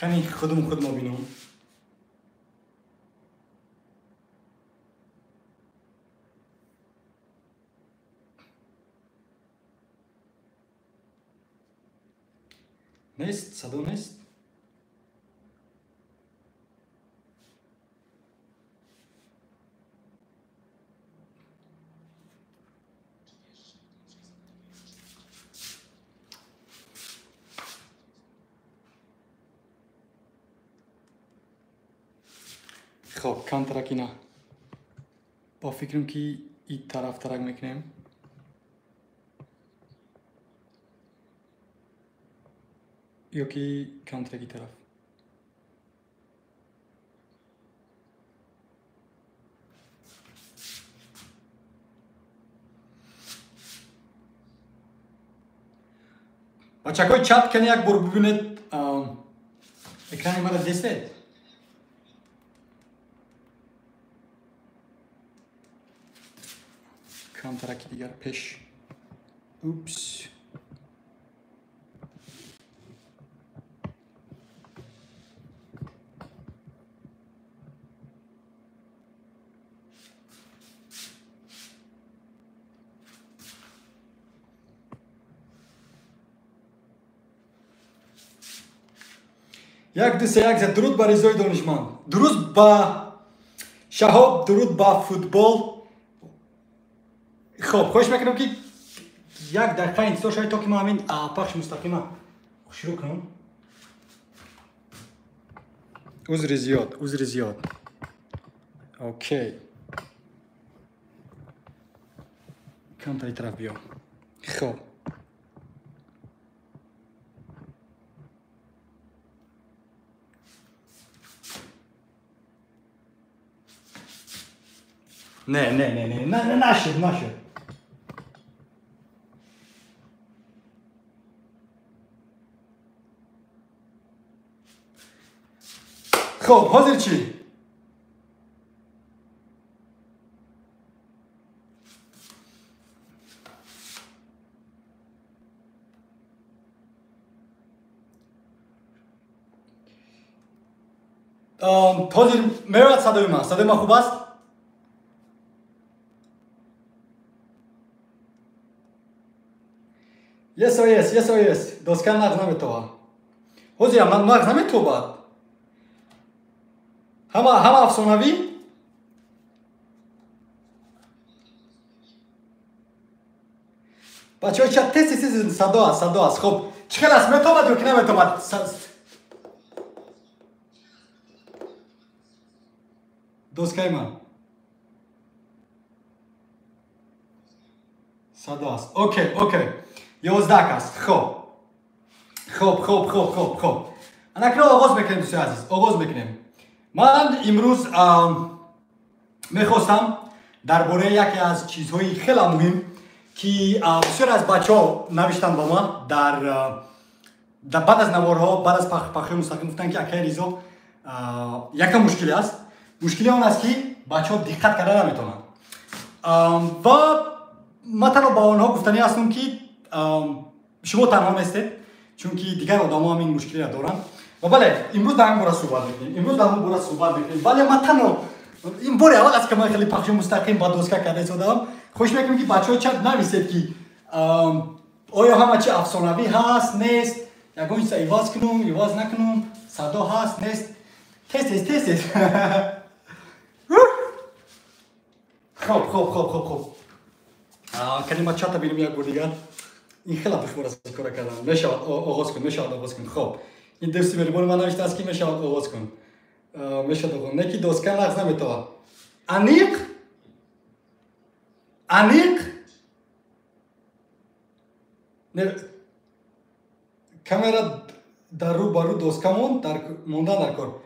Кани худум худ мо бинум. Нест, садо нест. Хоб, камтарак ина. Бо фикрам ки и тараф тарак мекунем. Ё ки камтараки тараф. Бачакҳои чат, кани як бор бубинед, экрани мара дестед? Камтараки дигар пеш. Упс. Як, ду, се, як, се. Дуруд ба Ризои донишманд. Дуруд ба Шаҳоб, дуруд ба футбол. Хоб, хоҳиш мекунам ки як дақиқа интизор шавед то ки ман ҳамин пахши мустақима шурӯъ кунам. Узри зиёд, узри зиёд. Окей. Камтари тараф биё. Хоб. Не, не, не, не, не, нашуд, нашуд. Хоб, ҳозир чӣ? Ҳозир меояд садои ман? Садои ман хуб аст? Yes or yes, yes or yes. Доска нағз наметобад. Ҳозир ман нағз наметобад. Ҳама афсонавӣ? Бачаҳо чат тез тез тез садо аст, садо аст. Хоб, чӣ хел аст? Метобад ё ки наметобад? Доскаи ман. Садо аст. Окей, окей. 11 аст. Хоб. Хоб, хоб, хоб, хоб, хоб. Анакнун оғоз мекунем, дӯстони азиз. Оғоз мекунем. Ман имрӯз мехостам дар бораи яке аз чизҳои хеле муҳим ки бисёр аз бачаҳо навиштанд ба ман дар баъд аз наворҳо, баъд аз пахши мустақим гуфтанд ки акаи Ризо якам мушкиле аст. Мушкили он аст ки бачаҳо диққат карда наметавонанд. Ва ман танҳо ба онҳо гуфтанӣ ҳастам ки шумо танҳо нестед, чунки дигар одамо ҳам ин мушкилиро доранд. Ва бале, имрӯз дар ҳамин бора суҳбат мекунем. Имрӯз дар ҳамин бора суҳбат мекунем. Вале ман танҳо ин бори аввал аст ки ман хеле пахши мустақим ба доска карда истодаам. Хоҳиш мекунем ки бачаҳо чат нависед ки оё ҳама чи афсонавӣ ҳаст, нест, ягон чиза иваз кунум, иваз накунум, садо ҳаст, нест. Тез тез тез тез. Хоб, хоб, хоб, хоб, хоб. Калима чата бинем як бор дигар. Ин хеле душвор аст ин кора кардан. Мешавад оғоз кун, мешавад оғоз кун. Хоб. Ин дӯсти меҳрибони ман навиштааст ки мешавад оғоз кун. Мешавад оғоз. Не ки доска нағз наметавад. Аниқ? Аниқ? Не, камера дар рӯ ба рӯ доска монд, мондан дар кор.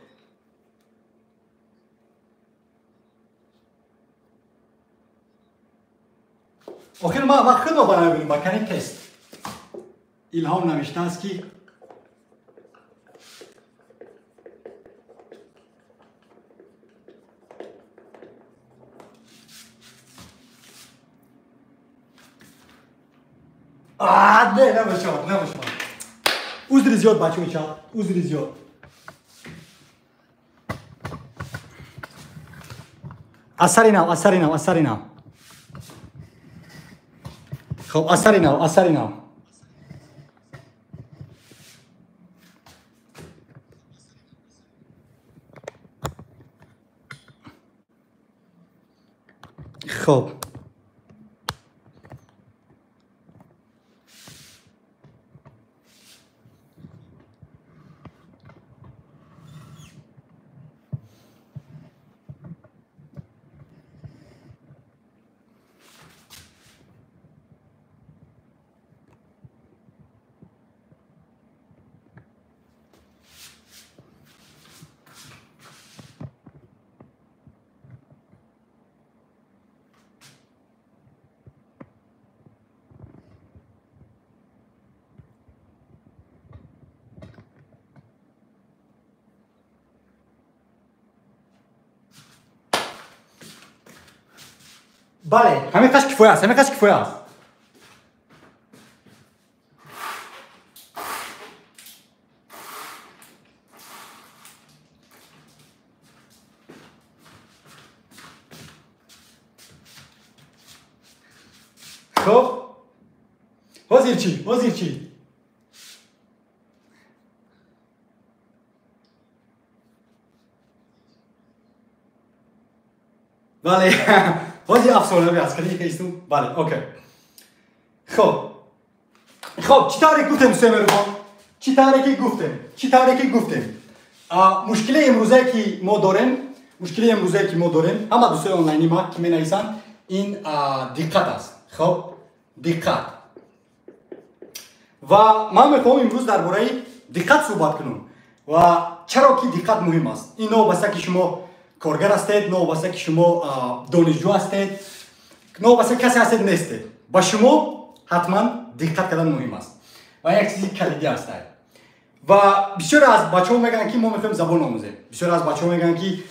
Охир ман вақт худро барои ба кани тест. Илҳом навиштааст ки не, намешавад, намешавад. Узри зиёд, бачаҳои чап, узри зиёд. Аз сари нав, аз сари нав, аз сари нав. Хоб, аз сари нав, аз сари нав. Хоб. Бале, ҳамин қаш кифоя аст, ҳамин қаш кифоя аст. Хоб, ҳозир чӣ? Ҳозир чӣ? Бале, ҳозир афсонавӣ аст, калиди каистум. Бале, окей. Хоб. Хоб, чӣ тавре гуфтем, дӯстои меҳрубон? Чӣ тавре ки гуфтем? Чӣ тавре ки гуфтем? Мушкили имрӯзае ки мо дорем, мушкили имрӯзае ки мо дорем, ҳама дӯстои онлайни ма ки менависанд, ин диққат аст. Хоб, диққат. Ва ман мехоҳам имрӯз дар бораи диққат суҳбат кунам. Ва чаро ки диққат муҳим аст? Ин новобаста ки шумо коргар ҳастед, новобаста ки шумо донишҷӯ ҳастед, новобаста касе ҳастед нестед, ба шумо ҳатман диққат кардан муҳим аст ва як чизи калидӣ аст. Ва бисёре аз бачаҳо мегӯянд, ки мо мехоҳем забон омӯзем, бисёре аз бачаҳо мегӯянд, ки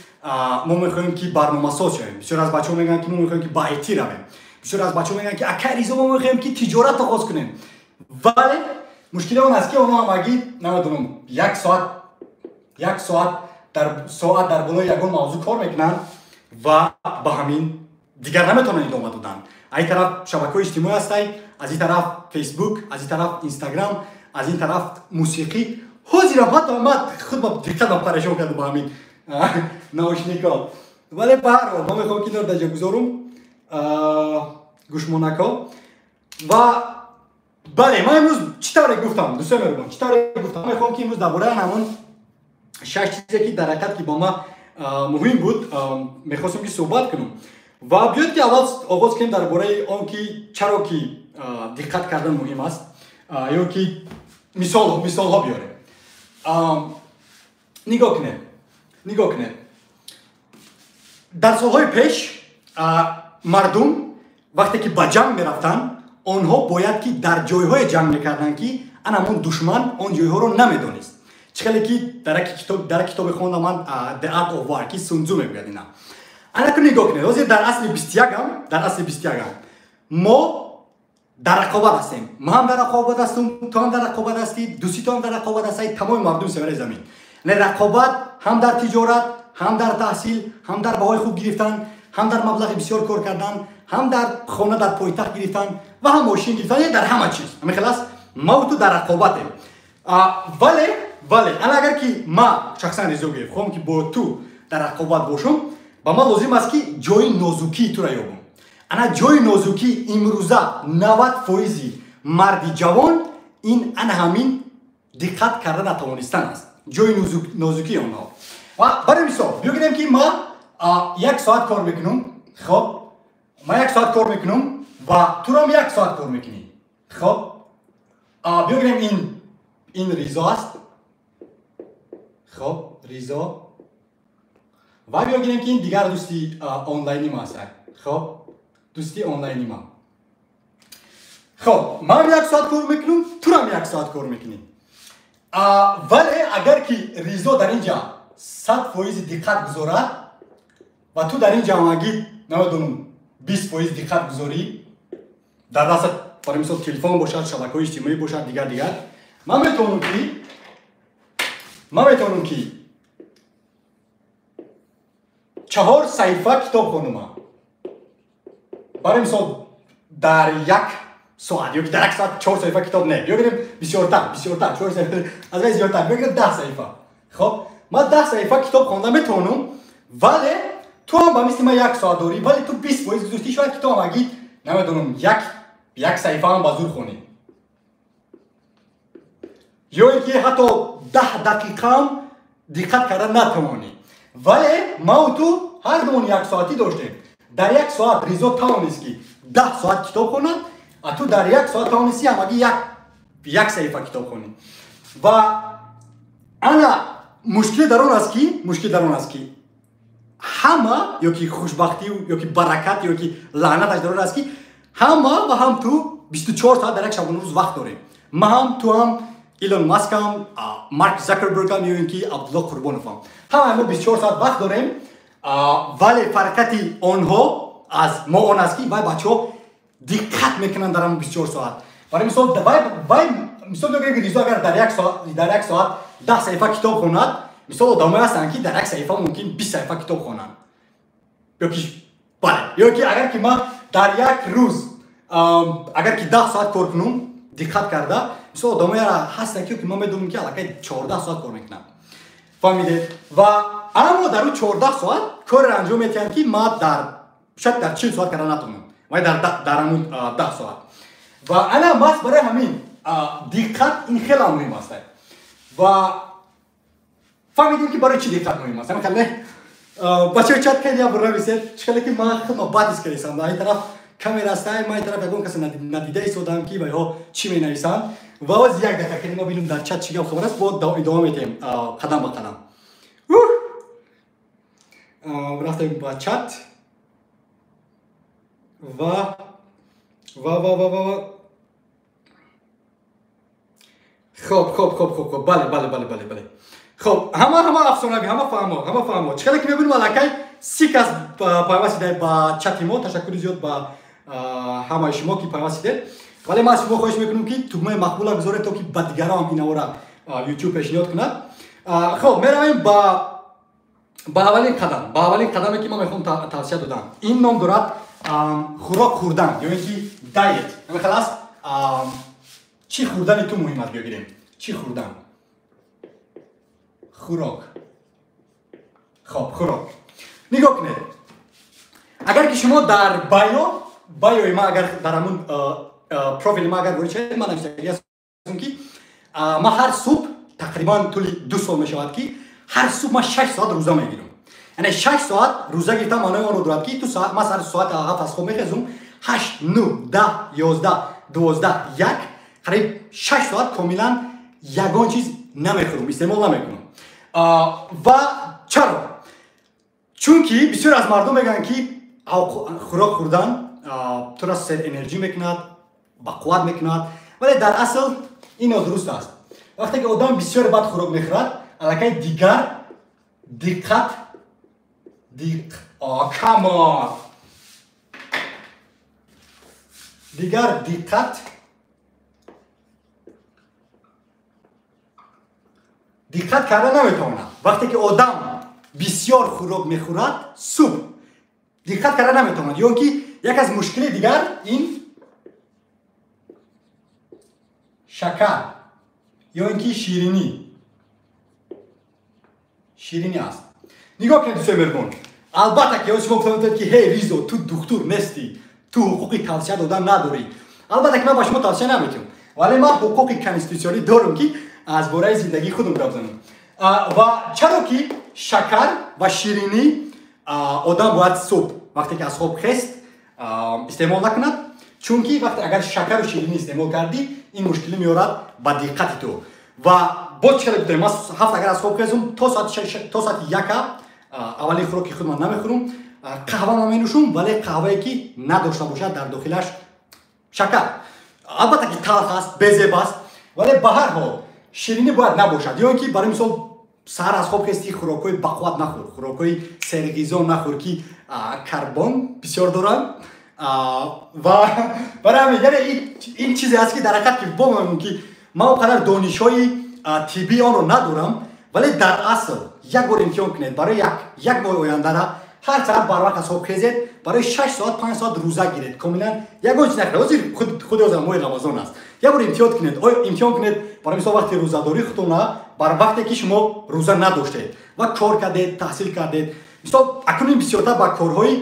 мо мехоҳем ки барномасоз шавем, бисёре аз бачаҳо мегӯянд, ки мо мехоҳем ки ба IT равем, бисёре аз бачаҳо мегӯянд, ки акай Ризо, мо мехоҳем ки тиҷорат оғоз кунем. Вале мушкили он аст, ки онҳо ҳамагӣ намедонам як соат, як соат дар соат дар болои ягон мавзӯъ кор мекунанд ва ба ҳамин дигар наметавонанд идома додан. Аз ин тараф шабакаҳои иҷтимоӣ ҳастай, аз ин тараф Фейсбук, аз ин тараф Инстаграм, аз ин тараф мусиқӣ. Ҳозирам ҳатто ман худ ба диққатам парешон кардам ба ҳамин наушникҳо. Вале ба ҳар ҳол ман мехоҳам ки инро дар ҷо гузорум, гӯшмонакҳо. Ва бале, ман имрӯз чӣ тавре гуфтам, дӯстои меҳрубон, чӣ тавре гуфтам, ман мехоҳам ки имрӯз дар бораи ҳамон шаш чизе ки дар ҳақиқат ки бо ма муҳим буд, мехостем ки суҳбат кунам. Ва биёед ки аввал оғоз кунем дар бораи он ки чаро ки диққат кардан муҳим аст, ё ки мисолҳо биёрем. Нигоҳ кунед, нигоҳ кунед. Дар солҳои пеш мардум вақте ки ба ҷанг мерафтанд, онҳо бояд ки дар ҷойҳое ҷанг мекарданд, ки ан ҳамон душман он ҷойҳоро намедонист. Чӣ хеле ки дар як китобе хондам ман, The Art of War, ки Сунцзу мегӯяд ина. Анаку нигоҳ кунед, ҳозир дар асри 21-ам, дар асри 21-ам мо дар рақобат ҳастем. Ман ҳам дар рақобат ҳастам, ту ҳам дар рақобат ҳастӣ, дӯсти ту ҳам дар рақобат ҳастӣ, тамоми мардуми сари замин. Не, рақобат ҳам дар тиҷорат, ҳам дар таҳсил, ҳам дар баҳои хуб гирифтан, ҳам дар маблағи бисёр кор кардан, ҳам дар хона дар пойтахт гирифтан ва ҳам мошин гирифтан, яъне дар ҳама чиз. Ҳамин хел аст, ма ту дар рақобатем. Вале ана агар ки ма шахсан Ризо Гуев хоҳам ки бо ту дар рақобат бошам, ба ман лозим аст ки ҷои нозукии тура ёбам. Ана ҷои нозукӣ имрӯза 90% марди ҷавон ин ана ҳамин диққат карда натавонистан аст. Ҷои нозукии онҳо. Ва барои мисол биёгирем ки ман як соат кор мекунам, хоб, ман як соат кор мекунам ва турам як соат кор мекунӣ. Хоб, биёгирем ин Ризо аст. Хоб, Ризо. Ва биёгирем ки ин дигар дӯсти онлайни ма аст. Хоб, дӯсти онлайни ма. Хоб, ман як соат кор мекунам, турам як соат кор мекунӣ. Вале агар ки Ризо дар ин ҷа 100% диққат гузорад ва ту дар ин ҷа ҳамагӣ намедонам 20% диққат гузорӣ, дар дастат барои мисол телефон бошад, шабакаҳои иҷтимоӣ бошад, дигар дигар, ман метавонам ки 4 саҳифа китоб хонум. Барои мисол дар як соат ё ки дар як соат 4 саҳифа китоб не, биёгирем бисёртар, 4 саҳифа аз вай зиёдтар, биёгирем 10 саҳифа. Хоб, ман 10 саҳифа китоб хонда метавонам, вале ту ҳам ба мисли ман як соат дорӣ, вале ту 20% гузоштӣ, шояд китоб ҳамагӣ намедонам як саҳифа ҳам ба зур хонӣ, ё ин ки ҳатто 10 дақиқаам диққат карда натавонӣ. Вале ман ту ҳар думон як соатӣ доштем. Дар як соат Ризо тавонист ки 10 соат китоб хонад, а ту дар як соат тавонисти ҳамагӣ як саҳифа китоб хонӣ. Ва ана мушкил дар он аст ки ҳама ё ки хушбахтӣ ё ки баракат ё ки лаънаташ дар он аст ки ҳама ва ҳам ту 24 соат дар як шабонарӯз вақт дорем. Ман ҳам, ту ҳам, Илон Маск ҳам, Марк Закерберг ҳам ё ин ки Абдулло Қурбонов ҳам, ҳама мо 24 соат вақт дорем. Вале фарқияти онҳо аз мо он аст ки вай бачаҳо диққат мекунанд дар ҳамон 24 соат. Барои мисол вай мисол мегӯяд ки Ризо агар дар як соат 10 саҳифа китоб хонад, мисол одамое ҳастанд ки дар як саҳифа мумкин 20 саҳифа китоб хонанд. Ё ки бале, ё ки агар ки ман дар як рӯз агар ки 10 соат кор кунам диққат карда, мисол одамое ҳастанд ки ман медонам ки аллакай 14 соат кор мекунанд. Фаҳмидед? Ва аммо дар ӯ 14 соат корро анҷом медиҳам ки ман дар шояд дар 40 соат карда натавонам, вай дар ҳамун 10 соат. Ва ана маҳз барои ҳамин диққат ин хеле муҳим аст. Ва фаҳмидем ки барои чӣ диққат муҳим аст. Ҳамин хеле бачаҳо чат кардем, як бор нависед, чӣ хеле ки ман худам бад ҳис кардам. Дар ин тараф камера аст, ман ин тараф ягон касе надида истодам ки вайҳо чӣ менависанд. Ва боз як дақиқа ки мо бинем дар чат чӣ гап хабар аст, бо идома медиҳем қадам ба қадам. Рафтем ба чат ва ва ва ва ва хоб хоб хоб хоб хоб бале бале бале бале бале. Хоб, ҳама афсонавӣ, ҳама фаҳмо. Чӣ хеле ки мебинем аллакай 30 кас пайваст шуда ба чати мо. Ташаккури зиёд ба ҳамаи шумо ки пайваст шудед. Вале ман аз шумо хоҳиш мекунам ки тугмаи мақбула гузоред то ки ба дигарон ҳам инавора YouTube пешниҳод кунад. Хоб, меравем ба аввалин қадам, ба аввалин қадаме ки ман мехоҳам тавсия додам. Ин ном дорад хӯрок хӯрдан ё ин ки дайет. Ҳамин хел аст. Чӣ хӯрдани ту муҳим аст, биёгирем. Чӣ хӯрдан? Хӯрок. Хоб, хӯрок. Нигоҳ кунед. Агар ки шумо дар байои ман, агар дар ҳамун профили ман агар ворид шавед, ман навиштагӣ ҳастам ки ман ҳар субҳ тақрибан тӯли 2 сол мешавад ки ҳар субҳ ман 6 соат рӯза мегирам. Яъне 6 соат рӯза гирифтан маънои онро дорад ки ман сари соати 7 аз хоб мехезум, 8, 9, 10, 11, 12, 1, қариб 6 соат комилан ягон чиз намехӯрам, истеъмол намекунам. Ва чаро? Чунки бисёр аз мардум мегӯянд ки хӯрок хӯрдан туро сер энерҷӣ мекунад, ба қувват мекунад, вале дар асл ин нодуруст аст. Вақте ки одам бисёр бад хӯрок мехӯрад, аллакай дигар диққат дигар диққат карда наметавонад. Вақте ки одам бисёр хӯрок мехӯрад, субҳ диққат карда наметавонад. Ё ки як аз мушкили дигар ин шакар ё ин ки ширинӣ аст. Нигоҳ кунед дӯстои меҳрубон, албатта ки шумо гуфта метавонед ки ҳей Ризо, ту духтур нестӣ, ту ҳуқуқи тавсия додан надорӣ. Албатта ки ман ба шумо тавсия наметиҳам, вале ман ҳуқуқи конститутсионӣ дорам ки аз бораи зиндагии худам гап занам. Ва чаро ки шакар ва ширинӣ одам бояд субҳ вақте ки аз хоб хест истеъмол накунад, чунки вақте агар шакару ширинӣ истеъмол кардӣ, ин мушкилӣ меорад ба диққати ту. Ва боз чӣ хеле гуфтем, ман ҳафт агар аз хоб хезум то соати 1 аввалин хӯроки худ ман намехӯрам, қаҳва ман менӯшум, вале қаҳвае ки надошта бошад дар дохилаш шакар. Албатта ки талх аст, безеб аст, вале ба ҳар ҳол ширинӣ бояд набошад. Ё ин ки барои мисол саҳар аз хоб хести, хӯрокҳои бақувват нахӯр, хӯрокҳои серғизо нахӯр ки карбон бисёр доранд. Ва барои ҳамин, яъне ин чизе аст ки дар ҳақиқат ки бомам ки ман он қадар донишҳои тиббии онро надорам, вале дар асл як бор имтиҳон кунед барои як моҳи ояндара Ҳар саҳар барвақт аз хоб хезед, барои 6 соат 5 соат рӯза гиред. Комилан ягон чиз нахӯред. Ҳозир худи ҳозир моҳи Рамазон аст. Як бор имтиҳон кунед. Имтиҳон кунед, барои мисол вақти рӯзадорӣ худтона бар вақте ки шумо рӯза надоштед ва кор кардед, таҳсил кардед. Мисол акнун бисёртар ба корҳои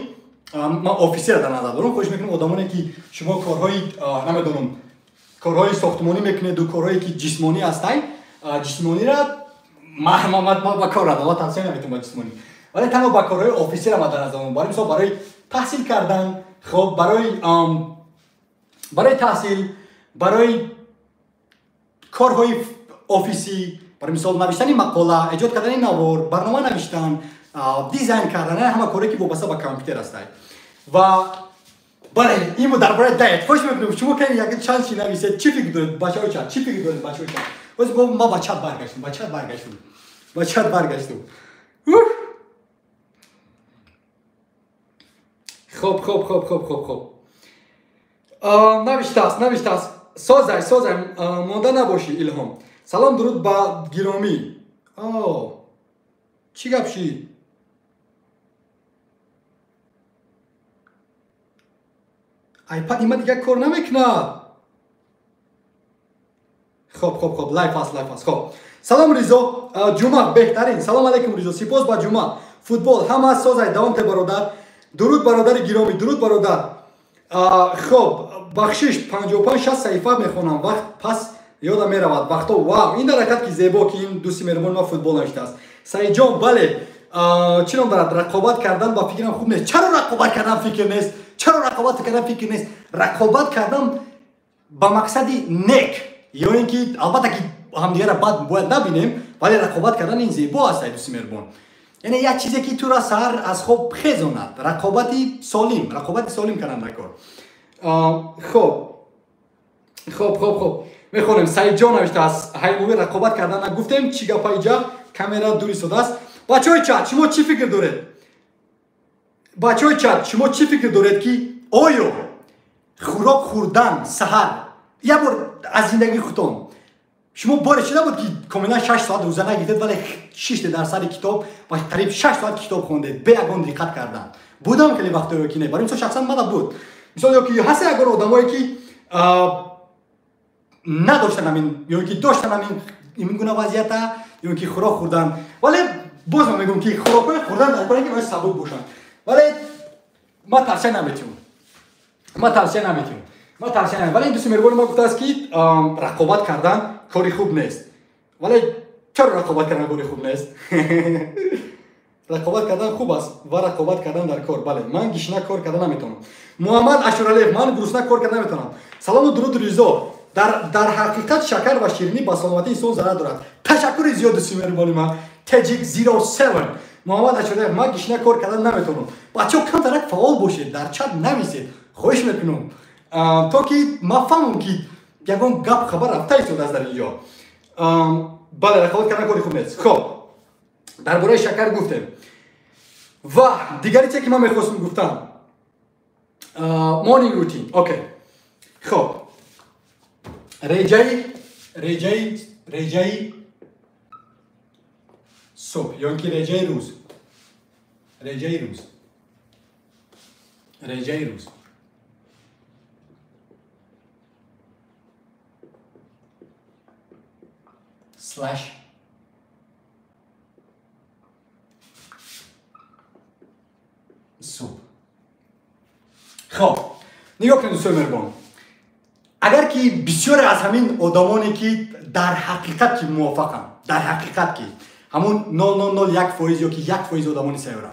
ман офисера дар назар дорам. Хоҳиш мекунам одамоне ки шумо корҳои намедонам, корҳои сохтмонӣ мекунеду корҳое ки ҷисмонӣ ҳастанд, ҷисмониро ман ба кор радам, ман тавсия наметавонам ба ҷисмонӣ, вале танҳо ба корҳои офисера ман дар назар дорам. Барои мисол барои таҳсил кардан, хоб барои таҳсил, барои корҳои офисӣ, барои мисол навиштани мақола, эҷод кардани навор, барнома навиштан, дизайн кардан, ҳама корҳое ки вобаста ба компютер ҳастанд. Ва бале, ин буд дар бораи диет. Хоҳиш мекунам шумо кани як чанд чи нависед, чӣ фикр доред бачаҳои чат, чӣ фикр доред бачаҳои чат? Боз ма ба чат баргаштам, ба чат баргаштам, ба чат баргаштам. Хоб хоб хоб хоб хоб хоб. Навиштааст, навиштааст. Созай, созай, монда набошӣ Илҳом. Салом, дуруд ба гиромӣ. Чӣ гап шид? Айпад има дигар кор намекунад. Хоб хоб хоб, live аст, live аст. Хоб. Салом Ризо, Ҷума беҳтарин. Салом алейкум Ризо, сипос ба Ҷума. Футбол ҳама созай, давом те бародар. Дуруд бародари гиромӣ, дуруд бародар. Хоб, бахшиш 55-60 саҳифа мехонам, вақт пас ёдам меравад. Вақто вау, ин дар ҳақиқат ки зебо ки ин дӯсти меҳрубони ма футбол навиштааст. Саидҷон, бале, чӣ ном дорад? Рақобат кардан ба фикрам хуб нест. Чаро рақобат кардан фикр нест? Чаро рақобат кардан фикр нест? Рақобат кардан ба мақсади нек, ё ин ки албатта ки ҳамдигарро бад бояд набинем, вале рақобат кардан ин зебо аст, ай дӯсти меҳрубон. Яъне як чизе ки тура саҳар аз хоб хезонад, рақобати солим, рақобати солим кардан дар кор. Хоб хоб хоб хоб, мехонем. Саидҷон навиштааст, ҳаймовӣ рақобат кардан нагуфтем, чӣ гапа иҷа камера дур истодааст. Бачаҳои чат, шумо чӣ фикр доред? Бачаҳои чат, шумо чӣ фикр доред ки оё хӯрок хӯрдан саҳар як бор аз зиндагии худтон шумо боре шуда буд ки комилан 6 соат рӯза нагирифтед, вале шиште дар сари китоб ва қариб 6 соат китоб хондед бе ягон диққат кардан? Будам хеле вақтое ки не, барои мисол шахсан мана буд. Мисол ё ки ҳаст ягон одамое ки надоштан ҳамин, ё ки доштан ҳамин ин гуна вазъията, ё ки хӯрок хӯрдан, вале боз ман мегӯям ки хӯрокҳои хӯрдан дар кор ки бояд сабук бошанд, вале ман тавсия наметиҳам, ман тавсия наметиҳам, ман тавсия наметиҳам. Вале ин дӯсти меҳрубони ма гуфтааст ки рақобат кардан кори хуб нест. Вале чаро рақобат кардан кори хуб нест? Рақобат кардан хуб аст ва рақобат кардан дар кор. Бале, ман гишна кор кардан наметавонам. Муҳаммад Ашуралиев, ман гурусна кор кардан наметавонам. Салому дуруд Ризо. Дар ҳақиқат шакар ва ширинӣ ба саломатии инсон зарар дорад. Ташаккури зиёд дӯсти меҳрубони ман. Таҷик 07. Муҳаммад Ашуралиев, ман гишна кор кардан наметавонам. Бачаҳо камтарак фаъол бошед, дар чат нависед. Хоҳиш мекунам. То ки ман фаҳмам ки ягон гап хабар рафта истодааст дар инҷо. Бале, рақобат кардан кори хуб нест. Хоб, дар бораи шакар гуфтем. Ва дигари чизе ки ман мехостам гуфтам, morning routine. Окей. Хоб, реҷаи субҳ ё ин ки реҷаи рӯз, реҷаи рӯз, реҷаи рӯз. Слаш субҳ. Хоб, нигоҳ кунед дӯстои меҳрубон, агар ки бисёре аз ҳамин одамоне ки дар ҳақиқат ки муваффақанд, дар ҳақиқат ки ҳамун 0,001% ё ки 1% одамони сайёра,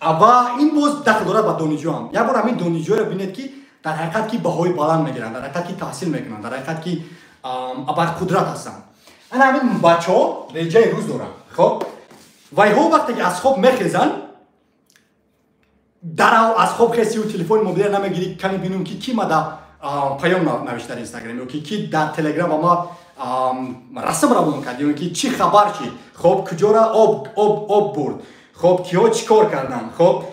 ва ин боз дахл дорад ба донишҷӯам. Як бор ҳамин донишҷӯеро бинед ки дар ҳақиқат ки баҳои баланд мегиранд, дар ҳақиқат ки таҳсил мекунанд, дар ҳақиқат ки абарқудрат ҳастанд. Ана ҳамин бачаҳо реҷаи рӯз доранд. Хоб, вайҳо вақте ки аз хоб мехезанд, дарав аз хоб хесию телефони мобилиро намегирӣ, кани бинум ки ки мада паём навишта дар Инстаграм ё ки ки дар Телеграм ба ма расм равон кард, ё ки чӣ хабар шид, хоб куҷора об бурд, хоб киҳо чӣ кор карданд, хоб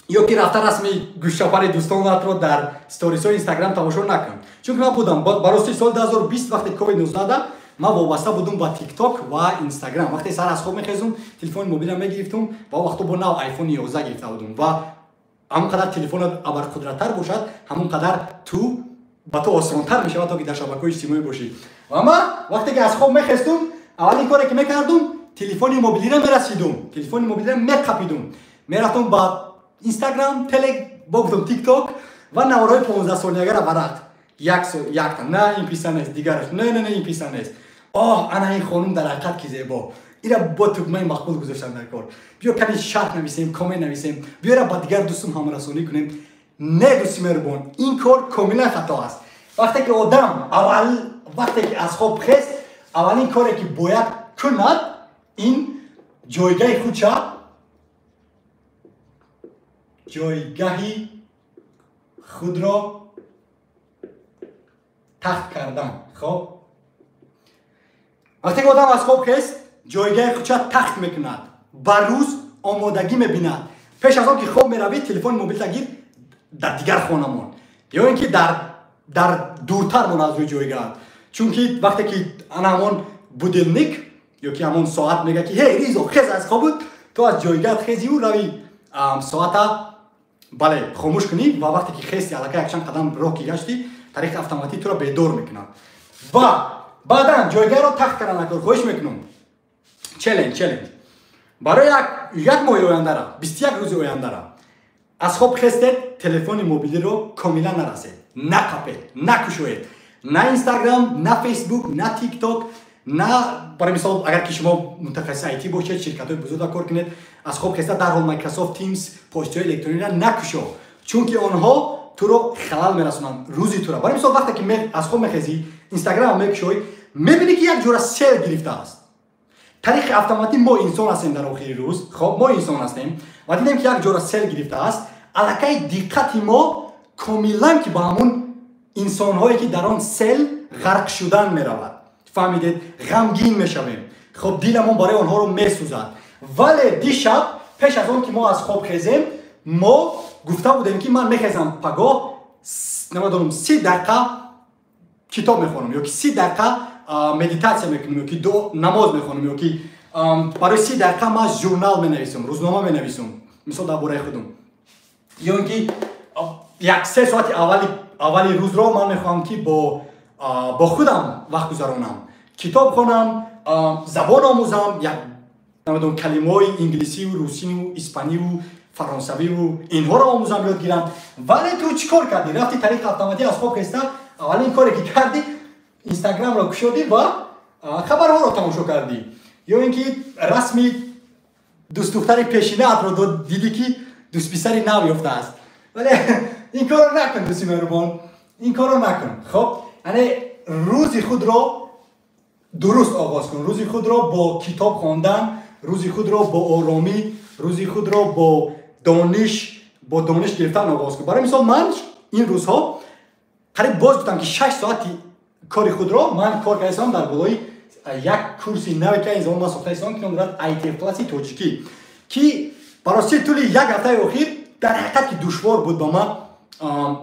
ё ки рафта расми гӯшчапари дӯстонатро дар сторисҳои Инстаграм тамошо накун. Чунки ман будам ба рости соли 2020 вақте COVID-19 Ман вобаста будум ба ТикТок ва Инстаграм. Вақте сар аз хоб мехезум, телефони мобилам мегирифтум ва вақто бо нав iPhone 11 гирифта будум, ва ҳамон қадар телефонат абарқудраттар бошад, ҳамон қадар ту ба ту осонтар мешавад, то ки дар шабакаҳои иҷтимоӣ бошӣ. Ва ман вақте ки аз хоб мехестум, аввалин коре ки мекардум, телефони мобилиро мерасидум, телефони мобилиро меқапидум, мерафтум ба Инстаграм, теле бо гуфтум, ТикТок ва наворҳои 15 сониягара варақ якта, на ин писа нест, дигараш, не, не, не, ин писа нест, оҳ, ана ин хонум дар ҳақиқат ки зебо, ира бо тугмаи мақбул гузоштан дар кор, биё ками шарҳ нависем, коммент нависем, биёра ба дигар дӯстум ҳамрасонӣ кунем. Не, дӯсти меҳрубон, ин кор комилан хато аст. Вақте ки одам аввал, вақте ки аз хоб хест, аввалин коре ки бояд кунад, ин ҷойгаҳи худша, ҷойгаҳи худро тахт кардан. Хоб, вақте ки одам аз хоб хест, ҷойгаҳи худша тахт мекунад, ба рӯз омодагӣ мебинад. Пеш аз он ки хоб меравӣ, телефони мобилта гир, дар дигар хона мон ё ин ки дар дуртар мон аз рӯи ҷойгаҳат, чунки вақте ки ана ҳамон будильник ё ки ҳамон соат мега, ки ҳей, Ризо, хез аз хобут, ту аз ҷойгаҳат хезиву рави соата, бале, хомӯш кунӣ, ва вақте ки хести, аллакай якчанд қадам роҳ ки гаштӣ, тариқи автоматӣ туро бедор мекунад. Ва баъдан ҷойгаҳро тахт кардан накор. Хоҳиш мекунам, челлендж барои як моҳи ояндара, 21 рӯзи ояндара: аз хоб хестед, телефони мобилиро комилан нарасед, нақапед, накушоед, на Инстаграм, на Фейсбук, на Тикток, на, барои мисол, агар ки шумо мутахассиси IT бошед, ширкатҳои бузургда кор кунед, аз хоб хеста дарҳол Microsoft Teams, почтаҳои электрониро накушо, чунки онҳо туро халал мерасонанд, рӯзи тура. Барои мисол, вақте ки аз хоб мехезӣ, Инстаграм мекушоӣ, мебинӣ, ки як ҷора сел гирифтааст. Тариқи автоматӣ, мо инсон ҳастем дар охири рӯз, хоб, мо инсон ҳастем ва дидем, ки як ҷора сел гирифтааст, аллакай диққати мо комилан ки ба ҳамун инсонҳое, ки дар он сел ғарқ шудан меравад. Фаҳмидед? Ғамгин мешавем, хоб, диламон барои онҳоро месӯзад. Вале дишаб, пеш аз он ки мо аз хоб хезем, мо гуфта будем, ки ман мехезам пагоҳ, намедонам, 30 дақиқа китоб мехонам ё ки 30 дақиқа медитатсия мекунам ё ки намоз мехонам ё ки барои 30 дақиқа ман журнал менависам, рӯзнома менависам, мисол, дар бораи худам, ё ин ки як се соати аввали рӯзро ман мехоҳам, ки бо худам вақт гузаронам, китоб хонам, забон омӯзам, як, намедонам, калимаҳои инглисиву русиву испаниву фаронсавиву инҳоро омӯзам, ёд гирам. Вале ту чӣ кор кардӣ? Рафти, тариқи автоматӣ аз хоб хеста, аввалин коре ки кардӣ, Инстаграмро кушодӣ ва хабарҳоро тамошо кардӣ ё ин ки расми дӯстдухтари пешинаатро дидӣ, ки дӯстписари нав ёфтааст. Вале ин корро накун, дӯсти меҳрубон, ин корро накун. Хоб, яъне рӯзи худро дуруст оғоз кун, рӯзи худро бо китоб хондан, рӯзи худро бо оромӣ, рӯзи худро бо дониш гирифтан оғоз кун. Барои мисол, ман ин рӯзҳо қариб, боз гуфтам, ки 6 соати кори худро ман кор кардастам дар болои як курси наве, ки ин замон ман сохта истам, ки ном дорад ITF Plus тоҷикӣ, ки барости тӯли як ҳафтаи охир дар ҳақиқат ки душвор буд ба ман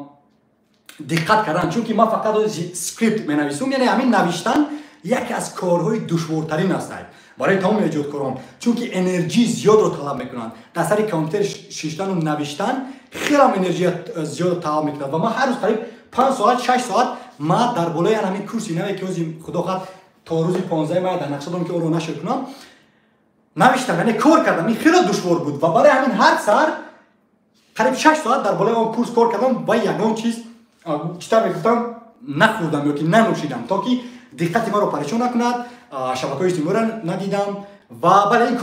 диққат кардан, чунки ман фақат скрипт менависум. Яъне ҳамин навиштан яке аз корҳои душвортарин ҳастад барои тамоми эҷодкорон, чунки энерҷии зиёдро талаб мекунанд. Дар сари компютер шиштану навиштан хелам энергия зиёдро талаб мекунад ва ман ҳар рӯз қариб 5 соат, 6 соат ман дар болои ҳамин курси наве, ки ҳозир, худо хоҳад, то рӯзи 15 май дар нақша дорам, ки онро нашр кунам, навиштам, яъне кор кардам. Ин хеле душвор буд ва барои ҳамин ҳар саҳар қариб 6 соат дар болои он курс кор кардам ва ягон чиз, чӣ тавр мегуфтам, нахӯрдам ё ки нанӯшидам, то ки диққати маро парешон накунад, шабакаҳои иҷтимоиро надидам. Ва бале, ин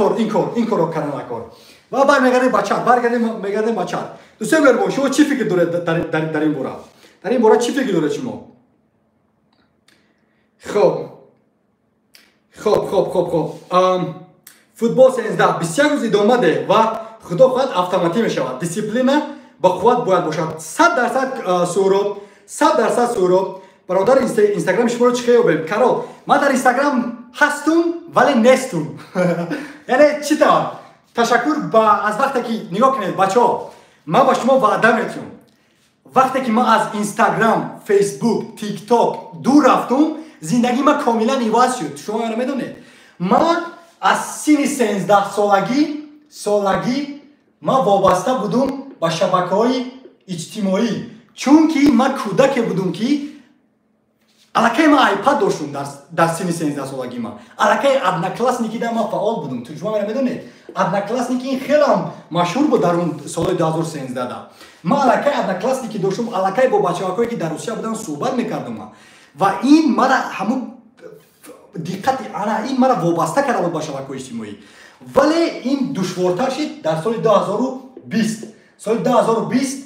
корро кардан накор. Ва бармегардем ба чат, баргардем, мегардем ба чат. Дӯстони меҳрубон, шумо чӣ фикр доред дар ин бора? Дар ин бора чӣ фикр доред шумо? Хоб, футбол 13, 21 рӯз идома деҳ ва худо хоҳад, автоматӣ мешавад. Дисциплина ба қувват бояд бошад, 100%. Суҳроб, 100%. Суҳроб бародар, Инстаграми шуморо чӣ хел ёбем? Карол, ман дар Инстаграм ҳастум, вале нестум. Яъне чӣ тавр? Ташаккур. Ба аз вақте ки, нигоҳ кунед, бачаҳо, ман ба шумо ваъда метиҳам: вақте ки ман аз Инстаграм, Фейсбук, Тикток дур рафтум. Зиндагии ман комилан иваз шуд. Шумо маро медонед, ман аз синни 13 солагӣ ман вобаста будум ба шабакаҳои иҷтимоӣ, чунки ман кӯдаке будум, ки аллакай ман айпад доштум. Дар синни 13 солагӣ ман аллакай Одноклассники да ман фаъол будум. Шумо мара медонед, Одноклассники ин хелам машҳур буд дар он солҳои 2013. Ман аллакай Одноклассники доштум, аллакай бо бачаҳое, ки дар Русия буданд, суҳбат мекардум. Ва ин мара ҳамун диққати ана ин мара вобаста карда буд ба шабакаҳои иҷтимоӣ. Вале ин душвортар шид дар соли 2020. Соли 2020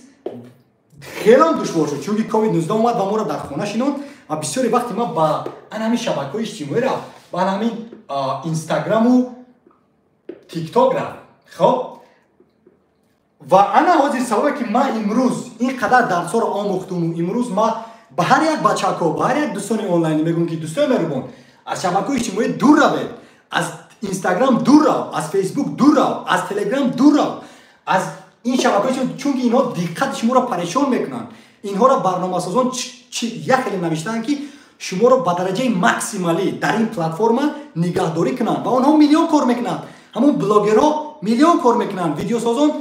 хелам душвор шуд, чунки ковид 19 омад ва моро дар хона шинонд ва бисёре вақти ман ба ана ҳамин шабакаҳои иҷтимоӣ рафт, ба ана ҳамин Инстаграму Тикток рафт. Хоб, ва ана ҳозир сабабе, ки ман имрӯз ин қадар дарсҳоро омӯхтуму имрӯз ман ба ҳар як бачако, ба ҳар як дӯстони онлайнӣ мегӯм, ки дӯстои меҳрубон, аз шабакаҳои иҷтимоӣ дур равед. Аз Инстаграм дур рав, аз Фейсбук дур рав, аз Телеграм дур рав, аз ин шабакаҳо, чунки инҳо диққати шуморо парешон мекунанд. Инҳоро барномасозон як хеле навиштаанд, ки шуморо ба дараҷаи максималӣ дар ин платформа нигаҳдорӣ кунанд. Ва онҳо миллион кор мекунанд, ҳамон блогерҳо миллион кор мекунанд, видеосозон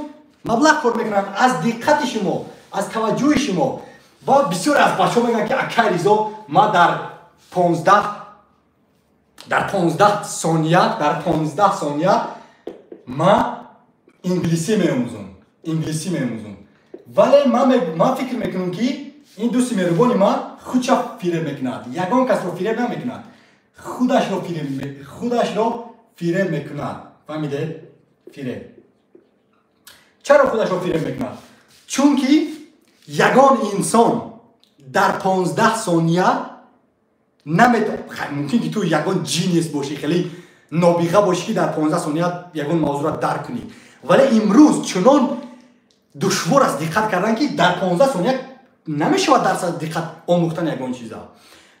маблағ кор мекунанд аз диққати шумо, аз таваҷҷӯҳи шумо. Ва бисёре аз бачаҳо мегӯянд, ки акай Ризо, ман дар 15 сония, дар 15 сония ман инглисӣ меомӯзам, инглисӣ меомӯзам. Вале ман фикр мекунам, ки ин дӯсти меҳрубони ман худша фиреб мекунад, ягон касро фиреб намекунад, худашро фиреб мекунад. Фаҳмидед? Фиреб. Чаро худашро фиреб мекунад? Чунки ягон инсон дар 15 сония намет. Мумкин ки ту ягон genius бошӣ, хеле нобиға бошӣ, ки дар 15 сония ягон мавзӯъро дарк кунӣ. Вале имрӯз чунон душвор аст диққат кардан, ки дар 15 сония намешавад дарса диққат омӯхтан ягон чиза.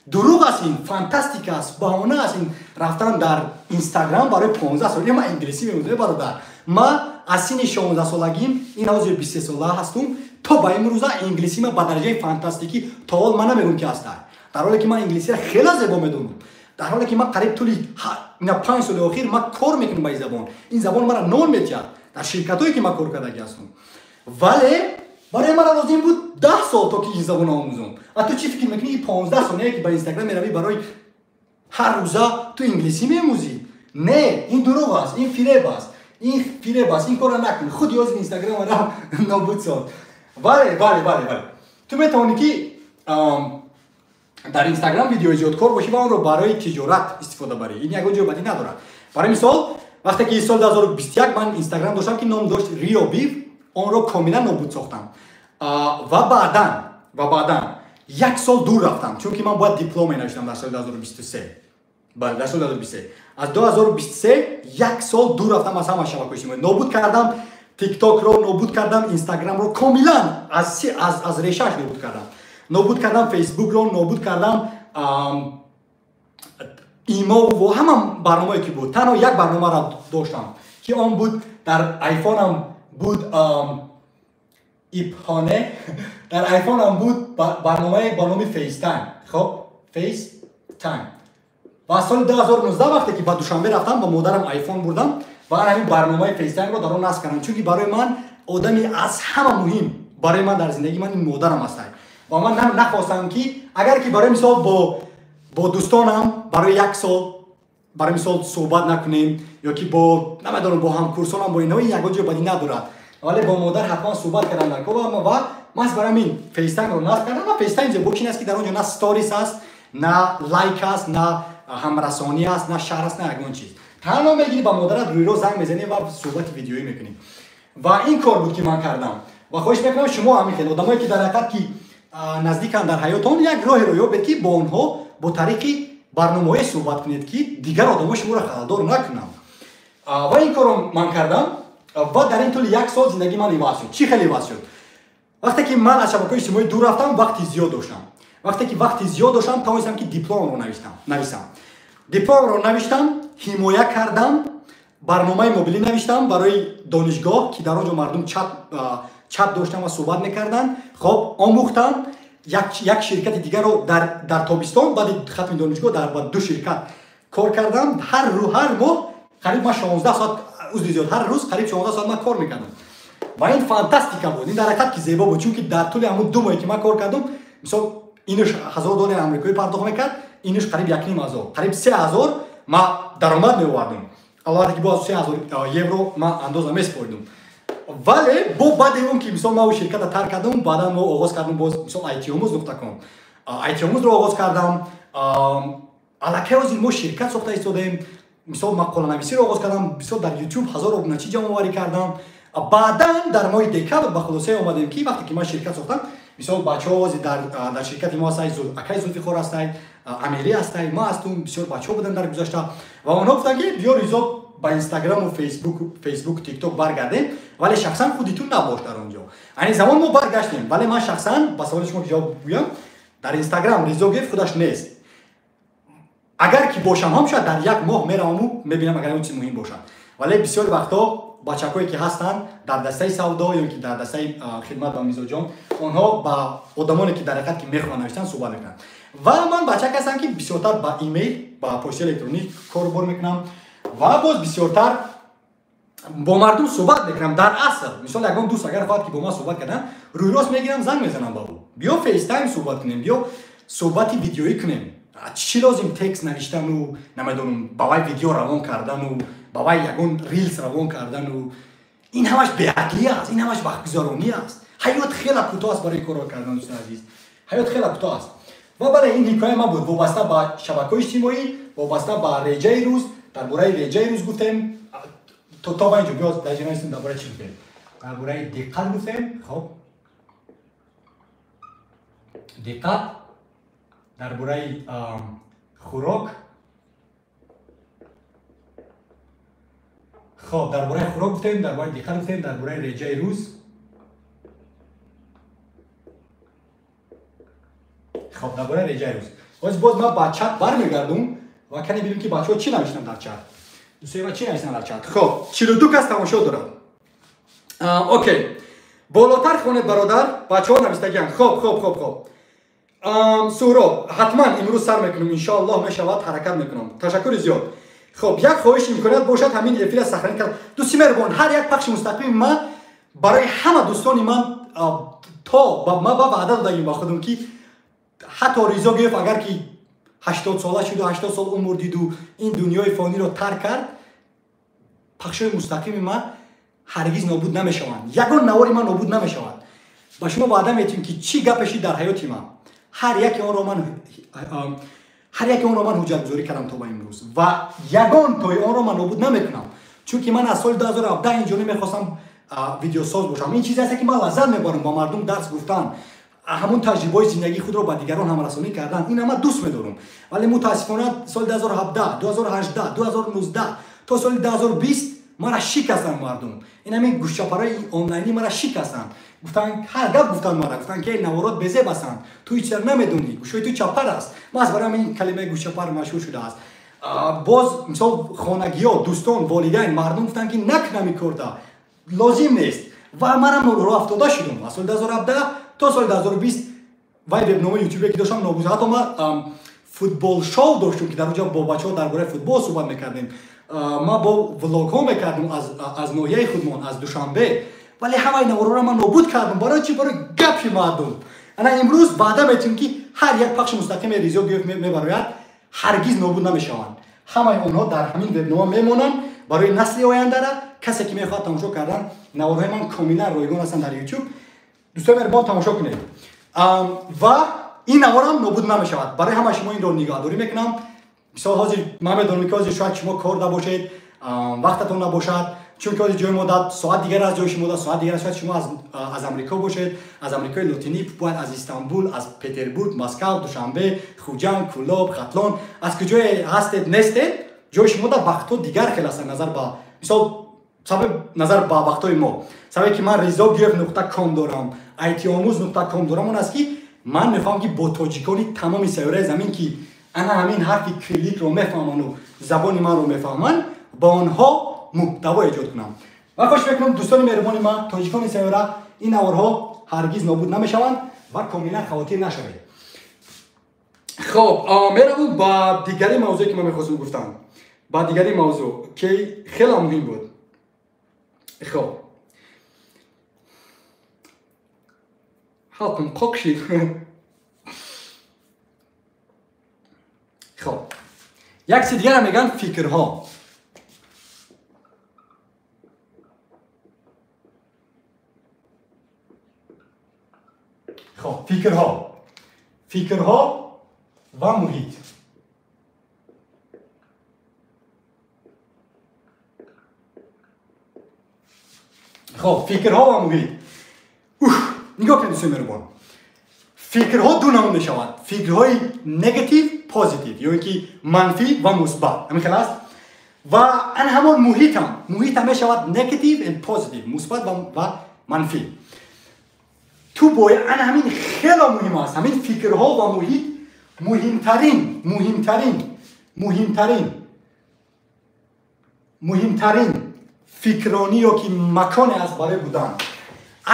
Дурӯғ аст ин, фантастика аст, баҳона аст ин рафтан дар Инстаграм барои 15 сония ман инглисӣ меомӯзам. Бародар, ман аз синни 16 солагим, ин ҳозир 23 сола ҳастум, то ба имрӯза инглисӣ ман ба дараҷаи фантастикӣ то ҳол ман намегӯм, ки ҳаста, дар ҳоле ки ман инглисиро хеле зебо медонам, дар ҳоле ки ман қариб тӯли 5 соли охир ман кор мекунам ба ин забон, ин забон мара нон метиҳад дар ширкатҳое, ки ман кор кардагӣ ҳастам. Вале барои мара лозим буд 10 сол, то ки ин забонро омӯзам. А ту чӣ фикр мекунӣ? 15 сонияе, ки ба Инстаграм меравӣ, барои ҳар рӯза ту инглисӣ меомӯзӣ? Не, ин дурӯғ аст, ин фиреб аст, ин фиреб аст. Ин корро накун. Худи ҳозир Инстаграмара нобуд соз. Бале, ту метавонӣ, ки дар Инстаграм видеоиҷодкор бошӣ ва онро барои тиҷорат истифода барӣ. Ин ягон ҷои бадӣ надорад. Барои мисол, вақте ки соли 2021 ман Инстаграм доштам, ки ном дошт Рио Бив, онро комилан нобуд сохтам ва баъдан як сол дур рафтам, чунки ман бояд диплом менавиштам дар соли 2023. Бале, дар соли 2023. Аз 2023 як сол дур рафтам аз ҳама шабакаҳои иҷтимоӣ. Нобуд кардам Тиктокро, нобуд кардам Инстаграмро, комилан аз решааш нобуд кардам, нобуд кардам Фейсбукро, нобуд кардам имо ва ҳама барномае, ки буд. Танҳо як барномаро доштам, ки он буд дар айфонам буд ипхоне, дар айфонам буд барномае ба номи FaceTime. Хоб, FaceTime. Ва соли 2019, вақте ки ба Душанбе рафтам, ба модарам айфон бурдам ва ҳамин барномаи FaceTime ро дар он насб кардам, чунки барои ман одами аз ҳама муҳим барои ман дар зиндагии ман ин модарам ҳастад. Ва ман нахостам, ки агар ки барои мисол бо дӯстонам барои як сол, барои мисол, суҳбат накунем ё ки бо, намедонам, бо ҳамкурсонам, бо инҳо, ягон ҷои бадӣ надорад, вале бо модар ҳатман суҳбат кардам дар ва маҳз барои ҳамин FaceTime ро насб кардам. Ва FaceTime зебоки ин аст, ки дар он ҷо на сторис аст, на лайк аст, на ҳамрасонӣ аст, на шаҳр аст, на ягон чиз. Танҳо мегирӣ, ба модарат рӯйро занг мезанӣ ва суҳбати видеоӣ мекунӣ. Ва ин кор буд, ки ман кардам. Ва хоҳиш мекунам, шумо ҳамин хел одамое, ки дар ҳақиқат ки наздиканд дар ҳаётон, як роҳеро ёбед, ки бо онҳо бо тариқи барномаҳое суҳбат кунед, ки дигар одамо шуморо халалдор накунанд. Ва ин корро ман кардам ва дар ин тӯли як сол зиндагии ман иваз шуд. Чӣ хеле иваз шуд? Вақте ки ман аз шабакаҳои иҷтимоӣ дур рафтам, вақти зиёд доштам. Вақте ки вақти зиёд доштам, тавонистам, ки дипломро нависам. Дипломро навиштам, ҳимоя кардам, барномаи мобилӣ навиштам барои донишгоҳ, ки дар он ҷо мардум чат доштан ва суҳбат мекарданд. Хоб, омӯхтам. Як ширкати дигарро дар тобистон баъди хатми донишгоҳ дар ба ду ширкат кор кардам. Ҳар моҳ қариб ман 16 соат, узри зиёд, ҳар рӯз қариб 16 соат ман кор мекардам. Ва ин фантастика буд, ин дар ҳақиқат ки зебо буд, чунки дар тӯли ҳамун 2 моҳе ки ман кор кардам, мисол инаш $1000 амрикоӣ пардохт мекард, инаш қариб 1500, қариб 3000 ман даромад меовардам. Албатта ки боз 3000 евро ман андоза месупоридам. Вале бо баъди он ки мисол ман ширкатро тарк кардам, баъдан мо оғоз кардам боз мисол itомуз.com, itомузро оғоз кардам. Аллакай ҳозир мо ширкат сохта истодаем. Мисол мақоланависиро оғоз кардам, бисёр дар YouTube 1000 обуначӣ ҷамъоварӣ кардам. Баъдан дар моҳи декабр ба хулосае омадем, ки вақте ки ман ширкат сохтам, мисол бачаҳо ҳозир дар ширкати мо ҳастай, акай Зулфиқор ҳастай, Амирӣ ҳастай, ман ҳастум, бисёр бачаҳо буданд дар гузашта ва онҳо гуфтанд, ки биё Ризо ба Инстаграму Фейсбук, Тикток баргардем, вале шахсан худи ту набош дар он ҷо. Айни замон мо баргаштем, вале ман шахсан ба саволи шумо ҷавоб гӯям, дар Инстаграм Ризо Гев худаш нест. Агар ки бошам ҳам шояд дар як моҳ мераваму мебинам, агар он чиз муҳим бошад. Вале бисёр вақтҳо бачакое ки ҳастанд дар дастаи савдо ё ки дар дастаи хидмат ба мизоҷон, онҳо ба одамоне ки дар ҳақиқат ки мехоҳанд навиштан суҳбат мекунанд. Ва ман бачак ҳастам, ки бисёртар ба имейл, ба почтаи электронӣ корбор мекунам ва боз бисёртар бо мардум суҳбат мекунам. Дар асл мисол ягон дӯст агар хоҳад ки бо ман суҳбат кардан, рӯйрост мегирам, занг мезанам ба ӯ, биё FaceTime суҳбат кунем, биё суҳбати видеоӣ кунем. Чӣ лозим текст навиштану, намедонам, ба вай видео равон кардану, ба вай ягон рилс равон кардану. Ин ҳамаш беақлӣ аст, ин ҳамаш вақтгузаронӣ аст. Ҳаёт хеле кӯтоҳ аст барои корро кардан, дӯстони азиз. Ҳаёт хеле кӯтоҳ аст. Ва бале, ин ҳикояи ман буд вобаста ба шабакаҳои иҷтимоӣ, вобаста ба реҷаи рӯз. Дар бораи реҷаи рӯз гуфтем. То ба инҷо биё дар ҷо нависем, дар бораи чӣ гуфтем? Дар бораи диққат гуфтем. Хоб, диққат, дар бораи хӯрок. Хоб, дар бораи хӯрок гуфтем, дар бораи диққат гуфтем, дар бораи реҷаи рӯз. Хоб, дар бораи реҷаи рӯз. Ҳозир боз ман ба чат бармегардум ва кане бинем, ки бачаҳо чӣ навиштанд дар чат. Дӯстои ман чӣ навиштанд дар чат? Хоб, 42 кас тамошо дорад. Окей, болотар хонед бародар, бачаҳо навиштагианд. Хоб, хоб, хоб, хоб. Суҳроб, ҳатман имрӯз сар мекунем, иншоаллоҳ мешавад, ҳаракат мекунам. Ташаккури зиёд. Хоб, як хоҳиш, имконият бошад ҳамин эфира сахранӣ кард. Дӯсти меҳрубон, ҳар як пахши мустақими ман барои ҳама дӯстони ман, то ман ба ваъда додагим ба худам, ки ҳатто Ризо Гев агар ки 80 сола шуду 80 сол умр диду ин дунёи фониро тарк кард, пахшҳои мустақими ман ҳаргиз нобуд намешаванд. Ягон навори ман нобуд намешавад. Ба шумо ваъда метиҳем, ки чӣ гапеши дар ҳаёти ман, ҳар яке онро ман ҳуҷҷатгузорӣ кардам то ба имрӯз ва ягон тои онро ман нобуд намекунам, чунки ман аз соли 2017 инҷо мехостам видеосоз бошам. Ин чизе аст, ки ман лаззат мебарам ба мардум дарс гуфтан, ҳамон таҷрибаҳои зиндагии худро ба дигарон ҳамрасонӣ кардан. Ин ҳама дӯст медорам. Вале мутаассифона соли 2017, 2018, 2019 то соли 2020 мара шикастанд мардум. Ин ҳамин гӯшчапарои онлайнӣ мара шикастанд. Гуфтанд, ҳар гап гуфтанд мара, гуфтанд ки наворот безеб ҳастанд, ту ҳеч чиза намедонӣ, гӯшҳои ту чапар аст. Маҳз барои ҳамин калимаи гӯшчапар машҳур шудааст. Боз мисол хонагиҳо, дӯстон, волидайн, мардум гуфтанд, ки накунам ин корда, лозим нест. Ва манам роҳ афтода шудам. Аз соли 2017 то соли 2020 вай вебномаи ютубе ки доштам нобуд. Ҳатто ман футбол шоу доштум, ки дар онҷо бо бачаҳо дар бораи футбол суҳбат мекардем. Ман бо влогҳо мекардам аз ноҳияи худмон, аз Душанбе. Вале ҳамаи наворҳоро ман нобуд кардам. Барои чӣ? Барои гапи мардум. Ана имрӯз ваъда метиҳем, ки ҳар як пахши мустақими Ризо Гев мебарояд, ҳаргиз нобуд намешаванд. Ҳамаи онҳо дар ҳамин вебнома мемонанд барои насли ояндара. Касе ки мехоҳад тамошо кардан, наворҳои ман комилан ройгон ҳастанд дар YouTube. Дӯстони меҳрубон, тамошо кунед. Ва ин наворам нобуд намешавад. Барои ҳама шумо инро нигаҳдорӣ мекунам. Мисол ҳозир ман медонам, ки ҳозир шояд шумо кор набошед, вақтатон набошад, чунки ҳозир ҷои мо дар соат дигар аст, ҷои шумо дар соат дигар аст. Шояд шумо аз Амрико бошед, аз Амрикои Лотинӣ, бояд аз Истанбул, аз Петербург, Москав, Душанбе, Хуҷанд, Кӯлоб, Хатлон, аз куҷое ҳастед, нестед, ҷои шумо дар вақтҳо дигар хел ҳастанд назар ба мисол сабаб назар ба вақтҳои мо. Сабабе ки ман rizogiev.com дорам, itомуз.com дорам, он аст, ки ман мехоҳам, ки бо тоҷикони тамоми сайёраи замин, ки ана ҳамин ҳарфи кирилликро мефаҳманду забони манро мефаҳманд, ба онҳо муҳтаво эҷод кунам. Ва хоҳиш мекунам, дӯстони меҳрубони ман, тоҷикони сайёра, ин наворҳо ҳаргиз нобуд намешаванд ва комилан хавотир нашавед. Хоб, меравем ба дигари мавзӯе, ки ман мехостам гуфтам, ба дигари мавзӯъ, ки хеле муҳим буд. Хоб, ҳалқам қоқ шид. Хоб, як чизи дигара мегӯянд фикрҳо. Хоб, фикрҳо ва муҳит. Хоб, фикрҳо ва муҳит. Нигоҳ кунед, дӯстони меҳрубон, фикрҳо ду намуд мешавад: фикрҳои негатив, позитив, ё ин ки манфӣ ва мусбат. Ҳамин хел аст. Ва ан ҳамон муҳитам мешавад negative and positive, мусбат ва манфӣ. Ту бояд ан ҳамин хело муҳим аст. Ҳамин фикрҳо ва муҳит муҳимтарин, муҳимтарин, муҳимтарин, муҳимтарин фикронӣ ё ки маконе аст барои будан.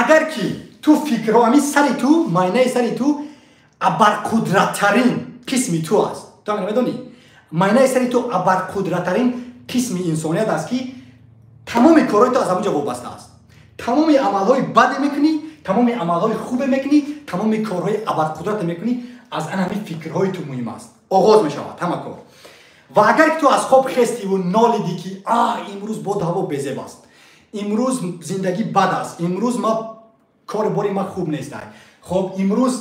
Агар ки ту фикрҳо, ҳамин сари ту, майнаи сари ту абарқудраттарин қисми ту аст. Ту ҳамин медонӣ? Майнаи сари ту абарқудраттарин қисми инсоният аст, ки тамоми корҳои ту аз ҳамон ҷо вобаста аст. Тамоми амалҳои баде мекунӣ, тамоми амалҳои хубе мекунӣ, тамоми корҳои абарқудрате мекунӣ, аз ан ҳамин фикрҳои ту муҳим аст. Оғоз мешавад ҳама кор. Ва агар ки ту аз хоб хестиву нолидӣ, ки имрӯз боду ҳаво безеб аст, имрӯз зиндагӣ бад аст, имрӯз ма кори бори ма хуб нест, хоб, имрӯз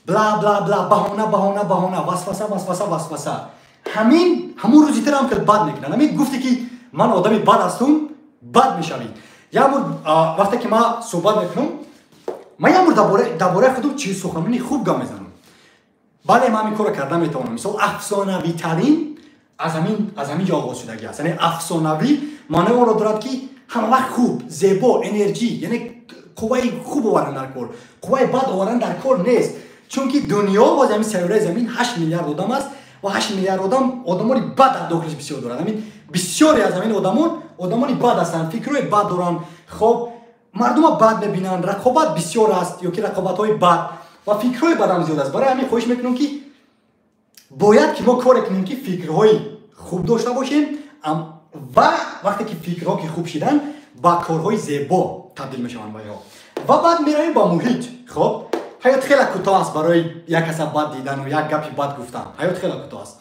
бла бла бла, баҳона баҳона баҳона, васваса васваса васваса, ҳамин ҳамун рӯзи тирам хел бад мекунад. Ҳамин гуфте ки ман одами бад ҳастум, бад мешавӣ. Як бор вақте ки ман суҳбат мекунам, ман як бор дар бораи худам чиз суханони хуб гап мезанам. Бале, ман ҳамин корро карда метавонам. Мисол, афсонавитарин аз ҳамин ҷо оғоз шудагӣ аст. Яъне афсонавӣ маънои онро дорад, ки ҳама вақт хуб, зебо, энерҷӣ, яъне қувваи хуб овардан дар кор, қувваи бад овардан дар кор нест. Чунки дунё, боз ҳамин сайёраи замин 8 миллиард одам аст ва 8 миллиард одам одамони бад дар дохилиш бисёр дорад. Ҳамин бисёре аз ҳамин одамон одамони бад ҳастанд, фикрҳои бад доранд. Хоб, мардума бад мебинанд, рақобат бисёр аст ё ки рақобатҳои бад ва фикрҳои бадам зиёд аст. Барои ҳамин хоҳиш мекунам, ки бояд ки мо коре кунем, ки фикрҳои хуб дошта бошем, ва вақте ки фикрҳо ки хуб шиданд, ба корҳои зебо табдил мешаванд вайҳо. Ва баъд меравем ба муҳит. Хоб, ҳаёт хеле кӯтоҳ аст барои як каса бад дидану як гапи бад гуфтан. Ҳаёт хеле кӯтоҳ аст.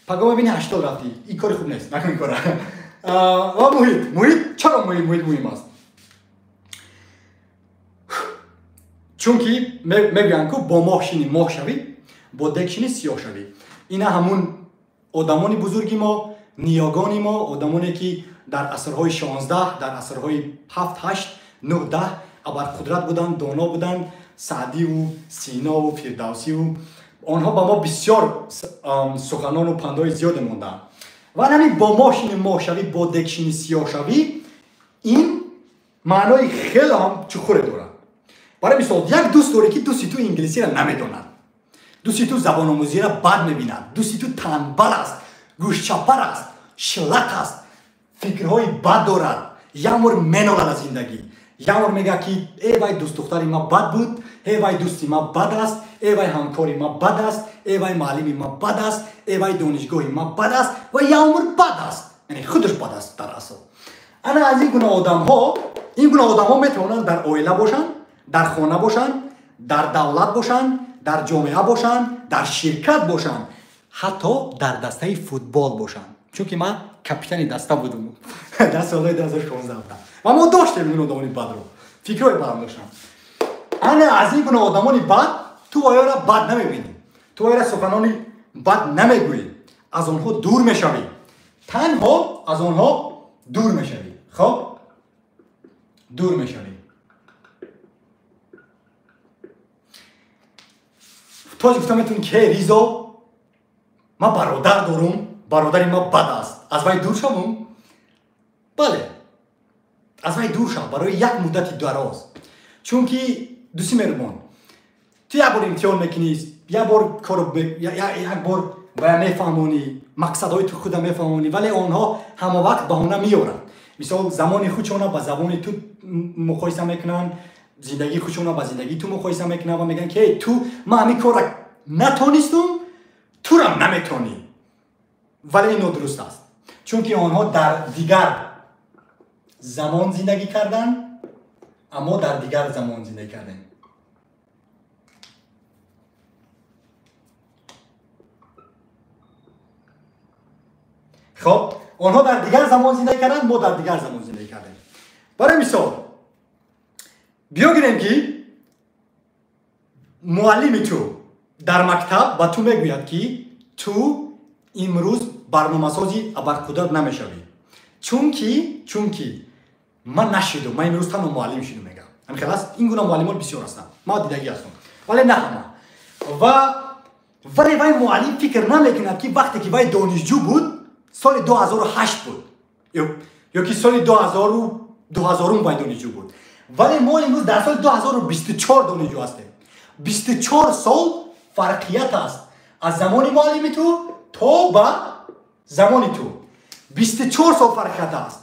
Пагоҳ мебини 80 рафтӣ, ин кори хуб нест, накун ин кора. Ва муҳит, чаро муҳит муҳим аст? Чунки мегӯянд ку бо моҳ шинӣ моҳ шавӣ, бо дег шинӣ сиёҳ шавӣ. Ина ҳамун одамони бузурги мо, ниёгони мо, одамоне ки дар асрҳои 16, дар асрҳои 7, 8, 9, 10 абарқудрат буданд, доно буданд, Саъдиву Синову Фирдавсиву онҳо ба мо бисёр суханону пандҳои зиёде монданд. Ва ҳамин бо моҳ шинӣ моҳ шавӣ, бо дег шинӣ сиёҳ шавӣ, ин маънои хеле ҳам чуқуре дорад. Барои мисол, як дӯст дорӣ, ки дӯсти ту инглисиро намедонад, дӯсти ту забономӯзиро бад мебинад, дӯсти ту танбал аст, гӯшчапар аст, шилақ аст, фикрҳои бад дорад, як бор менолад аз зиндагӣ, як бор мегӯяд, ки э вай дӯстдухтари ма бад буд, э вай дӯсти ма бад аст, э вай ҳамкори ма бад аст, э вай муаллими ма бад аст, э вай донишгоҳи ма бад аст ва як умр бад аст. Яъне худаш бад аст дар асл. Ана аз ин гуна одамҳо, ин гуна одамҳо метавонанд дар оила бошанд, дар хона бошанд, дар давлат бошанд, дар ҷомеа бошанд, дар ширкат бошанд, ҳатто дар дастаи футбол бошанд. Чунки ман капитани даста будум дар солҳои 2016 ва мо доштем ин одамони бадро, фикрҳои бадам доштам. Ана аз ин гуна одамони бад ту оёра бад намебинӣ, ту оёра суханони бад намегӯӣ, аз онҳо дур мешавӣ, танҳо аз онҳо дур мешавӣ. Хоб, дур мешавӣ. То гуфта метавонӣ, ки Ризо, ман бародар дорум, бародари ман бад аст, аз вай дур шавум? Бале, аз вай дур шав барои як муддати дароз. Чунки дӯсти меҳрубон, ту як бор имтиҳон мекунӣ, як бор кор, як бор вая мефаҳмонӣ, мақсадҳои ту худа мефаҳмонӣ, вале онҳо ҳама вақт баҳона меоранд. Мисол, замони худшона ба забони ту муқоиса мекунанд, Зиндагии худшонро ба зиндагии ту муқоиса мекунанд ва мегӯянд, ки ту ман ҳамин корра натонистум, турам наметонӣ. Вале ин нодуруст аст, чунки онҳо дар дигар замон зиндагӣ карданд, аммо дар дигар замон зиндагӣ кардем. Хоб, онҳо дар дигар замон зиндагӣ карданд, мо дар дигар замон зиндагӣ кардем. Барои мисол, биё гирем, ки муаллими ту дар мактаб ба ту мегӯяд, ки ту имрӯз барномасози абарқудрат намешавӣ, чунки ман нашидум, ман имрӯз танҳо муаллим шидум, мегӯям. Ҳамин хел аст. Ин гуна муаллимон бисёр ҳастанд, ман дидагӣ ҳастам, вале на ҳама. Ва вале вай муаллим фикр намекунад, ки вақте ки вай донишҷӯ буд, соли 2008 буд ё ки соли 2000 вай донишҷӯ буд, вале мо имрӯз дар соли 2024 донишҷӯ ҳастем. 24 сол фарқият аст аз замони муаллими ту то ба замони ту. 24 сол фарқият аст.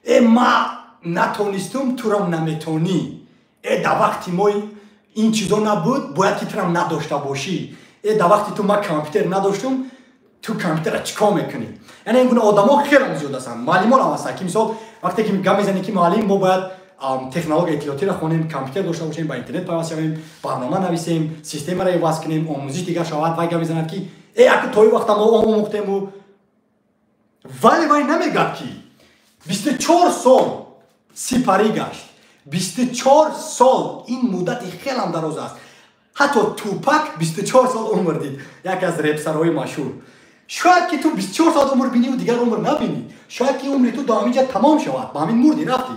Э, ма натонистум, турам наметонӣ. Э, дар вақти мо ин чизо набуд, бояд ки турам надошта бошӣ. Э, дар вақти ту ман компютер надоштум, ту компютерро чӣ кор мекунӣ? Яъне ин гуна одамо хеле зиёд ҳастанд, муаллимон ҳам ҳастанд, ки мисол вақте ки гап мезанӣ, ки муаллим, мо бояд технология иттилоотиро хонем, компютер дошта бошем, ба интернет пайваст шавем, барнома нависем, системаро иваз кунем, омӯзиш дигар шавад. Вай гап мезанад, ки э, аку то ин вақта мо омӯхтему. Вале вай намегӯяд, ки 24 сол сипарӣ гашт. 24 сол ин муддати хелам дароз аст. Ҳатто Тупак 24 сол умр дид, яке аз репсарҳои машҳур. Шояд ки ту 24 сол умр биниву дигар умр набинӣ. Шояд ки умри ту до ҳамин ҷа тамом шавад, ба ҳамин мурдӣ, рафтӣ.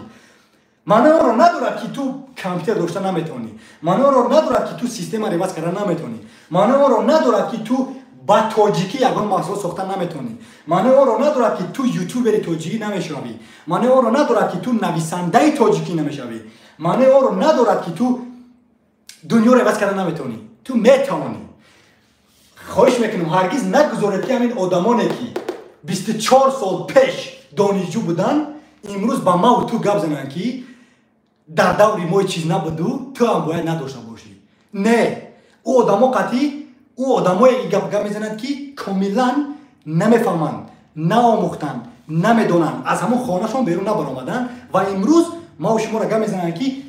Маънои онро надорад, ки ту компютер дошта наметавонӣ. Маънои онро надорад, ки ту системаро иваз карда наметавонӣ. Маънои онро надорад, ки ту ба тоҷикӣ ягон маҳсулот сохта наметавонӣ. Маънои онро надорад, ки ту ютубери тоҷикӣ намешавӣ. Маънои онро надорад, ки ту нависандаи тоҷикӣ намешавӣ. Маънои онро надорад, ки ту дунёро иваз карда наметавонӣ. Ту метавонӣ. Хоҳиш мекунам, ҳаргиз нагузоред, ки ҳамин одамоне, ки 24 сол пеш донишҷӯ буданд, имрӯз ба маву ту гап зананд, ки дар даври мо чиз набуду, ту ҳам бояд надошта бошӣ. Не, ӯ одамо қатъӣ, ӯ одамое гап мезананд, ки комилан намефаҳманд, наомӯхтанд, намедонанд, аз ҳамон хонашон берун набаромаданд ва имрӯз маву шуморо гап мезананд, ки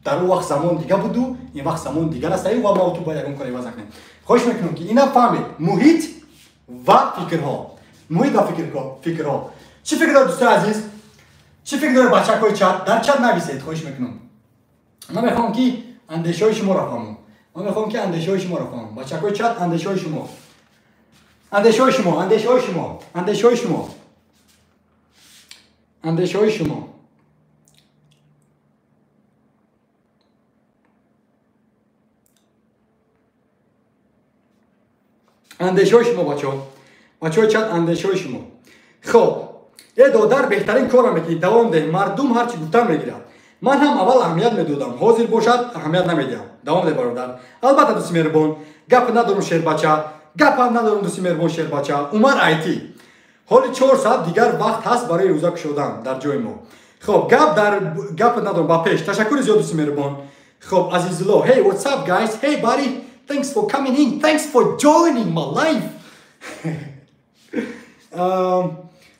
дар ӯ вақт замон дига буду, ин вақт замон дигар аст ва маву ту бояд ягон кор иваз накунем. Хоҳиш мекунам, ки ина фаҳмед: муҳит ва фикрҳо, муҳит ва фикрҳо. Чӣ фикр доред, дӯстои азиз? Чӣ фикр доред, бачакҳои чат? Дар чат нависед, хоҳиш мекунам. Ман мехоҳам, ки андешаҳои шуморо фаҳмам. Ман мехоҳам, ки андешаҳои шуморо фаҳмам. Бачакҳои чат, андешаҳои шумо, андешаҳои шумо, андешаҳои шумо, андешаҳои шумо, андешаҳои шумо. Андешаҳои шумо, бачаҳо, бачаҳои чат, андешаҳои шумо. Хоб, э додар, беҳтарин корро мекунӣ, давом деҳ. Мардум ҳарчи гуфтан мегирад. Ман ҳам аввал аҳамият медодам, ҳозир бошад, аҳамият намедиҳам. Давом деҳ, бародар. Албатта, дӯсти меҳрубон, гап надорум, шербача, гап ҳам надорум, дӯсти меҳрубон, шербача. Умар Айти, ҳоли 4 соат дигар вақт ҳаст барои рӯза кушодан дар ҷои мо. Хоб, гап дар гап надорум, ба пеш. Ташаккури зиёд, дӯсти меҳрубон. Хоб, Азизулло, hey, what's up, guys? Hey, buddy, thanks for coming in, thanks for joining my life.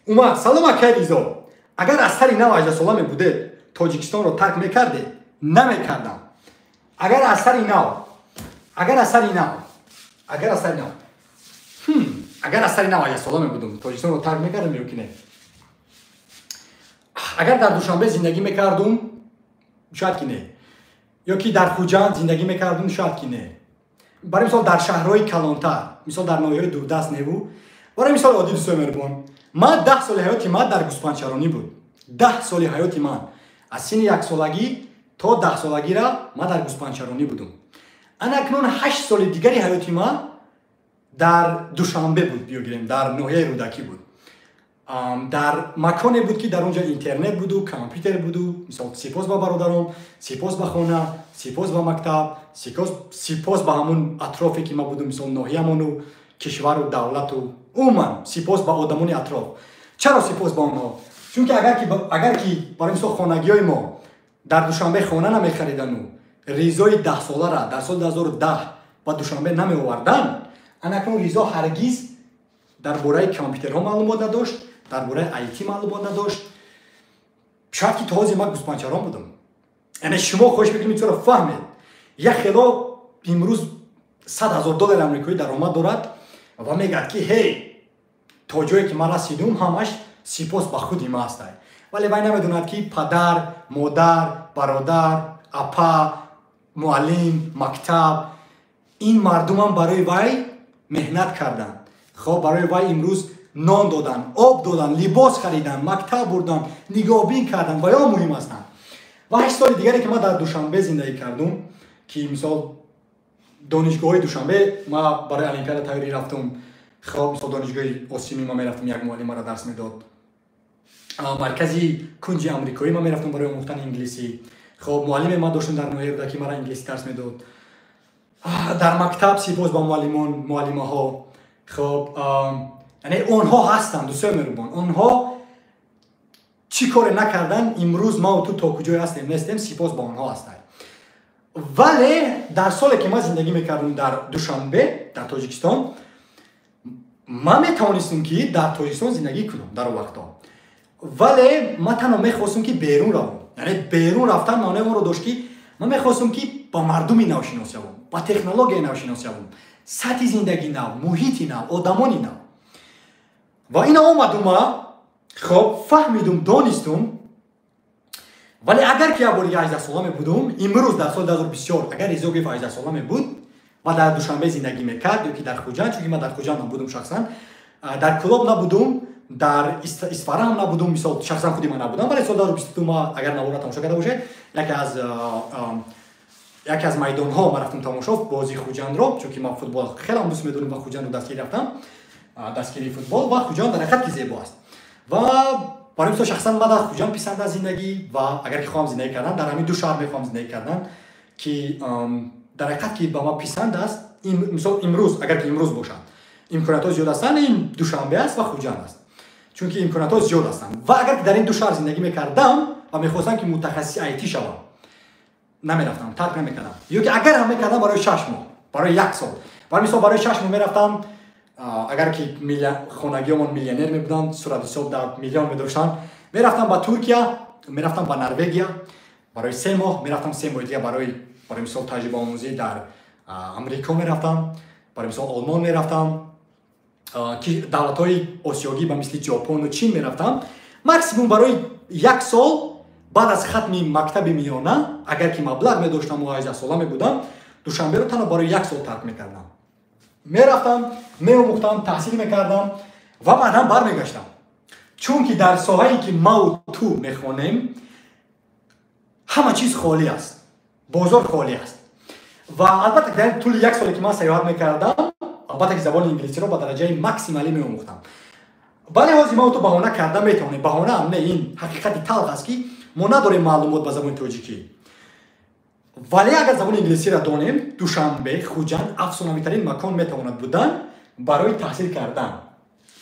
Умар, салом, акай Ризо. Агар аз сари нав 18 сола мебудед, Тоҷикистонро тарк мекардед? Намекардам. Агар аз сари нав, агар аз сари нав, агар аз сари нав, агар аз сари нав 18 сола мебудум, Тоҷикистонро тарк мекардам ё ки не? Агар дар Душанбе зиндагӣ мекардум, шояд ки не, ё ки дар Хуҷанд зиндагӣ мекардум, шояд ки не. Барои мисол, дар шаҳрҳои калонтар, мисол, дар ноҳияҳои дурдаст неву. Барои мисол оддӣ, дӯстои меҳрубон, ман 10 соли ҳаёти ман дар гӯспандчаронӣ буд. 10 соли ҳаёти ман, аз синни яксолагӣ то 10 солагира ман дар гӯспандчаронӣ будум. Ана акнун 8 соли дигари ҳаёти ман дар Душанбе буд, биёгирем, дар ноҳияи Рӯдакӣ буд, дар маконе буд, ки дар он ҷо интернет буду, компютер буду. Мисол, сипос ба бародаром, сипос ба хона, сипос ба мактаб, сипос ба ҳамун атрофе, ки ман будум, мисол, ноҳиямону кишвару давлату, умуман сипос ба одамони атроф. Чаро сипос ба онҳо? Чунки агар ки барои мисол хонагиҳои мо Дар Душанбе хона намехаридану Ризои 10-солара дар соли 2010 ба Душанбе намеовардан, анакнун Ризо ҳаргиз дар бораи компютерҳо маълумот надошт, дар бораи IT маълумот надошт. Шояд ки то ҳозир ман гӯспанчарон будам. Яъне шумо хоҳиш мекунед, чаро фаҳмед, як хело имрӯз 100 000 доллари амрикоӣ даромад дорад ва мегӯяд, ки ҳей, то ҷое ки ман расидум, ҳамаш сипос ба худи ма ҳастай. Вале вай намедонад, ки падар, модар, бародар, апа, муаллим, мактаб, ин мардумам барои вай меҳнат карданд. Хоб, барои вай имрӯз нон доданд, об доданд, либос хариданд, мактаб бурданд, нигоҳбин карданд ва ё муҳим ҳастанд. Ва 8 соли дигаре, ки ман дар Душанбе зиндагӣ кардум, ки мисол донишгоҳҳои Душанбе ма барои олимпиада тайёрӣ рафтум. Хоб, мисол, донишгоҳи Осимӣ ма мерафтум, як муаллим мара дарс медод. Маркази кунҷи амрикоӣ ма мерафтум барои омӯхтани инглисӣ. Хоб, муаллиме ма доштум дар ноҳияи Рӯдакӣ, мара инглисӣ дарс медод. Дар мактаб сипос ба муаллимон, муаллимаҳо. Хоб, яъне онҳо ҳастанд, дӯстои меҳрубон. Онҳо чӣ коре накардан, имрӯз маву ту то куҷое ҳастем, нестем, сипос ба онҳо ҳастанд. Вале дар соле, ки ман зиндагӣ мекардам дар Душанбе, дар Тоҷикистон, ман метавонистам, ки дар Тоҷикистон зиндагӣ кунам дар он вақтҳо, вале ман танҳо мехостам, ки берун равам. Яъне берун рафтан маънои онро дошт, ки ман мехостам, ки ба мардуми нав шинос шавам, ба технологияи нав шинос шавам, сатҳи зиндагӣ нав, муҳити нав, одамони нав. Ва ина омадума, хоб, фаҳмидум, донистум. Вале агар ки як бори 18 сола мебудум имрӯз, дар соли 2024, агар Ризо гиф 18 сола мебуд ва дар Душанбе зиндагӣ мекард ё ки дар Хуҷанд, чунки ман дар Хуҷанд набудум шахсан, дар Кӯлоб набудум, дар Исфара ҳам набудум, мисол, шахсан худи ман набудам. Вале соли 2022 ма, агар навора тамошо карда бошед, яке аз майдонҳо ман рафтам тамошо бозии Хуҷандро, чунки ман футбол хелам дӯст медорам ва Хуҷандро дастгирӣ рафтам, дастгирии футбол. Ва Хуҷанд дар ҳақиқат ки зебо аст. Ва барои мисол, шахсан ман дар Хуҷанд писанд аст зиндагӣ. Ва агар ки хоҳам зиндагӣ кардан, дар ҳамин ду шаҳр мехоҳам зиндагӣ кардан, ки дар ҳақиқат ки ба ман писанд аст. Мисол, имрӯз, агар ки имрӯз бошад, имкониятҳо зиёд ҳастанд, ин Душанбе аст ва Хуҷанд аст, чунки имкониятҳо зиёд ҳастанд. Ва агар ки дар ин ду шаҳр зиндагӣ мекардам ва мехостам, ки мутахассиси IT шавам, намерафтам, тарк намекардам. Ё ки агар ҳам мекардам, барои 6 моҳ, барои як сол. Барои мисол, барои 6 моҳ мерафтам. Агар ки хонагиёмон миллионер мебуданд, суратҳисоб дар миллион медоштанд, мерафтам ба Туркия, мерафтам ба Норвегия барои 3 моҳ, мерафтам 3 моҳи дига барои мисол таҷрибаомӯзӣ дар Амрико мерафтам, барои мисол Олмон мерафтам, давлатҳои осиёгӣ ба мисли Ҷопону Чин мерафтам, максимум барои як сол баъд аз хатми мактаби миёна. Агар ки маблағ медоштаму 18 сола мебудам, Душанберо танҳо барои як сол тарк мекардам, мерафтам, меомӯхтам, таҳсил мекардам ва баъдан бармегаштам, чунки дар соҳае, ки маву ту мехонем, ҳама чиз холӣ аст, бозор холӣ аст. Ва албатта, дар тӯли як соле, ки ман саёҳат мекардам, албатта ки забони инглисиро ба дараҷаи максималӣ меомӯхтам. Вале ҳозир мо ту баҳона карда метавонем, баҳонаам не, ин ҳақиқати талх аст, ки мо надорем маълумот ба забони тоҷикӣ. Вале агар забони инглисиро донем, Душанбе, Хуҷанд афсонавитарин макон метавонад будан барои таҳсил кардан.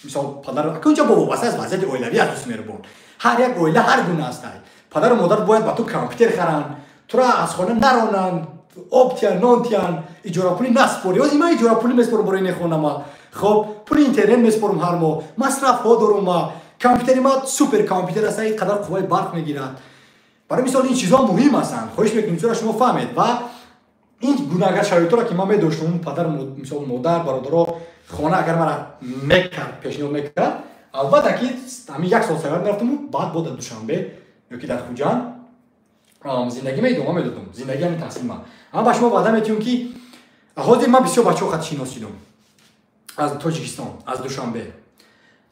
Мисол, падар унҷа бо вобаста аз вазъияти оилавӣ аст, дӯст меҳрубон. Ҳар як оила ҳар гуна астад. Падару модар бояд ба ту компютер харанд, тура аз хона наронанд, об тиян, нон тиян, иҷорапулӣ наспорӣ. Ҳозир ман иҷорапулӣ меспорам барои нехонама. Хоб, пули интернет меспорам, ҳар моҳ масрафҳо дорум. Ма компютери ма супер компютер аст, ин қадар қувваи барқ мегирад. Барои мисол, ин чизҳо муҳим ҳастанд. Хоҳиш мекунем, чура шумо фаҳмед. Ва ин гуна агар шароитро, ки ман медоштам, падар, мисол, модар, бародаро, хона агар мара мекард, пешниҳод мекард, албатта ки ҳамин як сол саёҳат мерафтаму баъд бо дар Душанбе ё ки дар Хуҷанд зиндагӣ ма идома медодам, зиндагӣ ҳамин таҳсил ма. Ама ба шумо ваъда метиҳам, ки ҳозир ман бисёр бачаҳо хат шинос шидам аз Тоҷикистон, аз Душанбе,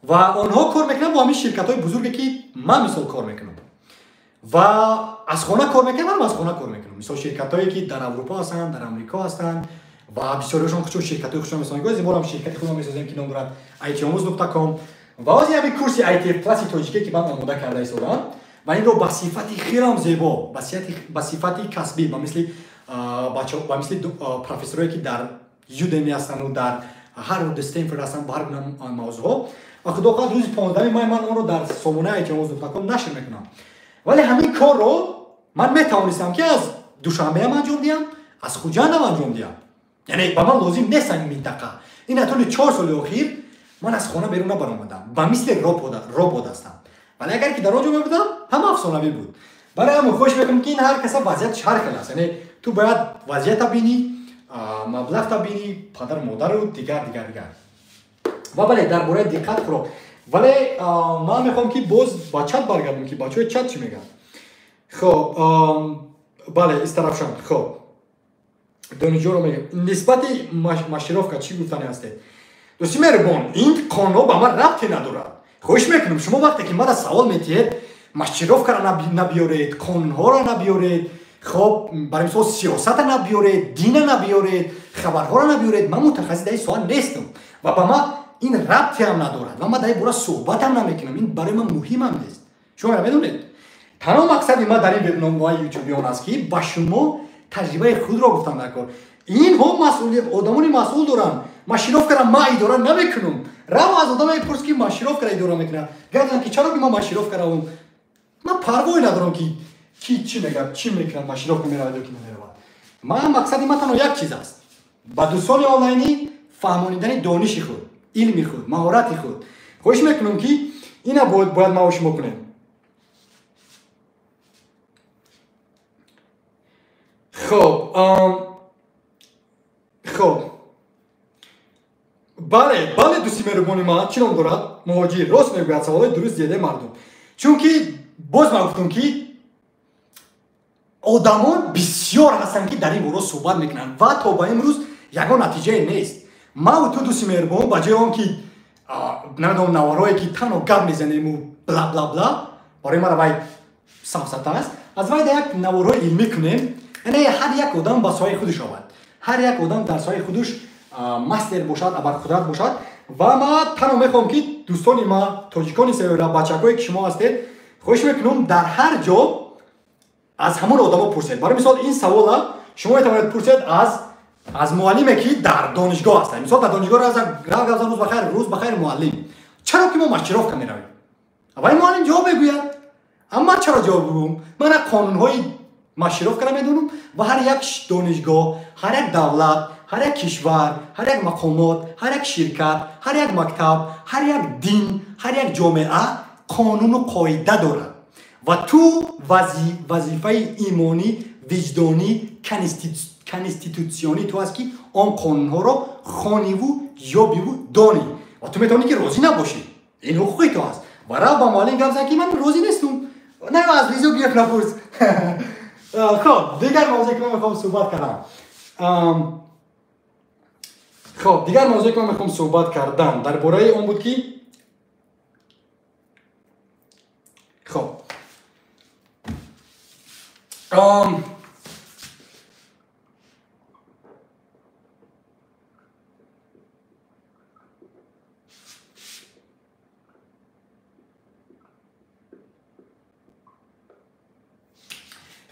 ва онҳо кор мекунанд бо ҳамин ширкатҳои бузурге, ки ман мисол кор мекунам, ва аз хона кор мекунам, манам аз хона кор мекунам. Мисол, ширкатҳое, ки дар Аврупо ҳастанд, дар Амрико ҳастанд ва бисёриашон худшон ширкатҳои худшон месозанд. Мо ҳам ширкати худро месозем, ки ном дорад itомӯз.com. Ва ҳозир ҳамин курси ITF Plus и тоҷике, ки ман омода карда истодам ва инро ба сифати хелам зебо, ба сифати касбӣ, ба мисли профессорое, ки дар Udemy ҳастанду дар Ҳарвард, Стенфорд ҳастанд, ба ҳар гуна мавзӯъҳо. Ва худо хоҳад, рӯзи 15 май ман онро дар сомонаи itомӯз.com нашр мекунам. Вале ҳамин корро Ман метавонистам ки аз Душанбеам анҷом диҳам, аз Хуҷандам анҷом диҳам. Яъне ба ман лозим нест ин минтақа. Ин тӯли 4 соли охир ман аз хона берун набаромадам, ба мисли робот ҳастам. Вале агар ки дар он ҷо мебудам, ҳама афсонавӣ буд. Барои ҳамин хоҳиш мекунам ки ин ҳар каса вазъияташ ҳар хел аст. Яъне ту бояд вазъията бинӣ, маблағта бинӣ, падару модару дигар дигар дигар. Ва бале, дар бораи диққат хӯрок. Вале ман мехоҳам ки боз ба чат баргардам, ки бачаҳои чат чӣ мегӯянд. Хоб, бале, истарафшан. Хоб, донишҷӯро мегӯям. Нисбати машировка чӣ гуфтани ҳастед? Дӯсти меҳрубон, ин қонунҳо ба ман рабте надорад. Хоҳиш мекунам, шумо вақте ки мара савол метиҳед, машировкаро набиёред, қонунҳоро набиёред, хоб, барои мисол сиёсата набиёред, дина набиёред, хабарҳоро набиёред. Ман мутахассис дар ин соҳа нестам ва ба ман ин рабте ҳам надорад ва ман дар ин бора суҳбатам намекунам. Ин барои ман муҳимам нест. Шумо медонед, танҳо мақсади ман дар ин вебномаҳои ютубӣ он аст, ки ба шумо таҷрибаи худро гуфтам дар кор. Инҳо одамони масъул доранд. Машировкаро ман идора намекунам. Рав аз одаме мепурс, ки машировкаро идора мекунад. Гардам ки чаро ки ман машировка равам? Ман парвое надорам, ки ки чӣ мегӯяд, чӣ мекунад, машировка меравад ё ки намеравад. Ман мақсади ман танҳо як чиз аст: ба дӯстони онлайнӣ фаҳмонидани дониши худ, илми худ, маҳорати худ. Хоҳиш мекунам, ки ина бояд ма шумо кунем. Хоб, хоб, бале, бале, дӯсти меҳрубони ман, чӣ ном дорад? Муҳоҷир рост мегӯяд, саволҳои дуруст диҳеде мардум. Чунки боз ман гуфтам, ки одамон бисёр ҳастанд, ки дар ин бора суҳбат мекунанд ва то ба имрӯз ягон натиҷае нест. Ман ту, дӯсти меҳрубон, ба ҷои он ки намедонам наворҳое ки танҳо гап мезанему бла бла бла, барои мара вай сафсата аст, аз вай як наворҳои илмӣ кунем. Яъне ҳар як одам ба соҳаи худаш омад, ҳар як одам дар соҳаи худаш мастер бошад, абарқудрат бошад. Ва ман танҳо мехоҳам, ки дӯстони ма, тоҷикони севера, бачакҳое ки шумо ҳастед, хоҳиш мекунам, дар ҳар ҷо аз ҳамон одамо пурсед. Барои мисол, ин савола шумо метавонед пурсед аз муаллиме, ки дар донишгоҳ ҳастад. Мисол, дар донишгоҳ рав гап зан: рӯз бахайр, рӯз бахайр, муаллим, чаро ки мо машировка меравем? Ва ин муаллим ҷавоб мегӯяд. Амма чаро ҷавоб бигӯм? Ман қонунҳои машировкаро медонам ва ҳар як донишгоҳ, ҳар як давлат, ҳар як кишвар, ҳар як мақомот, ҳар як ширкат, ҳар як мактаб, ҳар як дин, ҳар як ҷомеа қонуну қоида дорад. Ва ту вазифаи имонӣ, виҷдонӣ, конститутсионӣ ту аст, ки он қонунҳоро хониву ёбиву донӣ. Ва ту метавонӣ, ки розӣ набошӣ, ин ҳуқуқи ту аст. Ва рав ба муаллим гап зан, ки ман розӣ нестум. На, аз Ризо гирифт напурс. Хоб, дигар мавзӯе, ки ман мехоҳам суҳбат кардам. Хоб, дигар мавзӯе, ки ман мехоҳам суҳбат кардан, дар бораи он буд, ки хоб,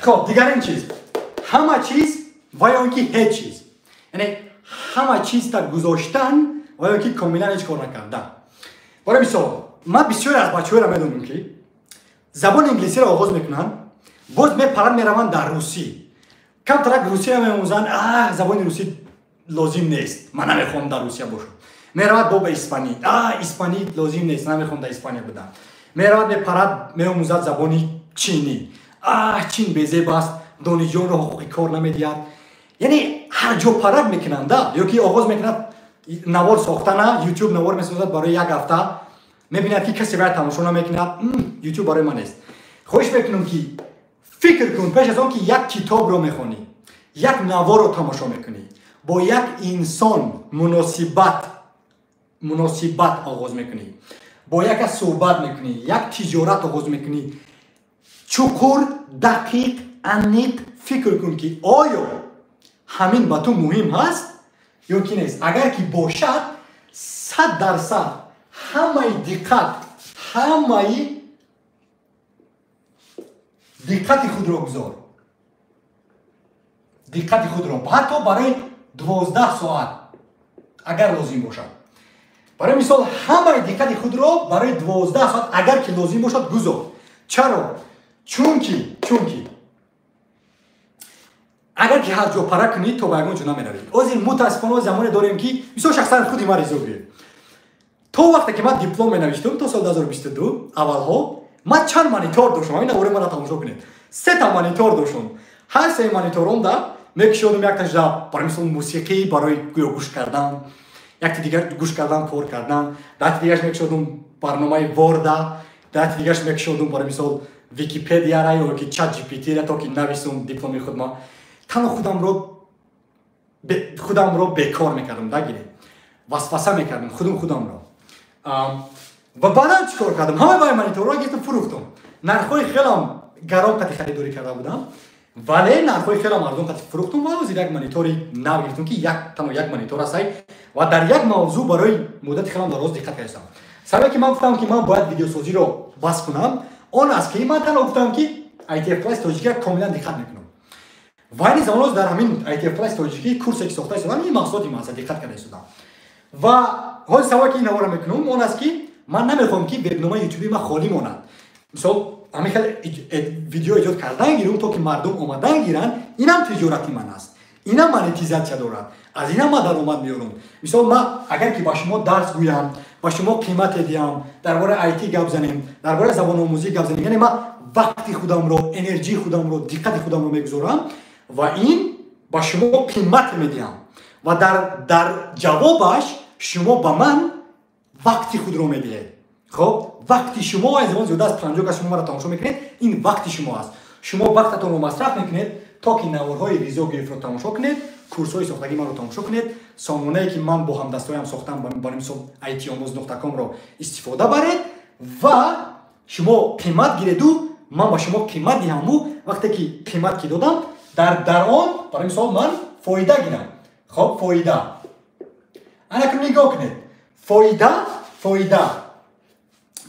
хоб, дигар ин чиз: ҳама чиз ва ё ин ки ҳеҷ чиз. Яъне ҳама чизта гузоштан ва ё ки комилан ҳеҷ кор накардан. Барои мисол, ман бисёре аз бачаҳоеро медонам, ки забони инглисиро оғоз мекунанд, боз мепаранд, мераванд дар русӣ, камтарак русиро меомӯзанд. А, забони русӣ лозим нест, ман намехоҳам дар Русия бошам. Меравад бо ба испанӣ. А, испанӣ лозим нест, намехоҳам дар Испания будам. Меравад, мепарад, меомӯзад забони чинӣ. А, Чин безеб аст, донишҷӯёнро ҳуқуқи кор намедиҳад. Яъне ҳар ҷо парак мекунанда. Ё ки оғоз мекунад навор сохтана, ютуб навор месозад, барои як ҳафта мебинад, ки касе вай тамошо намекунад. Ютуб барои ман нест. Хоҳиш мекунам, ки фикр кун пеш аз он ки як китобро мехонӣ, як наворро тамошо мекунӣ, бо як инсон муносибат оғоз мекунӣ, бо як кас суҳбат мекунӣ, як тиҷорат оғоз мекунӣ, чуқур, дақиқ, аниқ фикр кун, ки оё ҳамин ба ту муҳим ҳаст ё ки нест. Агар ки бошад, 100% ҳамаи диққат, ҳамаи диққати худро гузор, диққати худро ҳатто барои 12 соат агар лозим бошад. Барои мисол, ҳамаи диққати худро барои 12 соат агар ки лозим бошад, гузор. Чаро? Чунки Агар ки ҳар ҷо пара кунӣ, то ба ягон ҷо намеравӣ. Ҳозир мутаассифона замоне дорем, ки мисол шахсан худи ман, Ризо гӯем, то вақте ки ман диплом менавиштум, то соли 2022 аввалҳо, ман чанд монитор доштам. Ҳамин навори мара тамошо кунед. Сета монитор доштам. Ҳар сеи монитором да мекушодам: якташда барои мисол мусиқӣ, барои гӯё гӯш кардан, якти дигар гӯш кардан, кор кардан, дати дигараш мекушодум барномаи Word, дати дигараш мекушодум барои мисол Википедияра ё ки Чат GPT-ра, то ки нависум дипломи худма. Танҳо худамро бекор мекардам, дагире васваса мекардам худум худамро. Ва баъдан чӣ кор кардам? Ҳамаи вай мониторро гирифтам, фурӯхтам. Нархҳои хелам гарон қати харидорӣ карда будам, вале нархҳои хелам арзон қати фурӯхтам ва ҳозир як монитори нав гирифтам, ки як танҳо як монитор астай ва дар як мавзӯъ барои муддати хелам дароз диққат кардастам. Сабабе ки ман гуфтам, ки ман бояд видеосозиро бас кунам, он аст, ки ман танҳо гуфтам, ки ITF Plus тоҷикия комилан диққат мекунам. Ва айни замон дар ҳамин ITF Plus тоҷикӣ курсе ки сохта истодам, ин маҳсулоти ман аст, диққат карда истодам. Ва ҳозир сабабе ки ин наворро мекунам, он аст, ки ман намехоҳам, ки вебномаи ютуби ман холӣ монад. Мисол, ҳамин хел видео эҷод кардан гирум, то ки мардум омадан гиранд. Инам тиҷорати ман аст, инам монетизатсия дорад, аз инам ман даромад меёрам. Мисол, ман агар ки ба шумо дарс гӯям, ба шумо қимате диҳам, дар бораи IT гап занем, дар бораи забономӯзӣ гап занем, яъне ман вақти худамро, энерҷии худамро, диққати худамро мегузорам ва ин ба шумо қимат медиҳам ва дар ҷавобаш шумо ба ман вақти худро медиҳед. Хоб, вақти шумо, аз замон зиёда аз 50 кас шумо маро тамошо мекунед, ин вақти шумо аст. Шумо вақтатонро масраф мекунед, то ки наворҳои Ризо Гирифро тамошо кунед, курсҳои сохтагии маро тамошо кунед, сомонае ки ман бо ҳамдастҳоям сохтам, ба мисол itomuz.com-ро истифода баред ва шумо қимат гиреду ман ба шумо қимат диҳаму вақте ки қимат ки додам, дар он барои мисол ман фоида гирам. Хоб, фоида, анакун нигоҳ кунед, фоида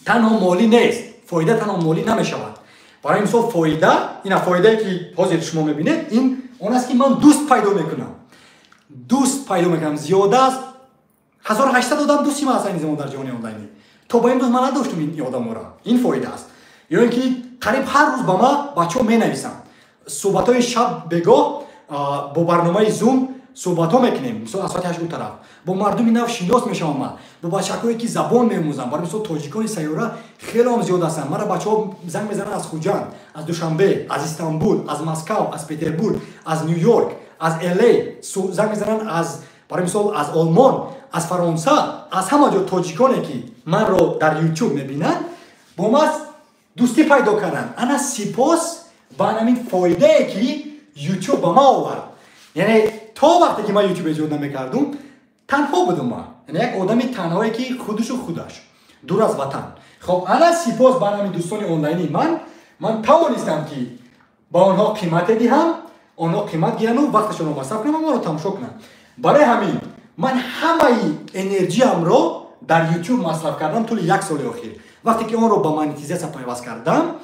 танҳо молӣ нест, фоида танҳо молӣ намешавад. Барои мисол, фоида, ина фоидае ки ҳозир шумо мебинед, ин он аст, ки ман дӯст пайдо мекунам, дӯст пайдо мекунам. Зиёда аз 1800 одам дӯсти ман аст айни замон дар ҷаҳони онлайнӣ. То ба имрӯз ман надоштум ин одаморо. Ин фоида аст. Ё ин ки қариб ҳар рӯз ба ман бачаҳо менависанд, суҳбатҳои шаб бегоҳ бо барномаи Zoom суҳбатҳо мекунем. Мисол, аз соати 8 ӯ тараф бо мардуми нав шинос мешавам ман, бо бачакҳое ки забон меомӯзанд. Барои мисол, тоҷикони сайёра хелеам зиёд ҳастанд. Мара бачаҳо занг мезананд аз Хуҷанд, аз Душанбе, аз Истанбул, аз Москав, аз Петербург, аз Ню Йорк, аз Ла занг мезананд, аз барои мисол аз Олмон, аз Фаронса, аз ҳама ҷо тоҷиконе ки манро дар Ютуб мебинанд, бо ман дӯстӣ пайдо карданд. Ана сипос ба ҳамин фоидае ки Ютуб ба ман овард. Яъне то вақте ки ман Ютуб эҷод намекардум, танҳо будум ман, яъне як одами танҳое, ки худушу худаш дур аз ватан. Хоб, ана сипос ба ҳамин дӯстони онлайнии ман, ман тавонистам, ки ба онҳо қимате диҳам, онҳо қимат гирану вақташонро масраф кунам ва маро тамошо кунанд. Барои ҳамин ман ҳамаи энерҷиамро дар Ютуб масраф кардам тӯли як соли охир. Вақте ки онро ба монетизатсия пайваст кардам,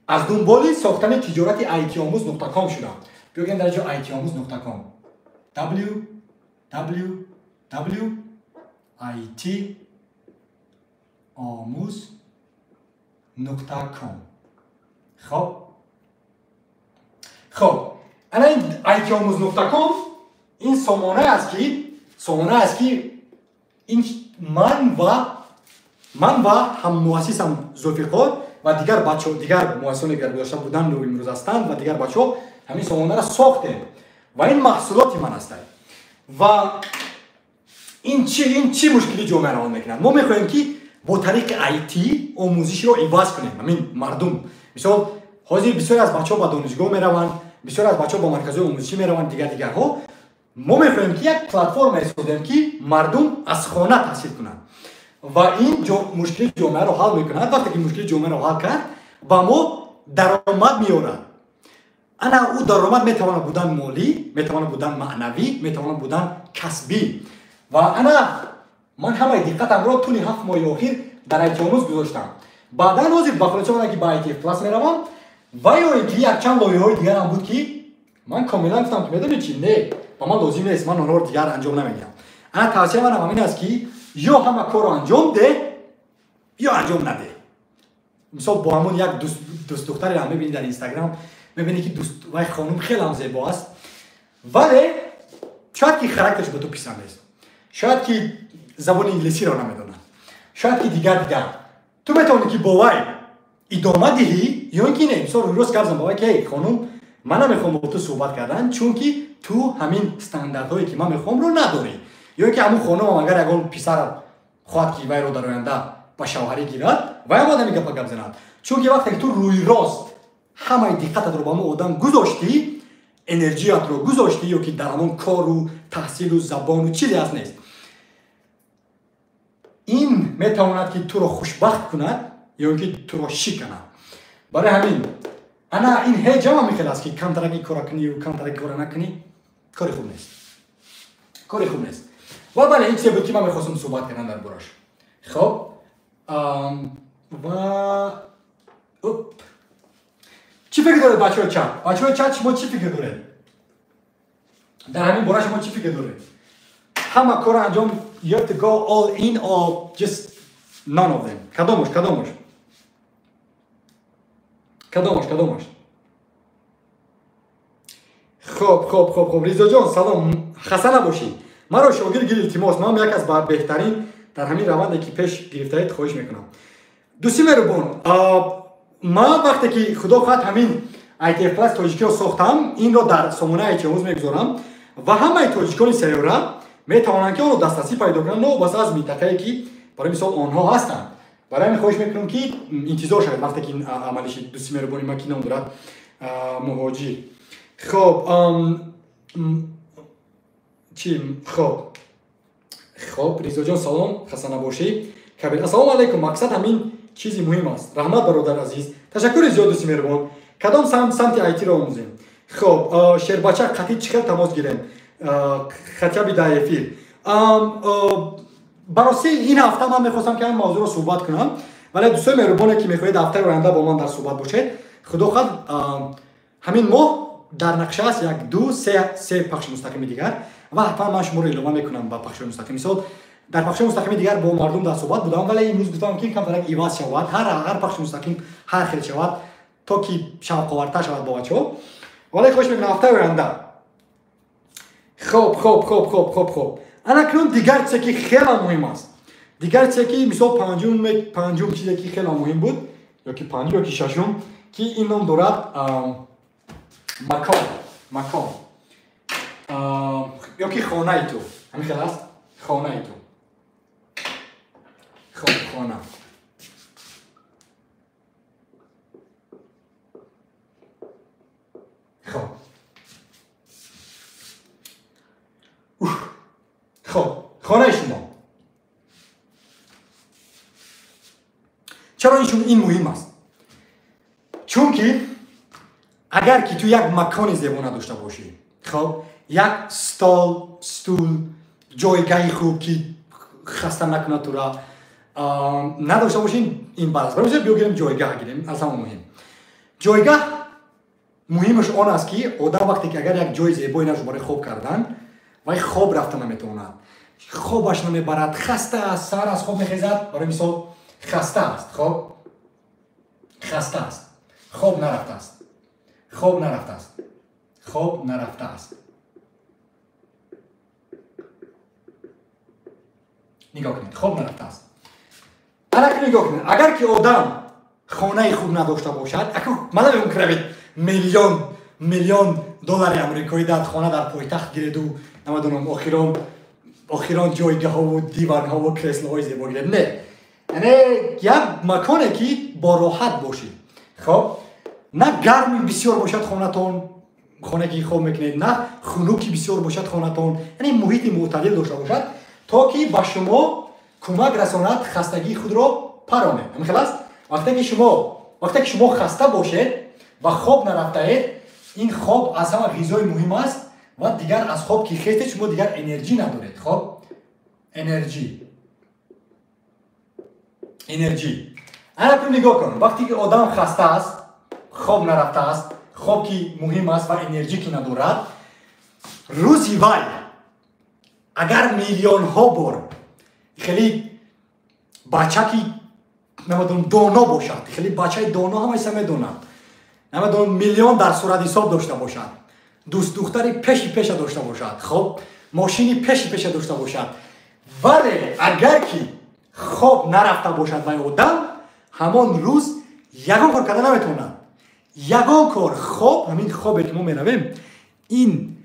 аз дунболи сохтани тиҷорати itomuz.com шудам. Биёгем дар ҷо itomuz.com, www itomuz.com. Хоб, ана ин itomuz.com, ин сомонае аст, ки ин ман ва ҳаммуассисам Зулфиқор ва дигар бачаҳо, дигар муассисоне ки дар гузашта буданду имрӯз ҳастанд ва дигар бачаҳо, ҳамин сомонаро сохтем ва ин маҳсулоти ман астад. Ва ин чӣ мушкили ҷомеаро ҳал мекунад? Мо мехоҳем, ки бо тариқи IT омӯзишро иваз кунем. Ҳамин мардум, мисол, ҳозир бисёре аз бачаҳо ба донишгоҳ мераванд, бисёре аз бачаҳо ба марказҳои омӯзишӣ мераванд, дигар дигарҳо. Мо мехоҳем, ки як платформа созем, ки мардум аз хона таҳсил кунанд ва ин мушкили ҷомеаро ҳал мекунад. Вақте ки мушкили ҷомеаро ҳал кард, ба мо даромад меорад. Ана ӯ даромад метавонад будан молӣ, метавонад будан маънавӣ, метавонад будан касбӣ. Ва ана ман ҳамаи диққатамро тӯли 7 моҳи охир дар айтиомӯз гузоштам. Баъдан ҳозир ба хулоса омадам, ки ба ITF Plus меравам ва ё ин ки якчанд лоиҳаҳои дигарам буд, ки ман комилан гуфтам, ки медонед чи, не, ба ман лозим нест, ман онҳоро дигар анҷом намедиҳам. Ана тавсияи манам ҳамин аст, ки ё ҳама корро анҷом деҳ, ё анҷом надеҳ. Мисол, бо ҳамон як дӯстдухтареам мебинӣ дар Инстаграм, мебинӣ, ки вай хонум хелам зебо аст. Вале шояд ки характерш ба ту писанд нест, шояд ки забони инглисиро намедонад, шояд ки дигар. Ту метавонӣ ки бо вай идома диҳӣ ё ин ки не. Мисол, рӯйрост гап зан бо вай ки эй хонум, ман намехоҳам бо ту суҳбат кардан, чунки ту ҳамин стандартҳое ки ман мехоҳамро надорӣ. Ё ин ки ҳамун хонумам агар ягон писар хоҳад ки вайро дар оянда ба шавҳарӣ гирад, вай ҳам одами гапа гап занад. Чунки вақте ки ту рӯйрост ҳамаи диққататро ба ҳамон одам гузоштӣ, энерҷиятро гузоштӣ, ё ки дар ҳамон кору таҳсилу забону чизе ҳаст нест, ин метавонад ки туро хушбахт кунад ё ин ки туро шиканад. Барои ҳамин ана ин ҳеҷ ҳама мехел аст ки камтараки кора кунӣ камтараки кора накунӣ, кори хуб нест, кори хуб нест. Ва бале, ин чизе буд ки ман мехостам суҳбат кардан дар бораш. Хоб, ва чӣ фикр доред бачаҳои чат? Бачаҳои чат, шумо чӣ фикр доред дар ҳамин бора? Шумо чӣ фикр доред? Ҳама кора анҷом, you have to go all in or just none of them. Кадомаш, кадомаш, кадомаш, кадомаш? Хоб, хоб, хоб, хоб. Ризоҷон, салом, хаста набошӣ. Маро шогирд гир, илтимос. Ман як аз беҳтарин дар ҳамин раванде ки пеш гирифтаед хоҳиш мекунам. Дӯсти меҳрубон, ман вақте ки худо хоҳад ҳамин ITF Plus тоҷикиро сохтам, инро дар сомонаи iTunes мегузорам ва ҳамаи тоҷикони сайёра метавонанд ки онро дастрасӣ пайдо кунанд, новобаста аз минтақае ки барои мисол онҳо ҳастанд. Барои ҳамин хоҳиш мекунам ки интизор шавед вақте ки амалӣ шид. Дӯсти меҳрубони ман ки ном дорад Муҳоҷир. Хоб, чи, хоб, хоб. Ризоҷон, салом, хаста набошӣ. Кабир, ассалому алайкум. Мақсад ҳамин чизи муҳим аст. Раҳмат, бародар азиз, ташаккури зиёд, дӯсти меҳрубон. Кадом самти айтиро омӯзем? Хоб, Шербача, қатъи чӣ хел тамос гирем хотя бы дар эфир? Барости ин ҳафта ман мехостам ки ҳамин мавзӯъро суҳбат кунам, вале дӯстои меҳрубоне ки мехоҳед ҳафтаи оянда бо ман дар суҳбат бошед, худо хоҳад ҳамин моҳ дар нақша аст як, ду, се пахши мустақими дигар ва ҳатман ман шуморо илова мекунам ба пахшҳои мустақим. Мисол, дар пахшҳои мустақими дигар бо мардум дар суҳбат будам, вале имрӯз гуфтам ки камтарак иваз шавад, ҳар пахши мустақим ҳар хел шавад, то ки шавқовартар шавад бо бачаҳо. Вале хоҳиш мекунам ҳафтаи оянда. Хоб, хоб, хоб, хоб, хоб, хоб. Анакнун дигар чизе ки хеле муҳим аст, дигар чизе ки мисол панҷум чизе ки хеле муҳим буд, ё ки панҷум ё ки шашум, ки ин ном дорад макон, макон ё ки хонаи ту. Ҳамин хел аст, хонаи ту. Хоб, хона. Хоб, хоб, хонаи шумо. Чаро ин муҳим аст? Чунки агар ки ту як макони зебо надошта бошӣ, хоб, як стол, стул, ҷойгаҳи хуб ки хаста накунад тура надошта бошӣ, ин бад аст. Барои мисол биё гирем ҷойгаҳ гирем, аз ҳама муҳим ҷойгаҳ. Муҳимаш он аст ки одам вақте ки агар як ҷои зебое надошт барои хоб кардан, вай хоб рафта наметавонад, хобаш намебарад, хаста аст, саҳар аз хоб мехезад, барои мисол хаста аст, хоб, хаста аст, хоб нарафтааст, хоб нарафтааст, хоб нарафтааст. Нигоҳ кунед, хоб нарафтааст. Анак нигоҳ кунед, агар ки одам хонаи хуб надошта бошад, ман намегӯям ки равед миллион доллари амрикоӣ дар хона дар пойтахт гиреду намедонам охирон ҷойгаҳову диванҳову креслоҳои зебо гиред. Не, яъне як маконе ки бо роҳат бошӣ. Хоб, на гарми бисёр бошад хонатон, хонае ки хоб мекунед, на хунуки бисёр бошад хонатон, яъне муҳити мӯътадил дошта бошад, то ки ба шумо кӯмак расонад хастагии худро паронед. Ҳамин хел аст? Вақте ки шумо хаста бошед ва хоб нарафтаед, ин хоб аз ҳама ғизои муҳим аст ва дигар аз хоб ки хестед, шумо дигар энерҷӣ надоред. Хоб, энерҷӣ, энерҷӣ. Анакун нигоҳ кун, вақте ки одам хаста аст, хоб нарафтааст, хоб ки муҳим аст ва энерҷӣ ки надорад, рӯзи вай агар миллионҳо бор хеле бача ки намедонам доно бошад, хеле бачаи доно ҳамаиса медонад, намедонам миллион дар суратҳисоб дошта бошад, Дӯстдухтари пеши пеша дошта бошад, хоб, мошини пеши пеша дошта бошад, вале агар ки хоб нарафта бошад вай одам ҳамон рӯз ягон кор карда наметавонад. Ягон кор. Хоб, ҳамин хобе ки мо меравем, ин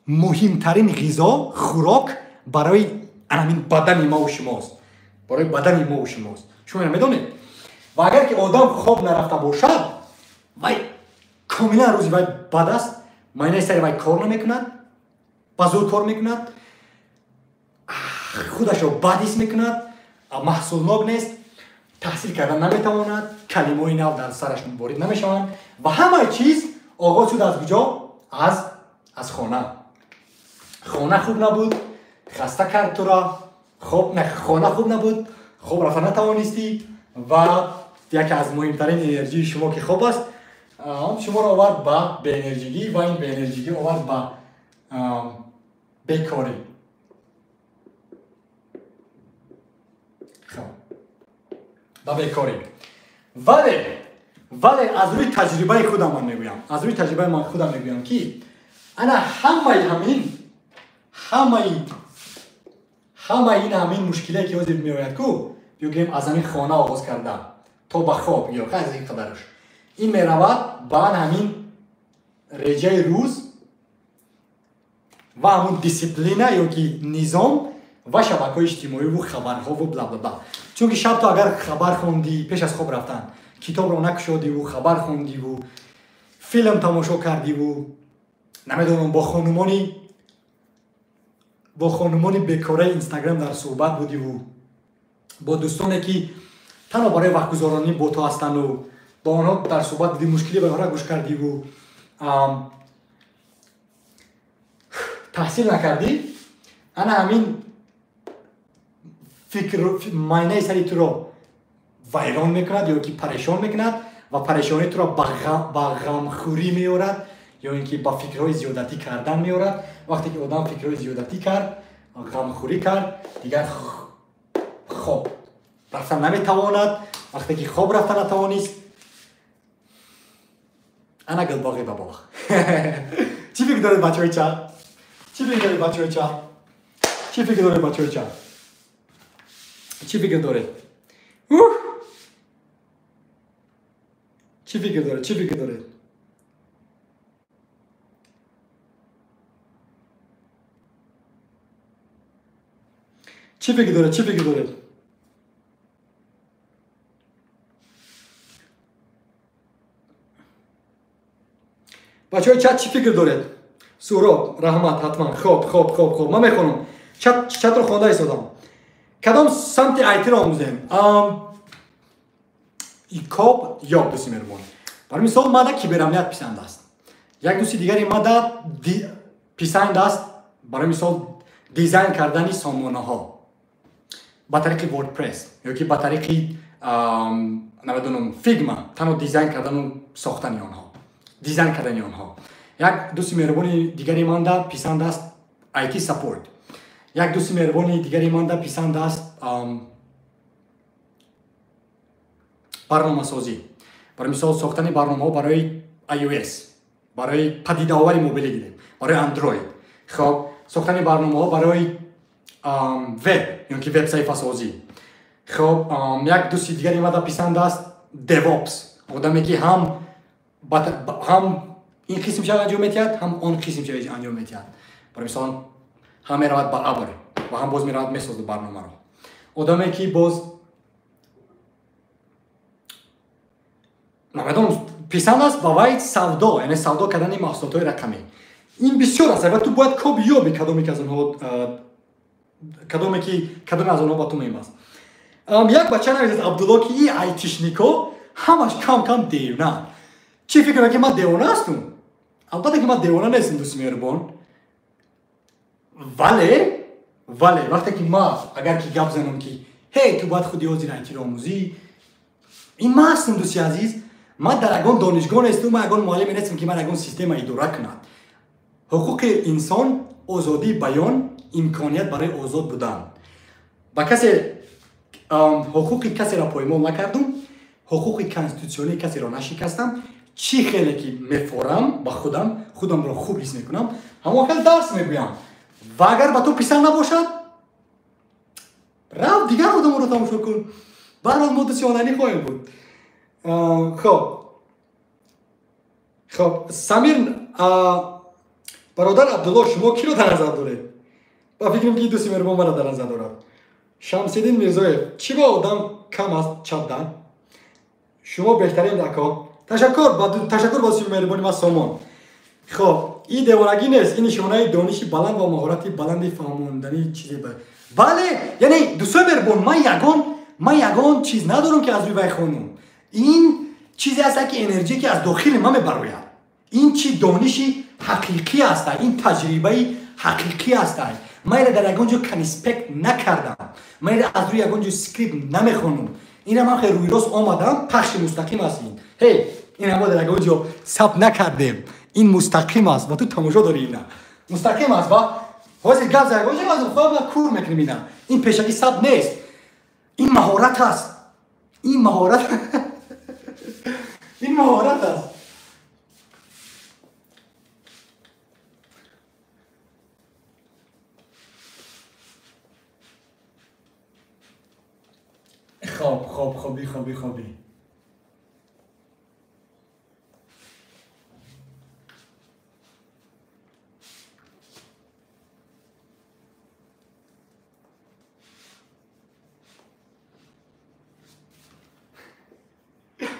муҳимтарин ғизо, хӯрок барои ҳамин бадани мову шумост, барои бадани мову шумост. Шумо инро медонед? Ва агар ки одам хоб нарафта бошад, вай комилан рӯзи вай бад аст, майнаи сари вай кор намекунад, ба зур кор мекунад, худашро бад ҳис мекунад, маҳсулнок нест, таҳсил кардан наметавонад, калимаҳои нав дар сараш ворид намешаванд ва ҳамаи чиз оғоз шуд аз куҷо? Аз хона. Хона хуб набуд, хаста кард туро, хоб хона хуб набуд, хоб рафта натавонистӣ ва яке аз муҳимтарин энерҷии шумо ки хоб аст, шуморо овард ба беэнерҷигӣ ва ин беэнерҷигӣ овард ба бекорӣ. Хоб, ба бекорӣ. Вале аз рӯи таҷрибаи худам ман мегӯям, аз рӯи таҷрибаи ман худам мегӯям ки ана ҳамаи ҳамин, ҳамаи ин ҳамин мушкиле ки ҳозир меояд ку, бигӯем аз ҳамин хона оғоз карда то ба хоб ё аз ин қадараш, ин меравад ба ҳамин реҷаи рӯз ва ҳамун дисциплина ё ки низом ва шабакаҳои иҷтимоиву хабарҳову бла-бла-бла. Чунки шаб ту агар хабар хондӣ пеш аз хоб рафтан, китобро накушодиву хабар хондиву филм тамошо кардиву намедонам бо хонумони бекораи Инстаграм дар суҳбат будиву бо дӯстоне ки танҳо барои вақтгузаронӣ бо ту ҳастанду бо онҳо дар суҳбат будӣ, мушкилӣ ба онҳо гӯш кардиву таҳсил накардӣ, ана ҳамин фикр майнаи сари туро вайрон мекунад ё ки парешон мекунад ва парешонии туро ба ғамхӯрӣ меорад ё ин ки ба фикрҳои зиёдатӣ кардан меорад. Вақте ки одам фикрҳои зиёдатӣ кард, ғамхӯрӣ кард, дигар хоб рафта наметавонад. Вақте ки хоб рафта натавонист, ана гулбоғи ба боғ. Чӣ фикр доред бачаҳои чап? Чӣ фикр доред бачаҳои чап? Чӣ фикр доред бачаҳои чап? Чӣ фикр доред? Чӣ фикр доред? Чӣ фикр доред? Чӣ фикр доред? Чӣ фикр доред? Бачаҳои чат чӣ фикр доред? Суҳроб, раҳмат, ҳатман. Хоб, хоб, хоб, хоб. Ман мехонам. Чатро хонда истодам. Кадом самти айтиро омӯзем? Коб ё дӯсти меҳрубон. Барои мисол, мада киберамният писанд аст. Як дӯсти дигари мада писанд аст, барои мисол, дизайн кардани сомонаҳо ба тариқи WordPress ё ки ба тариқи намедонам Figma, танҳо дизайн кардану сохтани онҳо, дизайн кардани онҳо. Як дӯсти меҳрубони дигари манда писанд аст IT support. Як дӯсти меҳрубони дигари манда писанд аст барномасозӣ. Барои мисол, сохтани барномаҳо барои iOS, барои падидаовари мобилӣ гирем, барои Android. Хоб, сохтани барномаҳо барои веб ё ки веб-саҳифасозӣ. Хоб, як дӯсти дигари манда писанд аст DevOps, одаме ки ҳам ин қисмша анҷом медиҳад, ҳам он қисмша анҷом медиҳад. Барои мисол, ҳам меравад ба абр ва ҳам боз меравад месозад барномаро. Одаме ки боз намедонам писанд аст ба вай савдо, яъне савдо кардани маҳсулотҳои рақамӣ. Ин бисёр аст ва ту бояд коб ёбӣ кадоме ки аз онҳо кадоме аз онҳо ба ту муҳим аст. Як бача нависад Абдулло ки ин айтишнико ҳамаш кам-кам девона. Чӣ фикр мекунӣ, ман девона ҳастум? Албатта ки ман девона нестам, дӯсти меҳрубон. Вале вақте ки ман агар ки гап занам ки ҳей, ту бояд худи ҳозир айтиро омӯзӣ, ин ман ҳастам, дӯсти азиз. Ман дар ягон донишгоҳ нестам, ман ягон муаллиме нестам ки ман ягон система идора кунад. Ҳуқуқи инсон, озодии баён, имконият барои озод будан. Ба касе ҳуқуқи касеро поймол накардум, ҳуқуқи конститутсионии касеро нашикастам, Чӣ хеле ки мефорам ба худам, худамро хуб ҳис мекунам, ҳамон хел дарс мегӯям. Ва агар ба ту писанд набошад, рав дигар одамонро тамошо кун. Баҳрҳол мо дӯсти онлайнӣ хоҳем буд. Хоб, хоб, Самир, бародар Абдулло, шумо киро дар назар доред? Ба фикрам ки дӯсти меҳрубон маро дар назар дорад. Шамсиддин Мирзоев, чӣ ба одам кам аст чапдан? Шумо беҳтарин ако. Ташаккур, ташаккур ба дӯсти меҳрубони ман Сомон. Хоб, ин девонагӣ нест, ин нишонаи дониши баланд ва маҳорати баланди фаҳмондани чизе. Бале, яъне дӯстои меҳрубон, ман ягон чиз надорам ки аз рӯи вай хонум. Ин чизе аст ки энергие ки аз дохили ман мебарояд. Ин чи дониши ҳақиқӣ аст, ин таҷрибаи ҳақиқӣ аст. Ман инро дар ягон ҷо конспект накардам, ман инро аз рӯи ягон ҷо скрипт намехонум. Инро ман хеле рӯйрост омадам, пахши мустақим аст ин. Ҳей, инро мо дар ягон ҷо сабт накардем, ин мустақим аст ва ту тамошо дорӣ ина. Мустақим аст ва ҳозир гап за ягон ҷо аз хоҳам кур мекунем ина. Ин пешакӣ сабт нест. Ин маҳорат аст. Ин маҳорат ин маҳорат аст. خب خب خبی خبی خبی.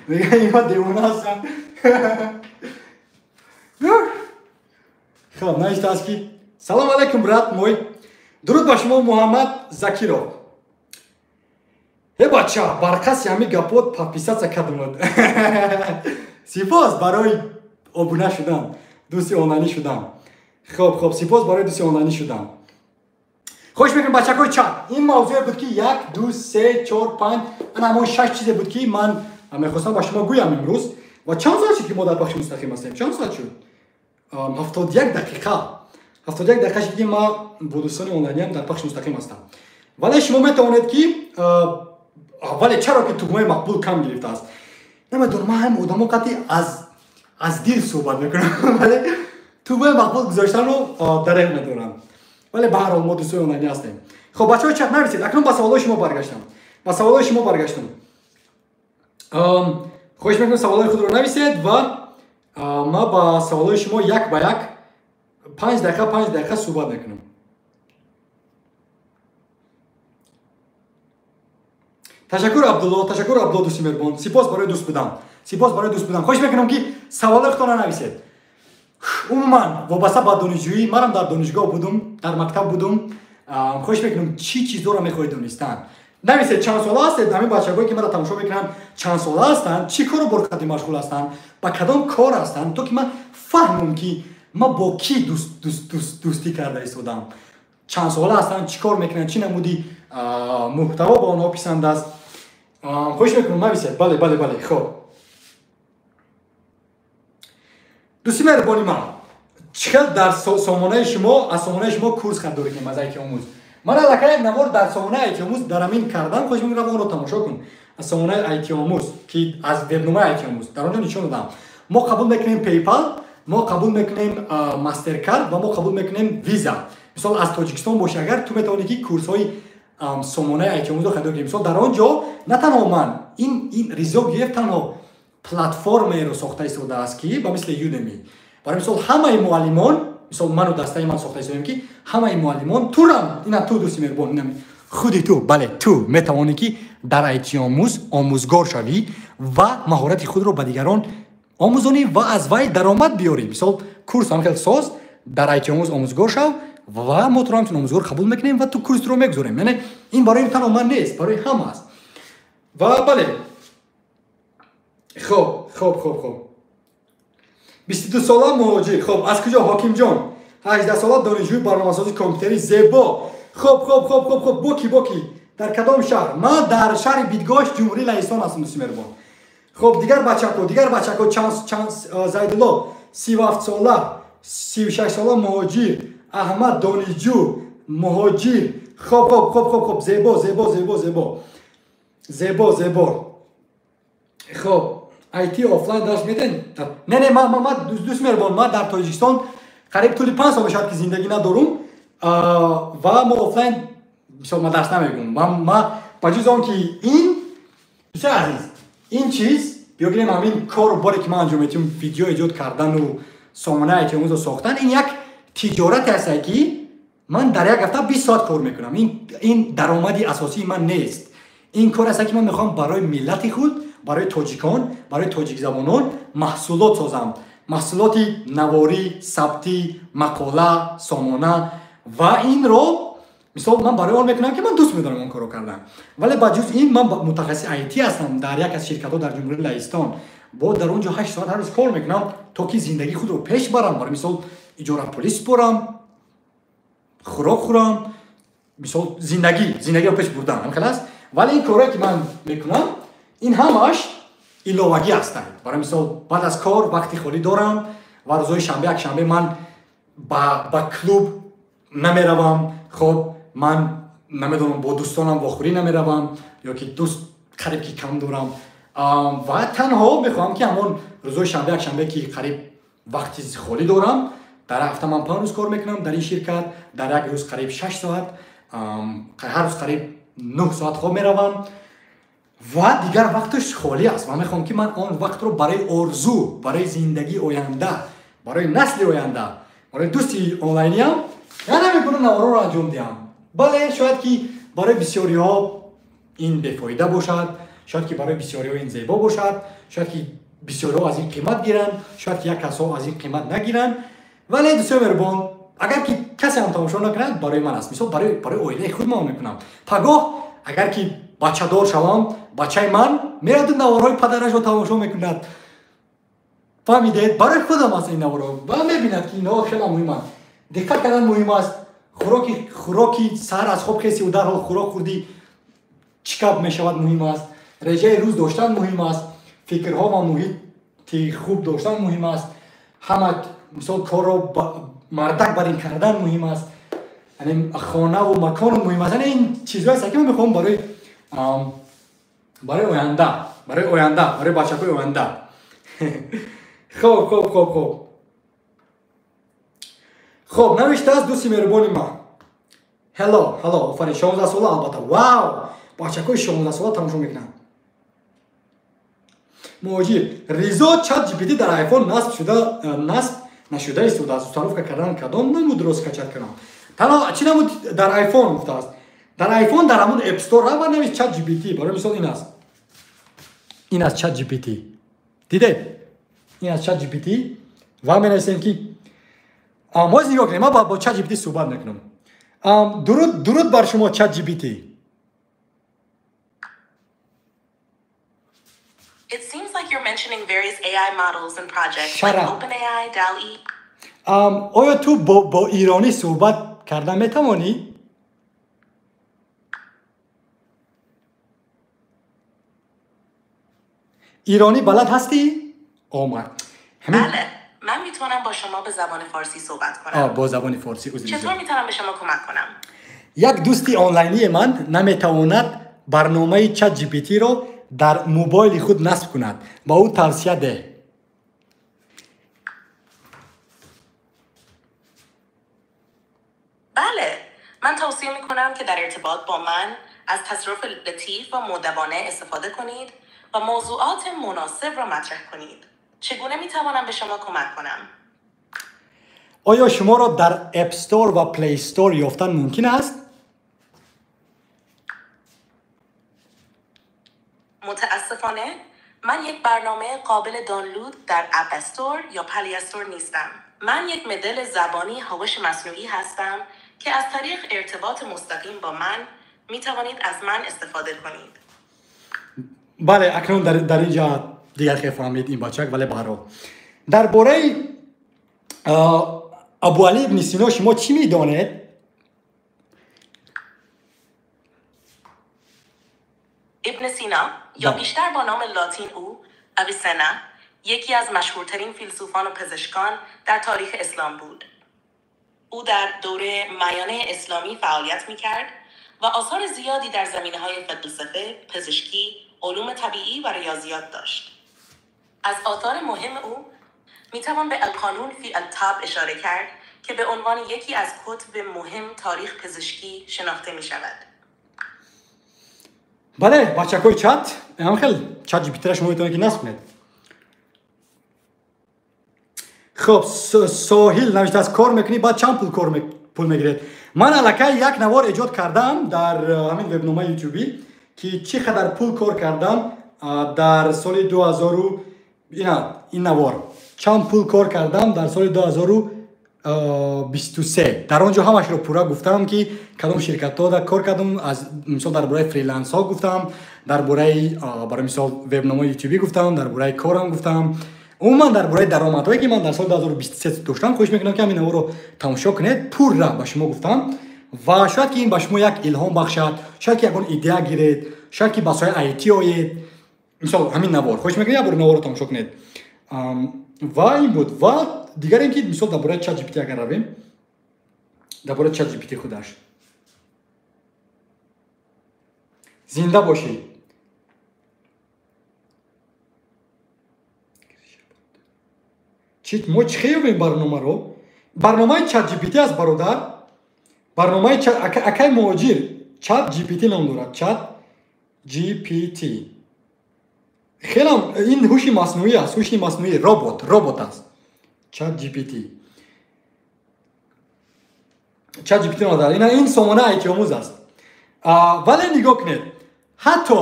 میگه اینا دیوانه هستن. خب نوشته است که سلام علیکم брат мой. Дуруд ба шумо Муҳаммад Закиров. Э бача, барқаси ҳами гапот подписаться кардамад. Сипос барои обуна шудан, дӯсти онлайнӣ шудан. Хоб, хоб, сипос барои дӯсти онлайнӣ шудан. Хоҳиш мекунам бачакҳои чат. Ин мавзӯе буд ки 1, 2, 3, 4, 5, ана ҳамон 6 чизе буд ки ман мехостам ба шумо гӯям имрӯз. Ва чанд соат шуд ки мо дар бахши мустақим ҳастем? Чанд соат шуд? 71 дақиқа. 71 дақиқа шуд ки ман бо дӯстони онлайниам дар бахши мустақим ҳастам. Вале шумо метавонед ки вале чаро ки тугмаи мақбул кам гирифтааст? Намедонам, ман ҳам одамо қатъи аз дил суҳбат мекунам, вале тугмаи мақбул гузоштанро дареғ медорам. Вале ба ҳар ҳол мо дӯстои онлайнӣ ҳастем. Хоб, бачаҳои чат нависед. Акнун ба саволҳои шумо баргаштам. Ба саволҳои шумо баргаштам. Хоҳиш мекунам саволҳои худро нависед ва ман ба саволҳои шумо як ба як 5 дақиқа 5 дақиқа суҳбат мекунам. Ташаккур Абдулло, ташаккур Абдулло дӯсти меҳрубон. Сипос барои дӯст будан. Сипос барои дӯст будан. Хоҳиш мекунам ки саволҳои худтонро нависед. Умуман вобаста ба донишҷӯӣ, манам дар донишгоҳ будум, дар мактаб будум. Хоҳиш мекунам чӣ чизҳоро мехоҳед донистан. Нависед чанд сола ҳастед, ҳамин бачаҳое ки маро тамошо мекунанд чанд сола ҳастанд, чӣ кору бор қадим машғул ҳастанд, ба кадом кор ҳастанд, то ки ман фаҳмам ки ман бо кӣ дӯстӣ карда истодам. Чанд сола ҳастанд, чӣ кор мекунанд, чӣ намуди муҳтаво ба онҳо писанд аст. Хоҳиш мекунам нависед. Бале, бале, бале. Хоб, дӯсти меҳрубони ман, чӣ хел дар сомонаи шумо, аз сомонаи шумо курс харидорӣ кунем аз IT омӯз? Ман аллакай як навор дар сомонаи IT омӯз дар ҳамин кардам. Хоҳиш мекунам онро тамошо кун. Аз сомонаи IT омӯз ки аз вебномаи IT омӯз дар он ҷо нишон додам. Мо қабул мекунем PayPal, мо қабул мекунем Mastercard ва мо қабул мекунем Visa. Мисол аз Тоҷикистон боши агар ту метавонӣ ки курсҳои сомонаи IT омӯзро харидорӣ кунӣ. Мисол дар он ҷо на танҳо ман, ин Ризо Гиев танҳо платформаеро сохта истодааст ки ба мисли Udemy. Барои мисол ҳамаи муаллимон, мисол ману дастаи ман сохта истодем ки ҳамаи муаллимон турам, ина ту дӯсти меҳрубон, ина худи ту, бале ту метавонӣ ки дар IT омӯз омӯзгор шавӣ ва маҳорати худро ба дигарон омӯзонӣ ва аз вай даромад биёрӣ. Мисол курс ҳам хел соз, дар IT омӯз омӯзгор шав ва мо туро ҳамчун омӯзгор қабул мекунем ва ту курсро мегузорем. Яъне ин барои танҳо ман нест, барои ҳама аст. Ва бале, хоб, хоб, хоб, хоб. 22 сола муҳоҷир. Хоб, аз куҷо? Ҳокимҷон. 18 сола донишҷӯи барномасози компютери зебо. Хоб, хоб, хоб, хоб, хоб. Боки, боки. Дар кадом шаҳр? Ман дар шаҳри Бидгош, Ҷумҳурии Лаҳистон ҳастам, дӯсти меҳрубон. Хоб, дигар бачако, дигар бачако, чанд Зайдулло, 37 сола, 36 сола муҳоҷир. Аҳмад донишҷӯ, муҳоҷир. Хоб, хоб, хоб, хоб, хоб. Зебо, зебо, зебо, зебо. Зебо, зебо. Хоб, IT офлайн дарс медиҳед? Не, не, ма дӯст меҳрубон, ма дар Тоҷикистон қариб тӯли 5 сол мешавад, ки зиндагӣ надорум ва мо офлайн, мисол, ма дарс намегӯм. Ма ба ҷуз он ки ин, дӯстои азиз, ин чиз, биё гирем, ҳамин кору боре, ки ман анҷом медиҳам, видео эҷод кардану сомонаи IT-омӯзро сохтан, ин як тиҷорате аст, ки ман дар як ҳафта 20 соат кор мекунам. Ин даромади асосии ман нест. Ин кор аст, ки ман мехоҳам барои миллати худ, барои тоҷикон, барои тоҷикзабонон маҳсулот созам, маҳсулоти наворӣ, сабтӣ, мақола, сомона. Ва инро, мисол, ман барои он мекунам, ки ман дӯст медорам он корро кардан. Вале ба ҷуз ин ман мутахассиси IT ҳастам дар як аз ширкатҳо дар Ҷумҳурии Лаҳистон. Бо дар он ҷо 8 соат ҳар рӯз кор мекунам, то ки зиндагии худро пеш барам, барои мисол, иҷорапулӣ супорам, хӯрок хӯрам, мисол, зиндагиро пеш бурдан, ҳам хел аст. Вале ин корое, ки ман мекунам, ин ҳамааш иловагӣ ҳастанд. Барои мисол, баъд аз кор вақти холӣ дорам ва рӯзҳои шанбе, якшанбе ман ба клуб намеравам. Хоб, ман намедонам, бо дӯстонам вохӯрӣ намеравам ё ки дӯст қариб ки кам дорам ва танҳо мехоҳам, ки ҳамон рӯзҳои шанбе, якшанбе, ки қариб вақти холӣ дорам. Дар ҳафта ман 5 рӯз кор мекунам дар ин ширкат, дар як рӯз қариб 6 соат, ҳар рӯз қариб 9 соат хоб меравам ва дигар вақташ холӣ аст. Ман мехоҳам, ки ман он вақтро барои орзу, барои зиндагии оянда, барои насли оянда, барои дӯсти онлайниам яна мекунам, наворҳоро анҷом диҳам. Бале, шояд ки барои бисёриҳо ин бефоида бошад, шояд ки барои бисёриҳо ин зебо бошад, шояд ки бисёриҳо аз ин қимат гиранд, шояд ки як касҳо аз ин қимат нагиранд. Вале, дӯстои меҳрубон, агар ки касе ҳам тамошо накунад, барои ман аст, мисол, барои оилаи худ ман мекунам. Пагоҳ агар ки бачадор шавам, бачаи ман мераду наворҳои падарашро тамошо мекунад. Фаҳмидед? Барои худам аст ин наворҳо ва мебинад, ки инҳо хеле муҳиманд. Диққат кардан муҳим аст. Хӯроки саҳар аз хоб хесиву дарҳол хӯрок хӯрдӣ, чӣ кап мешавад, муҳим аст. Реҷаи рӯз доштан муҳим аст. Фикрҳо ва муҳити хуб доштан муҳим аст. Ҳама, мисол, корро мардак бар ин кардан муҳим аст, яъне хонаву макон муҳим аст. Яъне ин чизҳое аст, ки ман мехоҳам барои оянда, барои оянда, барои бачаҳои оянда. Хоб, хоб, хоб, хоб, хоб, навиштааст дӯсти меҳрубони ман: hello, hello. Офарин, 16 сола, албатта. Вау, бачакҳои 16 сола тамошо мекунанд. Муҳоҷир Ризо, Чат GPT дар айфон насб шуда, насб нашуда истодааст. Установка кардан кадом намудро скачать кардам? Танҳо чӣ намуд дар айфон гуфтааст? Дар айфон дар ҳамон App Store ва навис Чат GPT. Барои мисол, ин аст, ин аст Чат GPT. Дидед, ин аст Чат GPT. Ва менависем, ки моз нигоҳ кунем, ман бо Чат GPT суҳбат мекунам. Дуруд, дуруд бар шумо, Чат GPT. It seems like you're mentioning various AI models and projects Shut like up. OpenAI, DALL-E. Оё ту бо иронӣ суҳбат кардан метавонӣ? Иронӣ балад ҳастӣ? Омад ҳамин. بله، من میتونم با شما به زبان فارسی صحبت کنم. با забони форсӣ، узр. چطور میتونم به شما کمک کنم؟ Як дӯсти онлайнии ман наметавонад барномаи Чат GPT-ро дар мобайли худ насб кунад. Ба ӯ тавсия деҳ. بله، من توصیه میکنم که در ارتباط با من از تصرف لطیف و مودبانه استفاده کنید و موضوعات مناسب را مطرح کنید. چگونه میتوانم به شما کمک کنم؟ Оё шуморо дар App Store ва Play Store ёфтан мумкин аст? متاسفانه من یک برنامه قابل دانلود در App Store یا Play Store نیستم. من یک مدل زبانی هوش مصنوعی هستم که از طریق ارتباط مستقیم با من می توانید از من استفاده کنید. Бале, акнун дар ин ҷа дигар хел фаҳмид ин бачак. Вале баҳарҳол, дар бораи Абуалӣ ибни Сино шумо чӣ медонед? ابن سینا یا بله. بیشتر با نام لاتین او اویسنا، یکی از مشهورترین فیلسوفان و پزشکان در تاریخ اسلام بود. او در دوره میانه اسلامی فعالیت میکرد و آثار زیادی در زمینه های فلسفه، پزشکی، علوم طبیعی و ریاضیات داشت. از آثار مهم او میتوان به القانون فی الطب اشاره کرد که به عنوان یکی از کتب مهم تاریخ پزشکی شناخته می شود. بله بچه‌های چت هم خیلی ChatGPT را شما میتونید که نصب کنید. خب ساحل نوشته از کار میکنی بعد چند پول کار پول میگیرید؟ من الکی یک نوار ایجاد کردم در همین وبنامه یوتیوبی که چقدر پول کار کردم در سال 2000، این نوار چند پول کار کردم در سال 2023. در آنجا همش رو پورا گفتم که کدام شرکت ها در کار کردم، از مثال درباره freelance ها گفتم، درباره برای مثال وبنامه یوتیوبی گفتم، درباره کارم گفتم، عموما درباره درآمدهایی که من در سال 2023 داشتم. خوش میکنم که همین رو تماشا کنید، پورا به شما گفتم و شاید که این به شما یک الهام بخشد، شاید که یکون ایده گیرید، شاید که به سوی IT آید. مثال همین نوار خوش میکنم یه بار نوار رو تماشا کنید. و این بود. و دیگر اینکه مثال درباره ChatGPT اگر رویم، درباره ChatGPT خودش زنده باشی. ما چه یابیم برنامه رو؟ برنامه ChatGPT است برادر. برنامه اکای مهاجر ChatGPT نام دارد. ChatGPT خیلی این هوش مصنوعی است، هوش مصنوعی ربات است. ChatGPT ChatGPT نام دارد. این سامانه IT آموز است. ولی نگاه کنید، حتی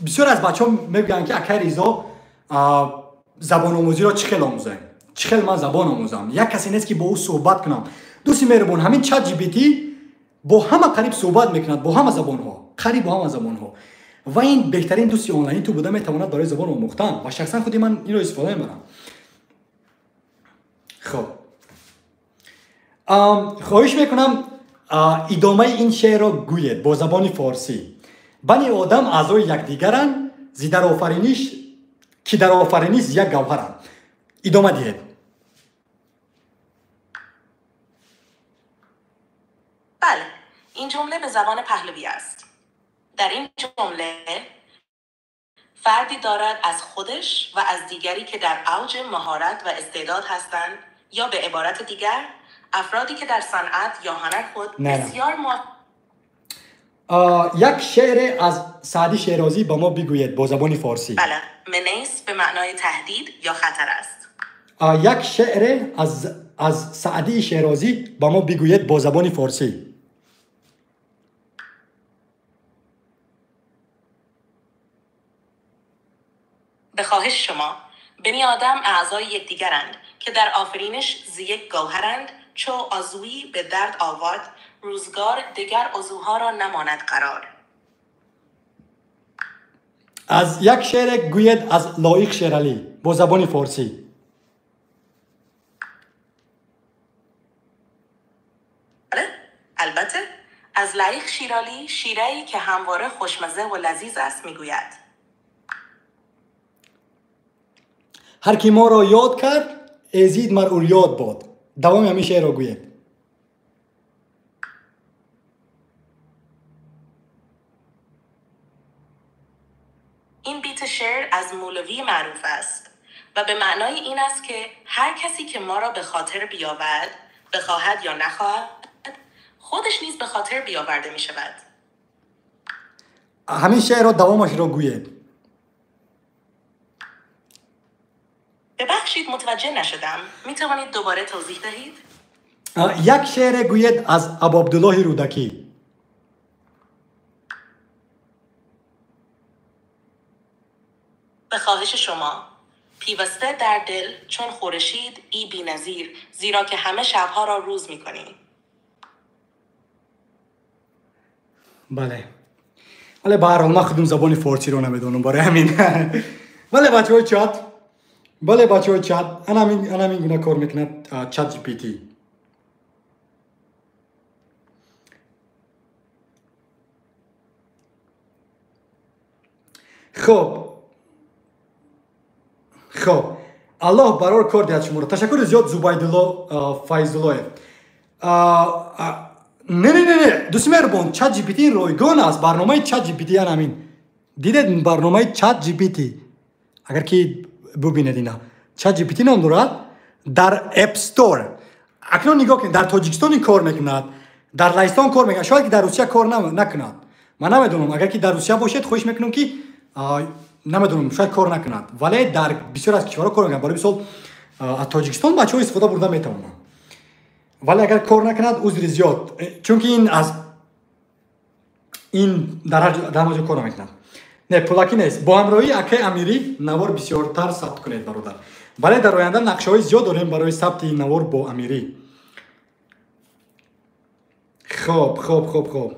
بسیار از بچه‌ها میگن که اکای ریزا زبان آموزی را چه خیلی آموزم، چه خیلی من زبان آموزم، یک کسی نیست که با او صحبت کنم. دوستی مهربان، همین ChatGPT با همه قریب صحبت میکند، با همه زبان ها، قریب با همه زبان ها، و این بهترین دوستی آنلاین تو بوده میتواند برای زبان آموختن و شخصا خودی من این رو استفاده میبرم. خب خواهش میکنم ادامه این شعر را گوید با زبان فارسی. بنی آدم اعضای یکدیگرند، زی در آفرینش که در آفرینش یک گوهرند. ادامه دهید. بله، این جمله به زبان پهلوی است. در این جمله فردی دارد از خودش و از دیگری که در اوج مهارت و استعداد هستند، یا به عبارت دیگر افرادی که در صنعت یا هنر خود بسیار یک شعر از سعدی شیرازی با ما بگوید با زبان فارسی. بله، menace به معنای تهدید یا خطر است. یک شعر از سعدی شیرازی با ما بگوید با زبان فارسی. به خواهش شما، بنی آدم اعضای یکدیگرند که در آفرینش ز یک گوهرند، چو عضوی به درد آورد روزگار دگر عضوها را نماند قرار. از یک شعر گوید از لایق شیرعلی با زبان فارسی. بله، البته از لایق شیرالی شیره‌ای که همواره خوشمزه و لذیذ است میگوید. هر کی ما را یاد کرد ازید مر او یاد باد. دوام همین شعر را گوید. این بیت شعر از مولوی معروف است و به معنای این است که هر کسی که ما را به خاطر بیاورد، بخواهد یا نخواهد، خودش نیز به خاطر بیاورده می شود. همین شعر را دوامش را گوید. ببخشید متوجه نشدم، می توانید دوباره توضیح دهید؟ یک شعر گوید از ابو عبدالله رودکی. به خواهش شما، پیوسته در دل چون خورشید ای بی‌نظیر، زیرا که همه شبها را روز می‌کنی. بله، ولی به هر حال من خودم زبان فارسی رو نمیدونم برای همین. بله بچه‌های چت، بله بچه‌های چت، انا همین گونه کار میکنه ChatGPT. خب خب الله برار کار دهد شما رو. تشکر زیاد زبیدالله فیض‌الله. نه نه نه نه دوست مهربان، ChatGPT رایگان است. برنامه ChatGPT همین دیدید، برنامه ChatGPT اگر که бубинед ина. ChatGPT ном дорад дар App Store. Акнун нигоҳ кунед, дар Тоҷикистон ин кор мекунад, дар Лаҳистон кор мекунад, шояд ки дар Русия кор накунад. Ман намедонам, агар ки дар Русия бошед, хоҳиш мекунам ки намедонам, шояд кор накунад, вале дар бисёр аз кишварҳо кор мекунад. Барои мисол, аз Тоҷикистон бачаҳо истифода бурда метавонанд. Вале агар кор накунад, узри зиёд, чунки ин аз ин дар ҳама ҷо кор намекунад. Не, пулакӣ нест. Бо ҳамроҳии акаи Амирӣ навор бисёртар сабт кунед, бародар. Вале дар оянда нақшаҳои зиёд дорем барои сабти ин навор бо Амирӣ. Хоб, хоб, хоб, хоб.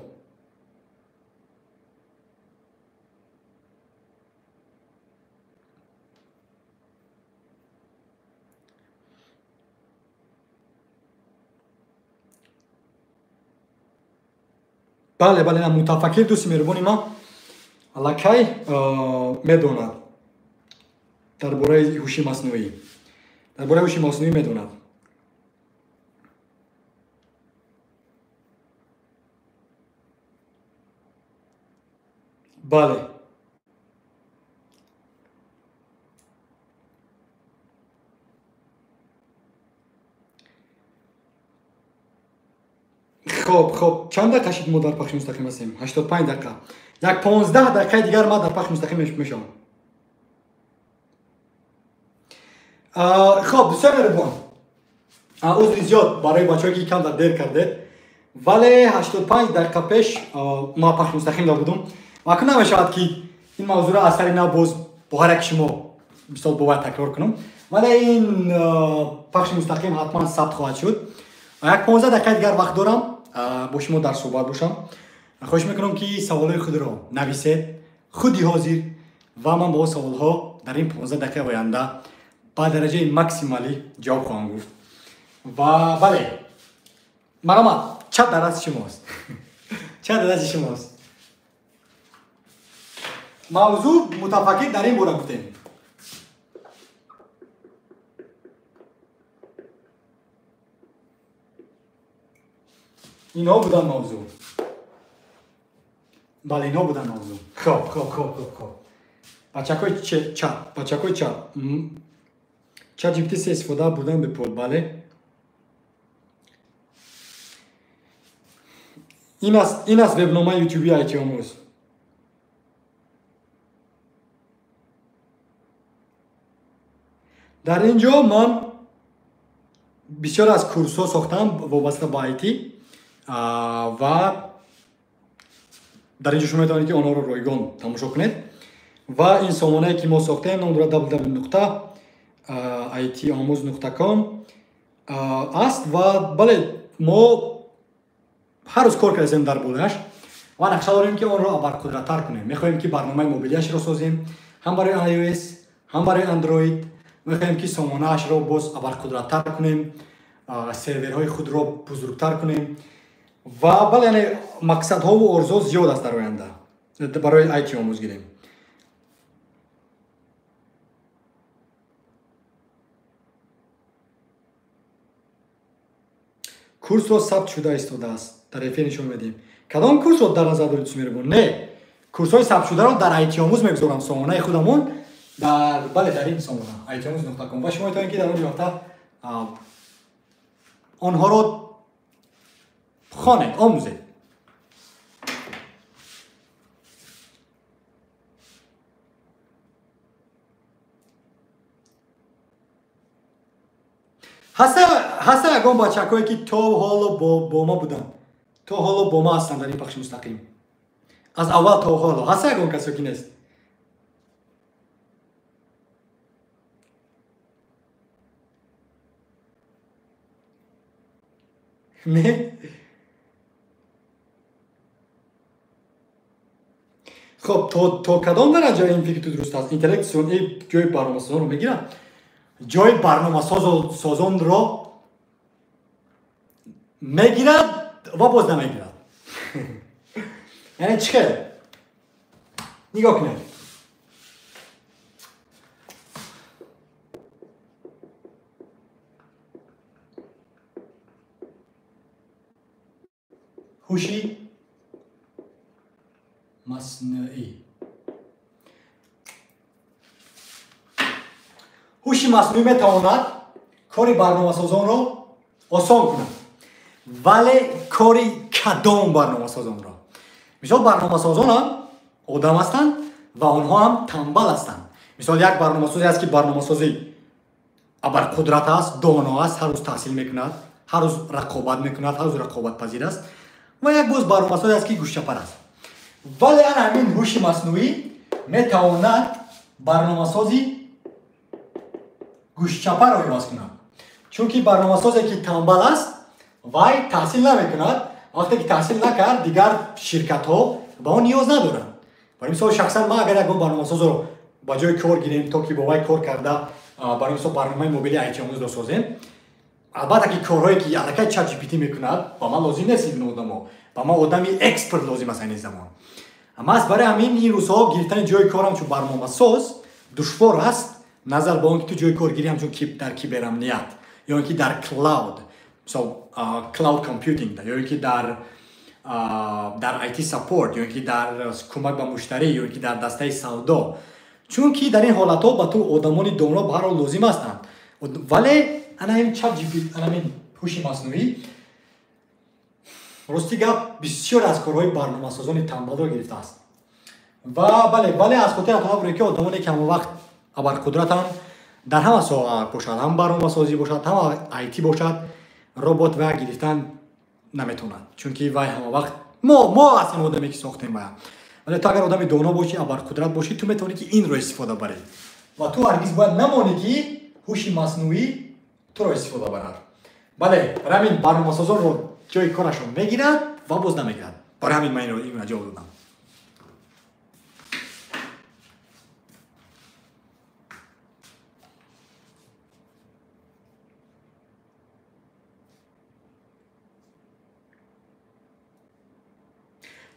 Бале, бале, мутафаккир дӯсти меҳрубони ман аллакай медонад дар бораи ҳуши маснуӣ. Дар бораи ҳуши маснуӣ медонад. Бале. Хоб, хоб, чанд дақиқа шид мо дар пахши мустақим ҳастем? 85 дақиқа. Як 15 дақиқаи дигар ман дар пахши мустақим мешавам. Хоб, дӯстони меҳрубон, узри зиёд барои бачаҳое ки камтар дер кардед, вале 85 дақиқа пеш ман пахши мустақим будам. Ва акнун намешавад ки ин мавзӯъро аз сари нав боз бо ҳар яки шумо мисол бояд такрор кунам, вале ин пахши мустақим ҳатман сабт хоҳад шуд. Як 15 дақиқаи дигар вақт дорам бо шумо дар суҳбат бошам. Хоҳиш мекунам ки саволҳои худро нависед худи ҳозир ва ман бо саволҳо дар ин 15 дақиқаи оянда ба дараҷаи максималӣ ҷавоб хоҳам гуфт. Ва бале, маромад, чат дар дасти шумост. Чат дар дасти шумост. Мавзӯъ мутафаккир дар ин бора гуфтем. Инҳо буданд мавзӯъ. Бале, инҳо буданд мавзӯъ. Хоб, хоб, хоб, хоб, хоб. Бачакҳои чат, бачакҳои чат. ChatGPT се истифода бурдан бепул, бале. Ин аст вебномаи YouTube IT омӯз. Дар ин ҷо ман бисёр аз курсҳо сохтам вобаста ба IT ва дар ин ҷо шумо метавонед ки онҳоро ройгон тамошо кунед. Ва ин сомонае ки мо сохтем ном дорад www.itomuz.com аст ва бале, мо ҳар рӯз кор кардем дар борааш ва нақша дорем ки онро абарқудраттар кунем. Мехоҳем ки барномаи мобилиашро созем ҳам барои iOS, ҳам барои Android. Мехоҳем ки сомонаашро боз абарқудраттар кунем, серверҳои худро бузургтар кунем. Ва бале, яъне мақсадҳову орзуҳо зиёд аст дар оянда барои IT омӯз гирем. Курсро сабт шуда истодааст, дар эфир нишон медиҳем. Кадом курсро дар назар доред, дӯсти меҳрубон? Не, курсҳои сабтшударо дар IT омӯз мегузорам, сомонаи худамон дар, бале, дар ин сомона itomuz.com ва шумо метавонед ки дар он ҷо рафта онҳоро хонед, омӯзед. Ҳаста ягон бачакҳое ки то ҳоло бо ма буданд, то ҳоло бо ма ҳастанд дар ин пахши мустақим, аз аввал то ҳоло ҳаста ягон касо ки нест? Не? Хоб, то кадом дараҷа ин фикри ту дуруст аст? Интеллекти сунъӣ ҷои барномасозонро мегирад? Ҷои барномасозонро мегирад ва боз намегирад. Яъне чӣ хел? Нигоҳ кунед. Ҳуши маснуӣ. Ҳуши маснуӣ метавонад кори барномасозонро осон кунад, вале кори кадом барномасозонро? Мисол, барномасозон ҳам одам ҳастанд ва онҳо ҳам танбал ҳастанд. Мисол, як барномасозе аст, ки барномасози абарқудрат аст, доно аст, ҳар рӯз таҳсил мекунад, ҳар рӯз рақобат мекунад, ҳар рӯз рақобатпазир аст, ва як боз барномасозе аст, ки гӯшчапар аст. Вале ана ҳамин ҳуши маснуӣ метавонад барномасози гӯшчапарро иваз кунад, чунки барномасозе ки танбал аст, вай таҳсил намекунад. Вақте ки таҳсил накард, дигар ширкатҳо ба он ниёз надоранд. Барои мисол, шахсан ман агар ягон барномасозро ба ҷои кор гирем, то ки бо вай кор карда, барои мисол, барномаи мобили IT-омӯзро созем, албатта ки корҳое ки аллакай ChatGPT мекунад, ба ман лозим нест ин одамо, ба ман одами эксперт лозим аст айни замон. Маҳз барои ҳамин ин рӯзҳо гирифтани ҷои кор ҳамчун барномасоз душвор аст, назар ба он ки ту ҷои кор гирӣ ҳамчун дар киберамният ё ин ки дар cloud, мисол cloud computing, ё ин ки дар IT support, ё ин ки дар кӯмак ба муштарӣ, ё ин ки дар дастаи савдо. Чунки дар ин ҳолатҳо ба ту одамони доно ба ҳар ҳол лозим ҳастанд. Вале ана ҳамин ChatGPT, ана ҳамин ҳуши маснуӣ, рости гап, бисёр аз корҳои барномасозони танбалро гирифтааст. Ва бале, вале аз хотир атон, ки одамоне ки ҳама вақт абарқудратанд, дар ҳама соҳа бошад, ҳам барномасозӣ бошад, ҳам IT бошад, робот вай гирифтан наметавонад, чунки вай ҳама вақт мо ҳастем одаме ки сохтем вая. Вале ту агар одами доно бошӣ, абарқудрат бошӣ, ту метавонӣ ки инро истифода барӣ ва ту ҳаргиз бояд намонӣ, ки ҳуши маснуӣ туро истифода барад. Бале, барои ҳамин барномасозонро ҷои корашро мегирад ва боз намегирад. Барои ҳамин ман инро ин ҷавоб додам.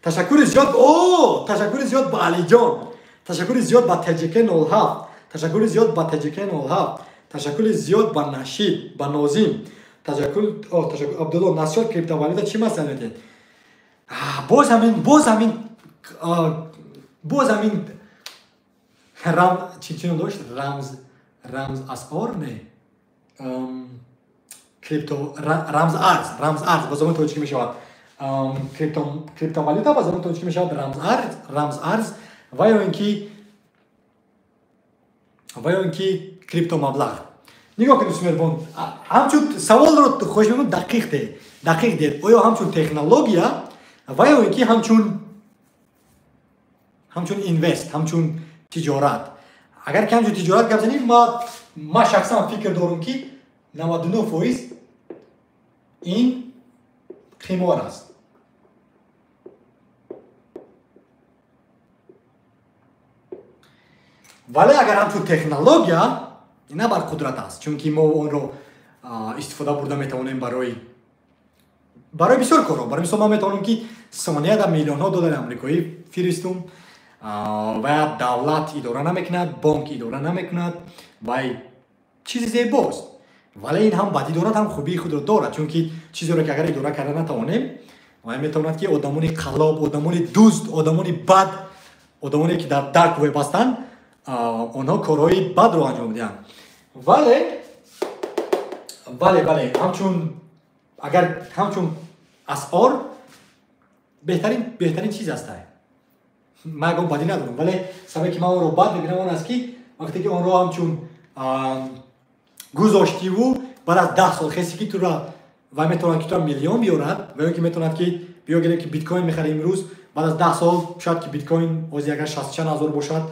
Ташаккури зиёд, о, ташаккури зиёд ба Алиҷон, ташаккури зиёд ба ТЖК 07, ташаккури зиёд ба ТЖК 07, ташаккури зиёд ба Нашид, ба Нозим, ташаккур, о, ташаккур Абдулло. Насчёт криптовалюта чӣ масъала метиҳед? Боз ҳамин, боз ҳамин, боз ҳамин рам чӣ ном дошт, рамз асъор, не, крипто, рамз арз, рамз арз ба забони тоҷикӣ мешавад криптовалюта, ба забони тоҷикӣ мешавад рамз арз, рамз арз ва ё ин ки криптомаблағ. Нигоҳ кунед, меҳрубон, ҳамчун саволро хоҳиш мекунам дақиқ деҳ, дақиқ деҳ. Оё ҳамчун технология ва ё ин ки ҳамчун invest, ҳамчун тиҷорат? Агар ки ҳамчун тиҷорат гап занем, ма шахсан фикр дорам, ки 99% ин қимор аст. Вале агар ҳамчун технология, ин абарқудрат аст, чунки мо онро истифода бурда метавонем барои бисёр корҳо. Барои мисол, ман метавонам, ки сония дар миллионҳо доллари амрикоӣ фиристум ва давлат идора намекунад, бонк идора намекунад. Вай чизи зебост, вале ин ҳам бадӣ дорад, ҳам хубии худро дорад, чунки чизеро ки агар идора карда натавонем, вай метавонад, ки одамони қаллоб, одамони дузд, одамони бад, одамоне ки дар dark web ҳастанд, онҳо корҳои бадро анҷом диҳанд. Вале ҳамчун, агар ҳамчун асъор, беҳтарин чиз аст. Ман ягон бадӣ надорам, вале сабабе ки ман онро бад мебинам, он аст, ки вақте ки онро ҳамчун гузоштиву баъд аз 10 сол хесе ки тура вай метавонад, ки тура миллион биёрад, ва ё ки метавонад, ки биё гирем, ки биткоин мехарӣ имрӯз, баъд аз 10 сол шояд ки биткоин ҳозир агар шасту чанд ҳазор бошад,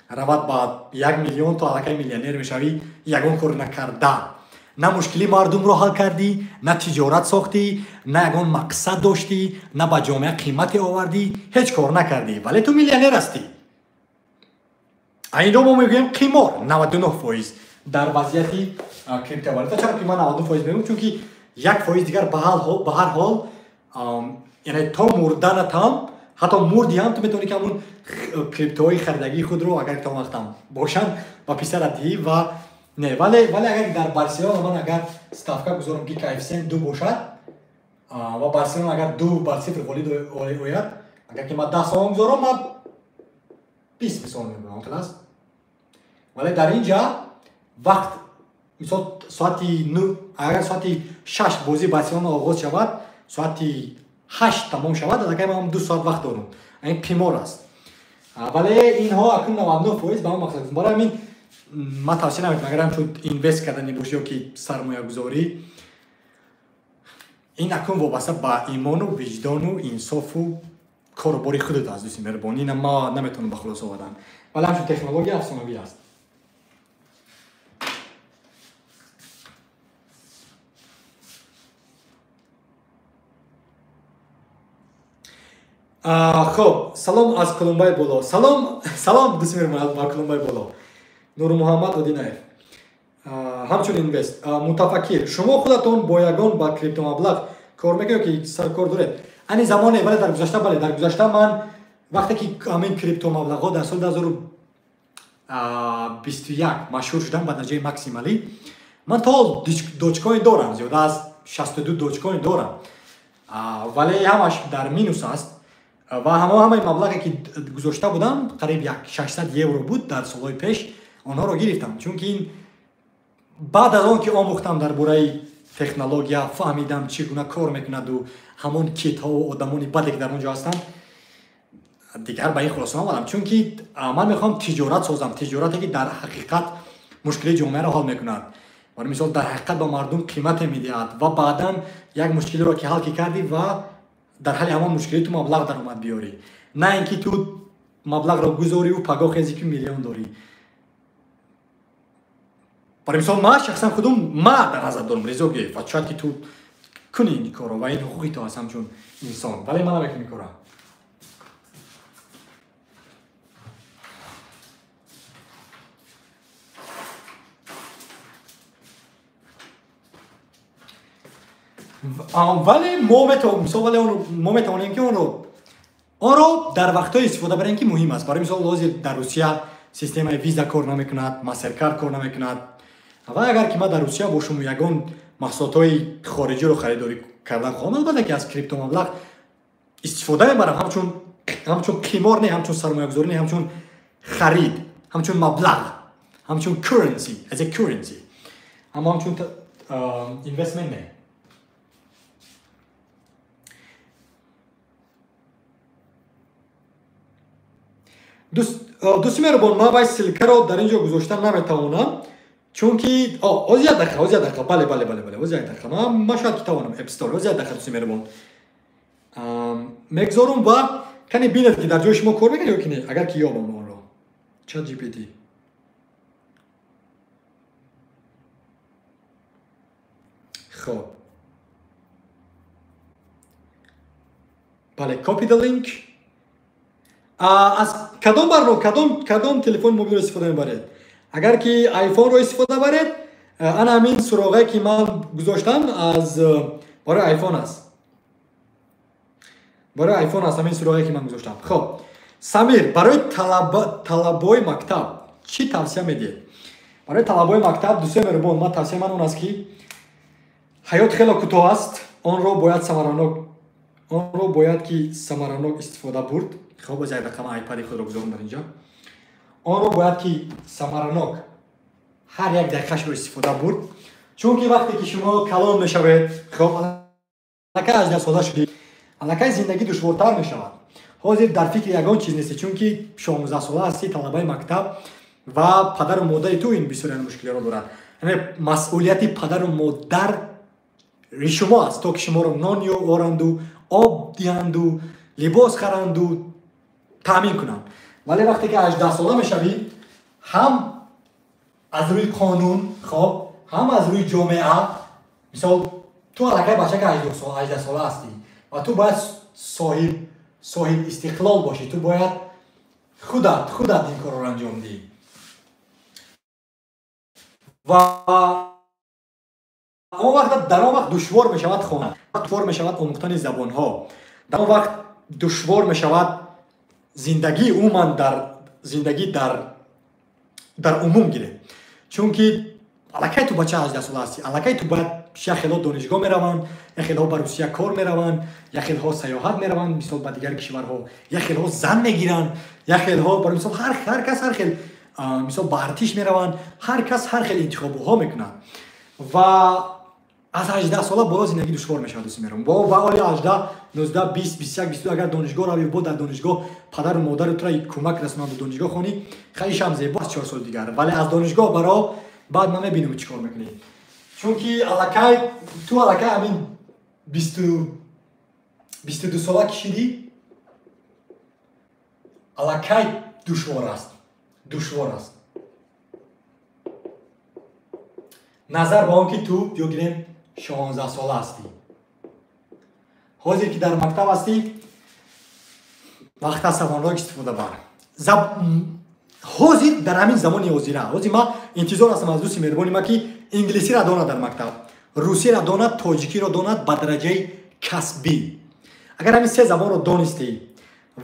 равад ба 1 миллион, то аллакай миллионер мешавӣ, ягон кор накарда. На мушкили мардумро ҳал кардӣ, на тиҷорат сохтӣ, на ягон мақсад доштӣ, на ба ҷомеа қимате овардӣ, ҳеҷ кор накардӣ, вале ту миллионер ҳастӣ. Инро мо мегӯем қимор 99% дар вазъияти криптовалюта. Чаро ки ман 99% мегӯям? Чунки 1% дигар ба ҳар ҳол, яъне то мурданатам, ҳатто мурдӣ ҳам, ту метавонӣ, ки ҳамун криптоҳои харидагии худро, агар то вақтам бошанд, ба писарат диҳӣ ва не. Вале агар дар Барселона ман агар ставка гузорам, ки коэффициент 2 бошад ва Барселона агар 2-0 ғолиб ояд, агар ки ман 10 сомон гузорам, ман 20 сомон мебурам, хелас. Вале дар ин ҷа вақт Мисол соати 9, агар соати 6 бозии Барселона оғоз шавад, соати 8 тамом шавад, аллакай ман 2 соат вақт дорам. Ин қимор аст. Вале инҳо акнун 99% ба он мақсад. Барои ҳамин ман тавсия намекунам, агар ҳамчун инвест кардани бошӣ ё ки сармоягузорӣ, ин акнун вобаста ба имону виҷдону инсофу кору бори худат аст, дӯсти меҳрубон. Ина ман наметавонам ба хулоса овардан. Вале ҳамчун технология афсонавӣ аст. Хоб, салом аз Колумбай боло. Салом, салом дӯсти меҳрубон ба Колумбай боло. Нурмуҳаммад Одинаев. Ҳамчун инвест, мутафаккир, шумо худатон бо ягон ба криптомаблағ кор мекунед ки саркор доред? Ани замоне, вале дар гузашта, бале, дар гузашта ман вақте ки ҳамин криптомаблағҳо дар соли 2021 машҳур шудам ба дараҷаи максималӣ, ман то Dogecoin дорам, зиёда аз 62 Dogecoin дорам. Вале ҳамаш дар минус аст ва ҳамаи маблағе ки гузошта будам, қариб 600 евро буд дар солҳои пеш, онҳоро гирифтам. Чунки ин баъд аз он ки омӯхтам дар бораи технология, фаҳмидам чӣ гуна кор мекунаду ҳамон китҳову одамони баде ки дар он ҷо ҳастанд, дигар ба ин хулоса омадам. Чунки ман мехоҳам тиҷорат созам, тиҷорате ки дар ҳақиқат мушкили ҷомеаро ҳал мекунад. Барои мисол дар ҳақиқат ба мардум қимате медиҳад ва баъдан як мушкилиро ки ҳал ки кардӣ ва дар ҳалли ҳамон мушкилӣ ту маблағ даромад биёрӣ, на ин ки ту маблағро гузориву пагоҳ хези ки миллион дорӣ. Барои мисол ман шахсан худум ма дар назар дорам Ризо Геев, ва шояд ки ту кунӣ ин корро ва ин ҳуқуқи ту аст ҳамчун инсон, вале ман намекунам ин корро. Вале мо метавонем ки онро дар вақтҳое истифода барем ки муҳим аст. Барои мисол ҳозир дар Русия системаи виза кор намекунад, Мастеркард кор намекунад. Ва агар ки ман дар Русия бошам ягон маҳсулотҳои хориҷиро харидорӣ кардан хоҳам, албатта ки аз криптомаблағ истифода мебарам, ҳамчун қимор не, ҳамчун сармоягузорӣ не, ҳамчун харид, ҳамчун маблағ, ҳамчун currency, as a currency, аммо ҳамчун investment не. Дӯсти меҳрубон, ман вай ссилкаро дар ин ҷо гузошта наметавонам, чунки оз як дақиқа, оз як дақиқа, бале, бале, бале, бале, оз як дақиқа, ман шояд ки тавонам App Store, оз як дақиқа, дӯсти меҳрубон. Мегзорум ва кане бинед ки дар ҷои шумо кор мекунад ё ки не, агар ки ёбам онро. ChatGPT. Хоб. Бале, copy the link. Аз кадом барнома, кадом телефони мобилро истифода мебаред? Агар ки iPhone-ро истифода баред, ана ҳамин суроғае ки ман гузоштам аз барои iPhone аст. Барои iPhone аст ҳамин суроғае ки ман гузоштам. Хоб, Самир, барои талабои мактаб чӣ тавсия медиҳед? Барои талабои мактаб, дӯстои меҳрубон, ман тавсияи ман он аст ки ҳаёт хеле кӯтоҳ аст, онро бояд ки самаранок истифода бурд. Хоб, боз як дақиқа ман iPad-и худро гузорам дар инҷо. Онро бояд ки самаранок ҳар як дақиқашро истифода бурд, чунки вақте ки шумо калон мешавед, хоб, аллакай 18 сола шудед, аллакай зиндагӣ душвортар мешавад. Ҳозир дар фикри ягон чиз нестӣ, чунки 16 сола ҳастӣ, талабаи мактаб ва падару модари ту ин бисёр мушкилиҳоро дорад. Яъне масъулияти падару модар шумо аст, то ки шуморо нон оранду, об диҳанду, либос харанду, таъмин кунанд. Вале вақте ки 18 сола мешавӣ, ҳам аз рӯи қонун, хоб, ҳам аз рӯи ҷомеа, мисол ту аллакай бачака 18 сола ҳастӣ ва ту бояд соҳиб истиқлол бошӣ, ту бояд худат ин корро анҷом диҳӣ. Ва он вақт дар он вақт душвор мешавад хона, душвор мешавад омӯхтани забонҳо, дар он вақт душвор мешавад зиндагӣ умуман, дар зиндагӣ дар умум гирем, чунки аллакай ту бача 18 сола ҳастӣ, аллакай ту бояд як хелҳо донишгоҳ мераванд, як хелҳо ба Русия кор мераванд, як хелҳо сайёҳат мераванд, мисол ба дигар кишварҳо, як хелҳо зан мегиранд, як хелҳо барои мисол ҳар кас ҳар хел Мисол ба артиш мераванд. Ҳар кас ҳар хел интихобҳо мекунад ва аз 18 сола боло зиндагӣ душвор мешавад, дӯсти меҳрубон. Бо ва оли 18, 19, 20, 21, 22 агар донишгоҳ равӣ, бо дар донишгоҳ падару модару тура кӯмак расонанд, донишгоҳ хонӣ, хеле зебо аст 4 соли дигар. Вале аз донишгоҳ баро баъд ман мебинам чӣ кор мекунӣ. Чунки аллакай ту аллакай ҳамин 22 сола кишидӣ, аллакай душвор аст. Душвор аст. Назар ба он ки ту биё гирем 16 сола ҳастӣ. Ҳозир ки дар мактаб ҳастӣ, вақт аст онро истифода бар. Ҳозир дар ҳамин замони ҳозира, ҳозир ман интизор ҳастам аз дӯсти меҳрубони ман, ки инглисиро донад дар мактаб, русиро донад, тоҷикиро донад ба дараҷаи касбӣ. Агар ҳамин се забонро донистӣ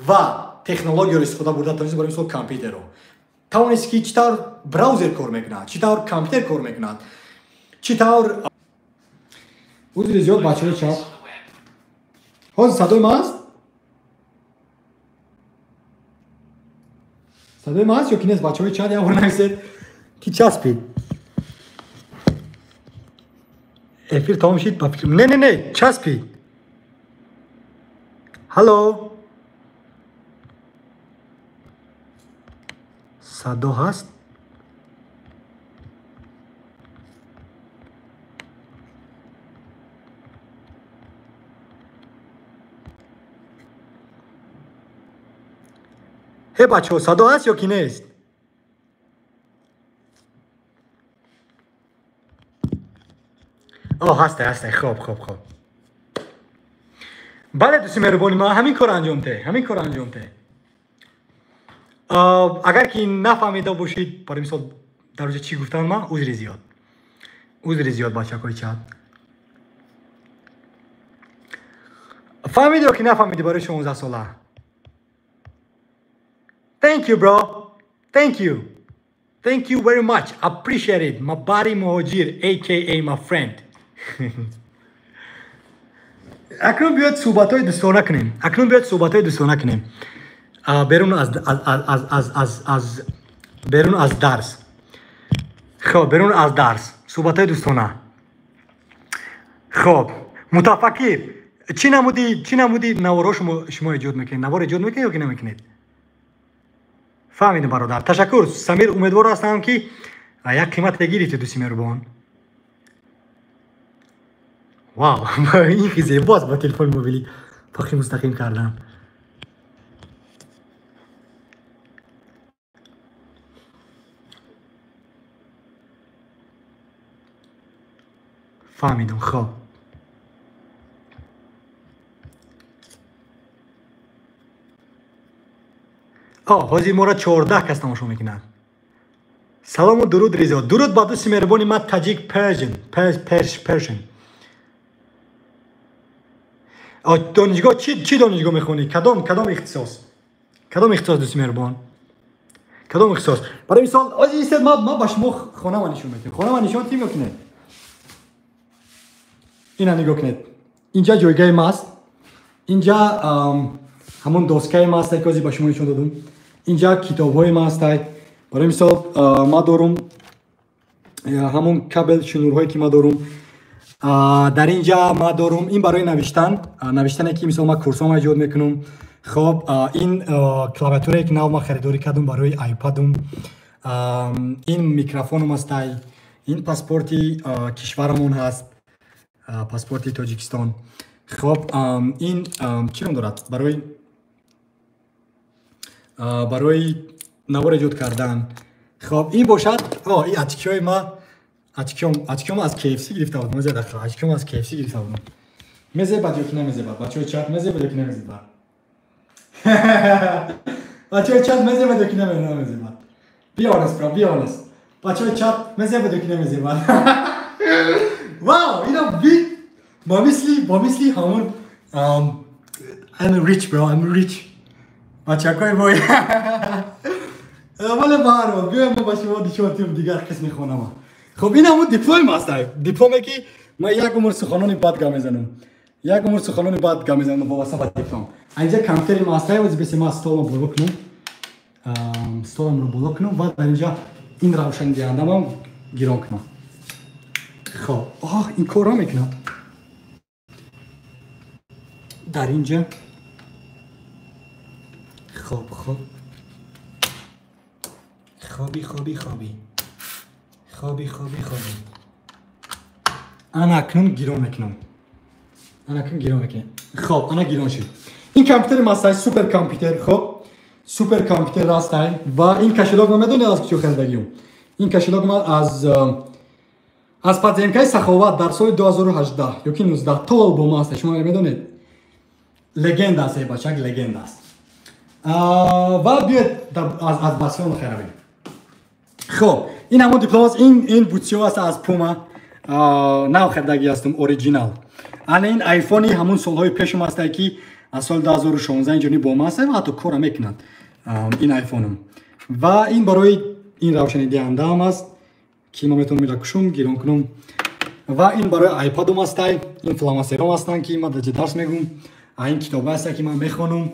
ва технологияро истифода бурда тавонистӣ, барои мисол компютерро, тавонистӣ ки чӣ тавр браузер кор мекунад, чӣ тавр компютер кор мекунад, чӣ тавр. Узри зиёд, бачаҳои чап. Ҳозир садои ман аст? Садои ман аст ё ки нест? Бачаҳои чат як бор нависед ки часпид. Эфир тамом шид ба фикр. Не, не, не, часпид. Ҳало. Садо ҳаст? Ҳе бачаҳо, садо ҳаст ё ки нест? О, ҳасте, ҳасте. Хоб, хоб, хоб. Бале, дӯсти меҳрубони ман, ҳамин кор анҷом те, ҳамин кор анҷом те. Агар ки нафаҳмида бошед, барои мисол дар оҷа чӣ гуфтам ман, узри зиёд. Узри зиёд, бачакҳои чат. Фаҳмиди ё ки нафаҳмиди барои 16 сола? Thank you, bro. Thank you. Thank you very much. Appreciate it. My buddy Muhajir, aka my friend. Акнун биёед суҳбатҳои дӯстона кунем. Акнун биёед суҳбатҳои дӯстона кунем. Берун аз аз аз аз аз аз берун аз дарс. Хоб, берун аз дарс. Суҳбатҳои дӯстона. Хоб, мутафаккир, чӣ намуди наворо шумо эҷод мекунед? Навор эҷод мекунед ё ки намекунед? Фаҳмидем, бародар. Ташаккур, Самир, умедвор ҳастам, ки як қимате гирифтӣ, дӯсти меҳрубон. Вау, ин хи зебо аст, бо телефони мобилӣ пахши мустақим кардан. Фаҳмидам, хоб. Ҳозир моро 14 кас тамошо мекунад. Салому дуруд, Ризо. Дуруд ба дӯсти меҳрубони ман, Таҷик Persian, Persian. Донишгоҳ чӣ донишгоҳ мехонӣ? Кадом ихтисос? Кадом ихтисос, дӯсти меҳрубон? Кадом ихтисос? Барои мисол, ҳозир истед, ман ба шумо хонама нишон медиҳам. Хонама нишон тим ё ки не? Ина нигоҳ кунед. Инҷа ҷойгаи ма аст. Инҷа ҳамон доскаи ма аст, ки ҳозир ба шумо нишон додум. Инҷа китобҳои ма ҳастай. Барои мисол, ма дорум ҳамон кабел шунурҳое ки ма дорум. Дар инҷа ма дорум ин барои навиштан, навиштане ки мисол ма курсҳома эҷод мекунам. Хоб, ин клавиатурае ки нав ма харидорӣ кардум барои айпадум. Ин микрофонум ҳастай. Ин паспорти кишварамон ҳаст, паспорти Тоҷикистон. Хоб, ин чӣ ном дорад? Барои навор эҷод кардан. Хоб, ин бошад, ин очкиҳои ма, очкиҳом аз KFC гирифта будам. Мезебад, очкиҳом аз KFC гирифта будам. Мезебад ё ки намезебад? Бачаҳои чат, мезебад ё ки намезебад? Бачаҳои чат, мезебад ё ки намезебад? Be honest, bro, be honest. Бачаҳои чат, мезебад ё ки намезебад? Вау, ино бит ба мисли ҳамон I'm rich, bro, I'm rich. Бачакҳои бой. Вале баҳарҳол, биёем мо ба шумо нишон диҳем дигар қисми хонама. Хоб, ин ҳамун дипломи аст, дипломе ки ман як умр суханони бад гап мезанам. Як умр суханони бад гап мезанам вобаста ба диплом. Инҷа компютери ма аст, беси ма столма боло кунам. Столамро боло кунам ва дар инҷа ин равшандиҳандамам гирон кунам. Хоб, оҳ, ин корро мекунам. Дар инҷа хоб, хоб, хоби, хоби, хоби, хоби, хоби, хоби. Ана акнун гирон мекунам. Ана акнун гирон мекунем. Хоб, ана гирон шуд. Ин компютери мастай, супер компютер, хоб, супер компютер астай. Ва ин кошелёк ма медонед аз куҷо харидагиюм? Ин кошелёк ма аз подземкаи Саховат дар соли 2018 ёки 19 то ҳол бо ма аст. Шумо медонед, легенда аст, бачак, легенда аст. Ва биёед аз Барселона хайравем. Хоб, ин ҳамон диплом аст, ин бутсиё аст аз Пума, нав харидагӣ ҳастам, оригинал. Ана ин айфони ҳамон солҳои пешум ҳастае, ки аз соли 2016 инҷони бо ма аст ва ҳатто кора мекунад ин айфонам. Ва ин барои ин равшанидиҳандаам аст, ки ман метавонам ира кушум, гирон кунам. Ва ин барои айпадум ҳастай, ин фломастером ҳастанд, ки ман дар дарс мегӯм. Ин китоба ҳаста, ки ман мехонам.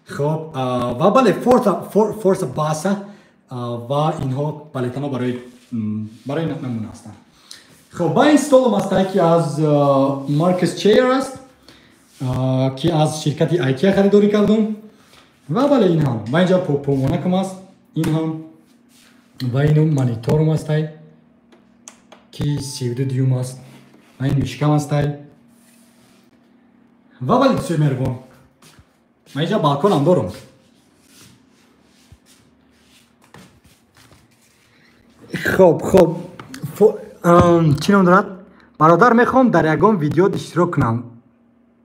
Хоб, ва бале, форса баса, ва инҳо бале танҳо барои намуна ҳастанд. Хоб, ба ин столам ҳастай, ки аз Marcus Chair аст, ки аз ширкати IKEA харидорӣ кардум. Ва бале, ин ҳам ва инҷа помонакам аст, ин ҳам ва ину мониторум ҳастай, ки 32 дюйм аст, ва ин мишкам ҳастай. Ва бале, дӯстои меҳрубон, ман инҷа балконам дорам. Хоб, хоб, чӣ ном дорад? Бародар, мехоҳам дар ягон видео иштирок кунам,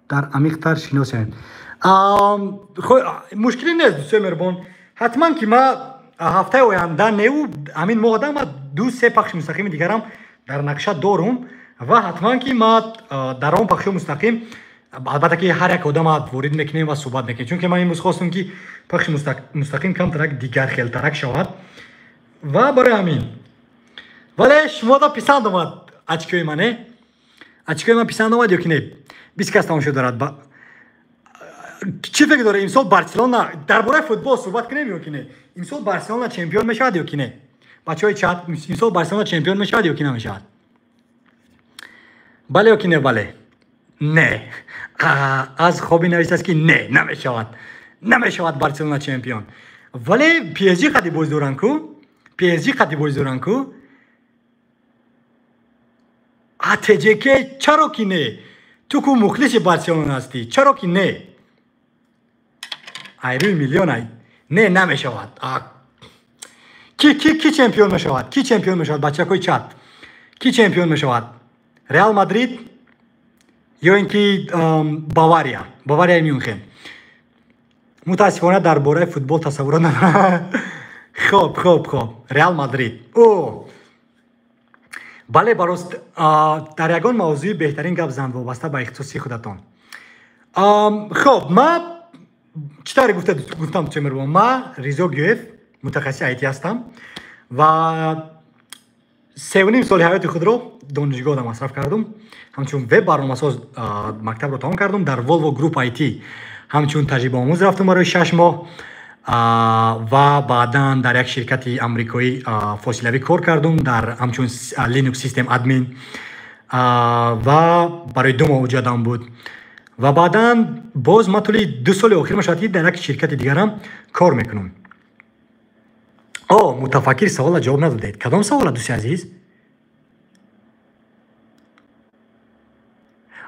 дар амиқтар шинос шавем. Мушкиле нест, дӯстои меҳрубон. Ҳатман ки ман ҳафтаи оянда неу ҳамин моҳда ман 2-3 пахши мустақими дигарам дар нақша дорум ва ҳатман ки ман дар он пахши мустақим албатта ки ҳар як одама ворид мекунем ва суҳбат мекунем, чунки ман имрӯз хостам, ки пахши мустақим камтарак дигар хелтарак шавад ва барои ҳамин. Вале шумо писанд омад очкои ман, не? Очкои ман писанд омад ё ки не? 20 кас тамошо дорад. Чӣ фикр доред, имсол Барселона, дар бораи футбол суҳбат кунем ё ки не? Имсол Барселона чемпион мешавад ё ки не? Бачаҳои чат, имсол Барселона чемпион мешавад ё ки намешавад? Бале ё ки не? Бале. Не. Аз хоби навиштааст, ки не, намешавад. Намешавад Барселона чемпион. Вале PSG қади боз доранд ку? PSG қади боз доранд ку? АТЖК, чаро ки не? Ту ку мухлиси Барселона ҳастӣ, чаро ки не? Айрӯи миллион ай. Не, намешавад. Ки чемпион мешавад? Ки чемпион мешавад? Бачакои чат. Ки чемпион мешавад? Реал Мадрид ё ин ки Бавария? Баварияи Мюнхен. Мутаассифона дар бораи футбол тасаввурот надорам. Хоб, хоб, хоб. Реал Мадрид. О! Бале, барост, дар ягон мавзӯи беҳтарин гап зан вобаста ба ихтисоси худатон. Хоб, ман чӣ тавре гуфтам, дӯстои, ман Ризо Гӯев, мутахассиси IT ҳастам ва 3.5 соли ҳаёти худро донишгоҳда масраф кардум. Ҳамчун веб барномасоз мактабро тамом кардум, дар Volvo Group IT ҳамчун таҷрибаомӯз рафтум барои 6 моҳ ва баъдан дар як ширкати амрикоӣ фосилавӣ кор кардум дар ҳамчун Linux System Admin ва барои 2 моҳ уҷадам буд. Ва баъдан боз ман тӯли 2 соли охир мешавад, ки дар як ширкати дигарам кор мекунам. О, мутафаккир, савола ҷавоб надодед. Кадом савола, дӯсти азиз?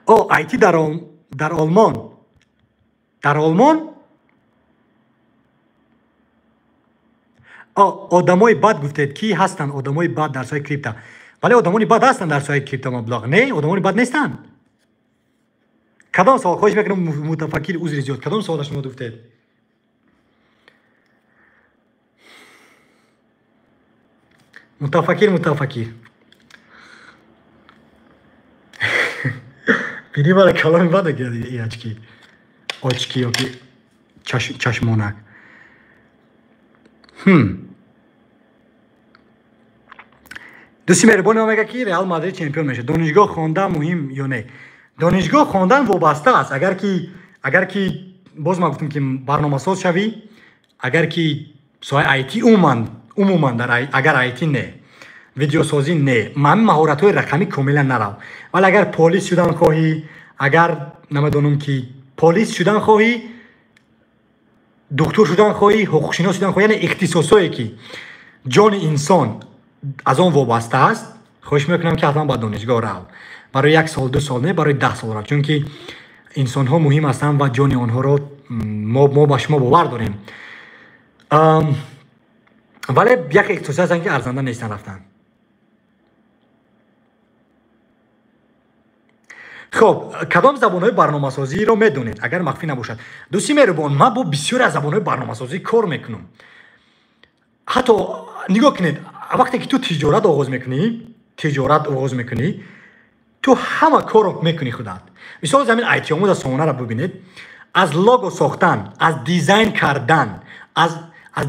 О, IT дар Олмон. Дар Олмон? О, одамои бад гуфтед, ки ҳастанд одамои бад дар соҳаи крипта? Вале одамони бад ҳастанд дар соҳаи крипто маблағ. Не, одамони бад нестанд. Кадом савол? Хоҳиш мекунам, мутафаккир, узри зиёд. Кадом савола шумо гуфтед? Мутафаккир, мутафаккир. Бини, бара каломи бада и очки. Очки ёки чашмонак. Дӯсти меҳрубони ман мегӯяд, ки Реал Мадрид чемпион мешавад. Донишгоҳ хондан муҳим ё не? Донишгоҳ хондан вобаста аст. Агар ки боз ман гуфтам, ки барномасоз шавӣ, агар ки Соҳаи IT умуман дар агар IT не, видеосозӣ не, ман маҳоратҳои рақамӣ комилан нарав. Вале агар полис шудан хоҳӣ, агар намедонам ки полис шудан хоҳӣ, духтур шудан хоҳӣ, ҳуқуқшинос шудан хоҳӣ, яъне ихтисосҳое ки ҷони инсон аз он вобаста аст, хоҳиш мекунам ки ҳатман ба донишгоҳ рав. Барои 1 сол, 2 сол не, барои 10 сол рав, чунки инсонҳо муҳим ҳастанд ва ҷони онҳоро мо ба шумо бовар дорем. Вале як ихтисос ҳастанд ки арзанда нестанд рафтан. Хоб, кадом забонҳои барномасозиро медонед, агар махфӣ набошад? Дӯсти меҳрубон, ман бо бисёре аз забонҳои барномасозӣ кор мекунам. Ҳатто нигоҳ кунед, вақте ки ту тиҷорат оғоз мекунӣ, ту ҳама корро мекунӣ худат. Мисол замин IT омӯза сомонаро бибинед, аз лого сохтан, аз дизайн кардан, аз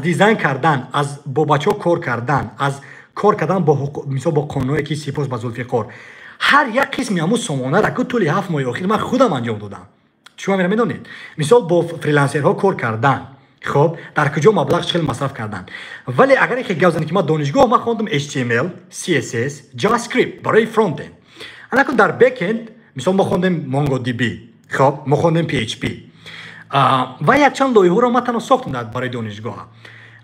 дизайн кардан, аз бо бачаҳо кор кардан, аз кор кардан бо мисол бо қонунҳое ки сипос ба Зулфиқор, ҳар як қисми ҳамун сомонаро ки тӯли 7 моҳи охир ман худам анҷом додам. Шумо мера медонед? Мисол бо фрилансерҳо кор кардан, хоб, дар куҷо маблағ чӣ хел масраф кардан. Вале агар яке гап занед ки ман донишгоҳ ман хондам HTML, CSS, JavaScript барои frontend. Анакун дар backend мисол мо хондем MongoDB, хоб, мо хондем PHP. Ва якчанд лоиҳаро ман танҳо сохтам барои донишгоҳ.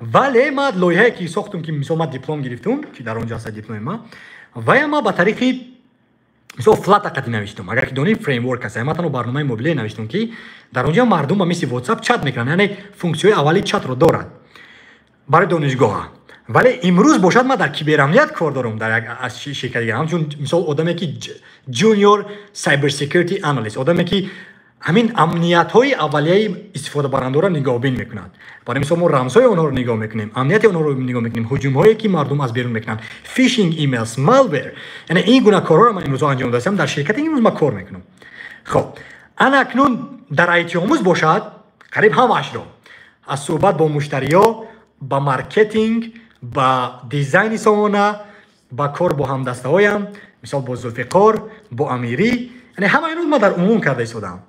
Вале ман лоиҳае ки сохтам, ки мисол ман диплом гирифтам, ки дар он ҷо аст дипломи ман, вая ман ба тариқи мисол Flutter қати навиштам. Агар ки донӣ фреймворк аст, ман танҳо барномаи мобилие навиштам, ки дар он ҷо мардум ба мисли WhatsApp чат мекунанд, яъне функсияҳои аввали чатро дорад барои донишгоҳ. Вале имрӯз бошад ман дар киберамният кор дорам дар як аз ширкати дигар, ҳамчун мисол одаме ки junior cyber security analyst, одаме ки ҳамин амниятҳои аввалияи истифодабарандоро нигоҳбин мекунад. Барои мисол мо рамзҳои онҳоро нигоҳ мекунем, амнияти онҳоро нигоҳ мекунем, ҳуҷумҳое ки мардум аз берун мекунанд, phishing emails, malware, яъне ин гуна корҳоро ман имрӯзҳо анҷом додам. Дар ширкати имрӯз ман кор мекунам. Хоб, ана акнун дар IT омӯз бошад қариб ҳамаашро, аз суҳбат бо муштариё, ба маркетинг, ба дизайни сомона, ба кор бо ҳамдастаҳоям, мисол бо Зулфиқор, бо Амирӣ, яъне ҳама инро ман дар умум карда истодам.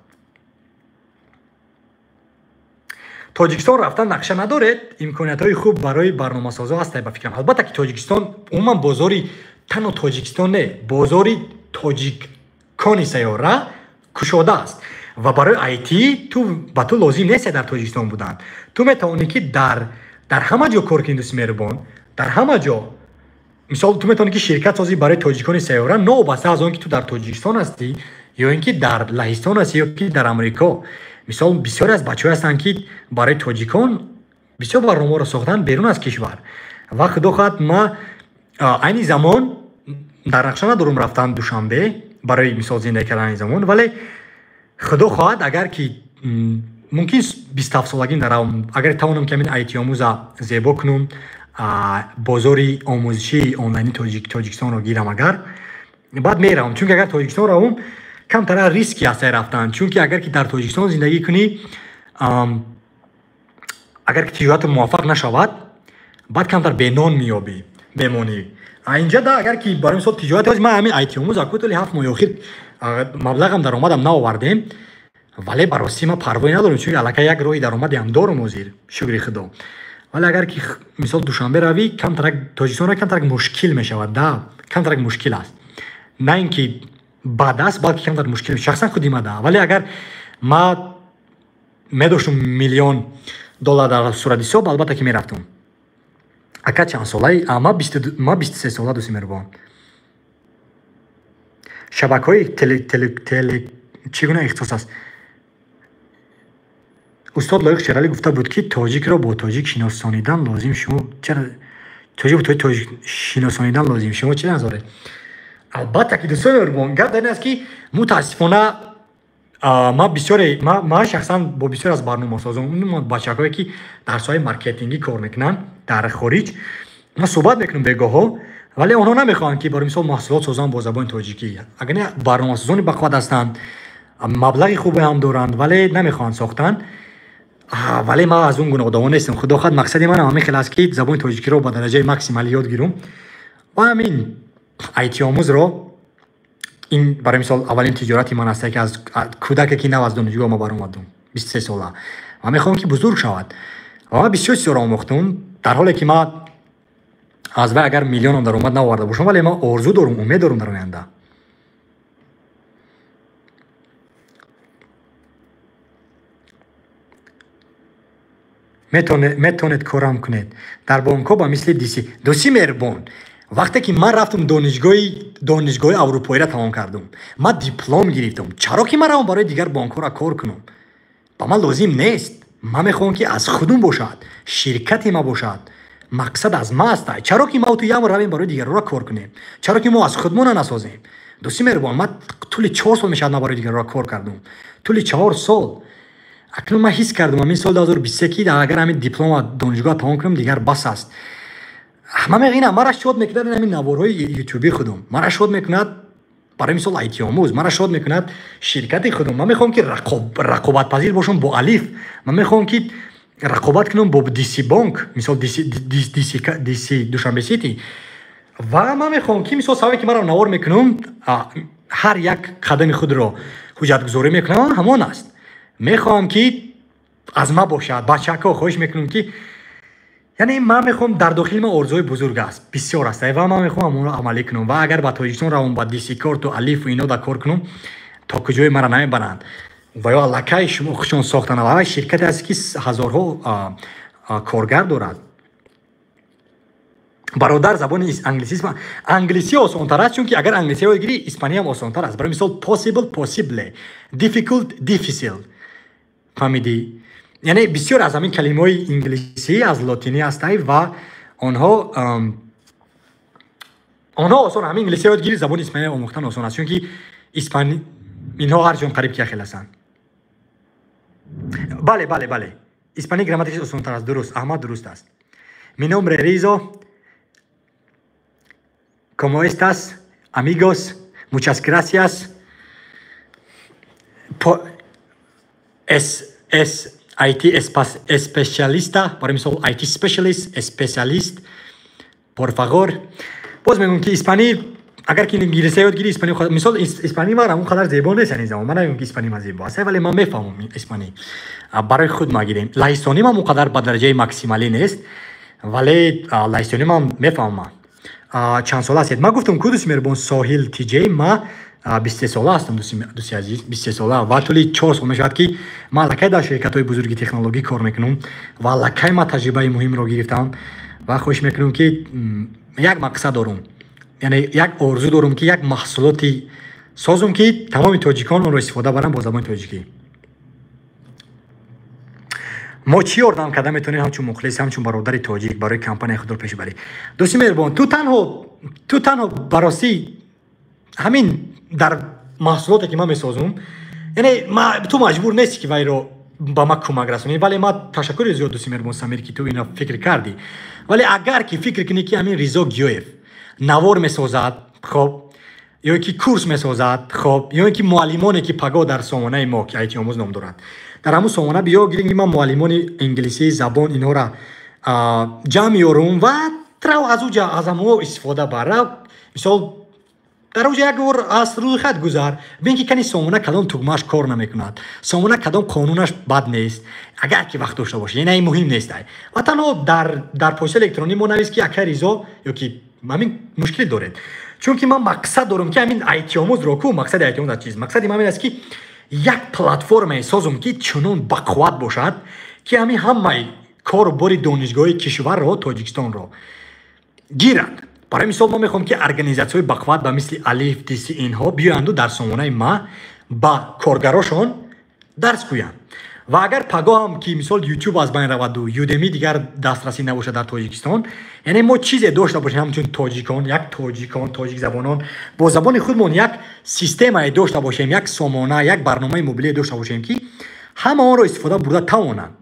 Тоҷикистон рафтан нақша надоред? Имкониятҳои хуб барои барномасозо ҳаст ба фикрам. Албатта ки Тоҷикистон умуман бозори танҳо Тоҷикистон не, бозори тоҷикони сайёра кушода аст ва барои IT ту ба ту лозим нест дар Тоҷикистон будан. Ту метавонӣ ки дар ҳама ҷо кор кунӣ, дӯсти меҳрубон, дар ҳама ҷо. Мисол ту метавонӣ ки ширкат созӣ барои тоҷикони сайёра, новобаста аз он ки ту дар Тоҷикистон ҳастӣ ё ин ки дар Лаҳистон ҳастӣ ё ки дар Амрико. Мисол бисёре аз бачаҳое ҳастанд ки барои тоҷикон бисёр барномаҳоро сохтанд берун аз кишвар. Ва худо хоҳад ман айни замон дар нақша надорам рафтан Душанбе барои мисол зиндагӣ кардан айни замон, вале худо хоҳад агар ки мумкин 27 солагӣ даравам, агар тавонам ки ҳамин IT омӯза зебо кунам, бозори омӯзишии онлайни Тоҷикистонро гирам, агар баъд меравам. Чунки агар Тоҷикистон равам камтара риски ҳаст рафтан, чунки агар ки дар Тоҷикистон зиндагӣ кунӣ, агар ки тиҷорат муваффақ нашавад, баъд камтар бенон меёбӣ, мемонӣ. Инҷа да агар ки барои мисол тиҷорат, ман ҳамин IT омӯз акӯ тӯли 7 моҳи охир маблағам даромадам наовардем, вале ба ростӣ ман парвое надорам, чунки аллакай як роҳи даромадиам дорам ҳозир, шукри худо. Вале агар ки мисол Душанбе равӣ, камтарак Тоҷикистон равӣ, камтарак мушкил мешавад, да, камтарак мушкил аст. На ин ки бад аст, балки камтар мушкил шахсан худи ма да. Вале агар ма медоштум $1 миллион дар сурати ҳисоб, албатта ки мерафтум. Ака чанд солаи? Ма 23 сола, дӯсти меҳрубон. Шабакаҳои теле чӣ гуна ихтисос аст? Устод Лоиқ Шералӣ гуфта буд, ки тоҷикро бо тоҷик шиносонидан лозим. Шумо чара тоҷик бо тоҷик шиносонидан лозим? Шумо чӣ назоред? Албатта ки дӯстони меҳрубон, гап дар ин аст ки мутаассифона ман бисёре, ман шахсан бо бисёр аз барномасозон, бачаҳое ки дар соҳаи маркетингӣ кор мекунанд дар хориҷ, ман суҳбат мекунам бегоҳҳо, вале онҳо намехоҳанд ки барои мисол маҳсулот созанд бо забони тоҷикӣ. Агар не барномасозони бақувват ҳастанд, маблағи хубе ҳам доранд, вале намехоҳанд сохтан. Вале ман аз он гуна одамон нестам. Худо хоҳад мақсади манам ҳамин хел аст ки забони тоҷикиро ба дараҷаи максималӣ ёд гирам ва ҳамин IT омӯзро, ин барои мисол аввалин тиҷорати ман аст, ки аз кӯдаке ки нав аз донишгоҳ ма баромадам 23 сола, ва мехоҳам ки бузург шавад. Ва ман бисёр чизҳоро омӯхтам. Дар ҳоле ки ман аз вай агар миллионам даромад наоварда бошам, вале ман орзу дорум, умед дорум дар оянда. Метавонед корам кунед дар бонкҳо ба мисли диси. Дӯсти меҳрубон, вақте ки ман рафтам донишгоҳи аврупоиро тамом кардам, ман диплом гирифтам. Чаро ки ман равам барои дигар бонкҳоро кор кунам? Ба ман лозим нест. Ман мехоҳам ки аз худум бошад, ширкати ма бошад, мақсад аз ма аст. Чаро ки ма ту ям равем барои дигарро кор кунем? Чаро ки мо аз худмона насозем? Дӯсти меҳрубон, ман тӯли 4 сол мешавад ман барои дигарро кор кардам. Тӯли 4 сол. Акнун ман ҳис кардам ҳамин соли 2023 ки агар ҳамин диплома донишгоҳ тамом кунам, дигар бас аст. Ман мегӯям, мара шод мекунад ҳамин наворҳои ютуби худум, мара шод мекунад барои мисол айтиомӯз, мара шод мекунад ширкати худум. Ман мехоҳам ки рақобатпазир бошам бо Алиф, ман мехоҳам ки рақобат кунам бо DC Банк, мисол DC Душанбе Сити. Ва ман мехоҳам ки мисол сабабе ки маро навор мекунам, ҳар як қадами худро ҳуҷҷатгузорӣ мекунам, ҳамон аст. Мехоҳам ки аз ма бошад. Бачаҳо, хоҳиш мекунам ки, яъне ман мехоҳам дар дохили ман орзуҳои бузург аст, бисёр аст, ва ман мехоҳам онро амалӣ кунам. Ва агар ба Тоҷикистон равам, ба DC Карту, Алифу ино да кор кунам, то куҷое мара намебаранд. Ва ё аллакай шумо худшон сохтанд. Ва ширкате аст ки ҳазорҳо коргар дорад. Бародар, забони англисӣ осонтар аст, чунки агар англисиро ёд гирӣ, испаниям осонтар аст. Барои мисол possible, possible, difficult, difficile. Фаҳмидӣ? Яъне бисёр аз ҳамин калимаҳои инглисӣ аз лотинӣ ҳастанд ва онҳо осон. Ҳамин инглисиро ёд гирӣ, забони испания омӯхтан осон аст, чунки испани инҳо ҳарчон қариб ки яхел ҳастанд. Бале, бале, бале, испанӣ грамматикаш осонтар аст. Дуруст, Аҳмад, дуруст аст. Mi nombre Rizo. ¿Cómo estás, amigos? Muchas gracias. Es IT especialista, барои мисол IT specialist, specialist. Por favor. Боз мегӯям ки испанӣ, агар ки инглисия ёд гирӣ, испанӣ, мисол испанӣ ман он қадар зебо нест, яъне замон ман намегӯям ки испанӣ ман зебо аст, вале ман мефаҳмам испанӣ. Барои худ ма гирем. Лаҳистонӣ ман он қадар ба дараҷаи максималӣ нест, вале лаҳистонӣ ман мефаҳмам. Чанд сола ҳастед? Ман гуфтам ку, дӯсти меҳрубон, Соҳил Тиҷей, ман 23 сола ҳастам, дӯсти азиз, 23 сола. Ва тӯли 4 сол мешавад ки ман аллакай дар ширкатҳои бузурги технологӣ кор мекунам ва аллакай ман таҷрибаи муҳимро гирифтам ва хоҳиш мекунам ки як мақсад дорум, яъне як орзу дорум ки як маҳсулоти созум ки тамоми тоҷикон онро истифода баранд бо забони тоҷикӣ. Мо чӣ ёрдам карда метавонем ҳамчун мухлис, ҳамчун бародари тоҷик барои компанияи худро пеш барӣ? Дӯсти меҳрубон, ту танҳо баросӣ ҳамин дар маҳсулоте ки ман месозум, яъне ту маҷбур нестӣ ки вайро ба ман кӯмак расонӣ, вале ман ташаккури зиёд, дӯсти меҳрубон Самир, ки ту ина фикр кардӣ. Вале агар ки фикр кунӣ ки ҳамин Ризо Гиёев навор месозад, хоб, ё ки курс месозад, хоб, ё ки муаллимоне ки паго дар сомонаи мо ки IT омӯз ном дорад, дар ҳамун сомона биё гирем ки ман муаллимони инглисии забон инҳоро ҷамъ меёрум ва трав аз уҷа аз ҳамонҳо истифода бар. Мисол дар уҷа як бор аз рӯи хат гузар, бин ки кани сомона кадом тугмааш кор намекунад, сомона кадом қонунаш бад нест, агар ки вақт дошта бошӣ, яъне ин муҳим нест. Ва танҳо дар почтаи электронӣ мо навис ки акай Ризо ё ки ҳамин мушкиле доред, чунки ман мақсад дорам ки ҳамин IT омӯзро ку, мақсади IT омӯз чиз, мақсади ман ин аст ки як платформае созум ки чунон бақувват бошад ки ҳамин ҳамаи кору бори донишгоҳи кишварро, Тоҷикистонро гирад. Барои мисол ман мехоҳам ки организатсияҳои бақувват ба мисли Алиф, DC инҳо биёянду дар сомонаи ма ба коргарошон дарс гӯянд. Ва агар пагоҳам ки мисол YouTube аз байн раваду Udemy дигар дастрасӣ набошад дар Тоҷикистон, яъне мо чизе дошта бошем ҳамчун тоҷикон, як тоҷикон, тоҷикзабонон бо забони худмон як системае дошта бошем, як сомона, як барномаи мобилие дошта бошем ки ҳама онро истифода бурда тавонанд.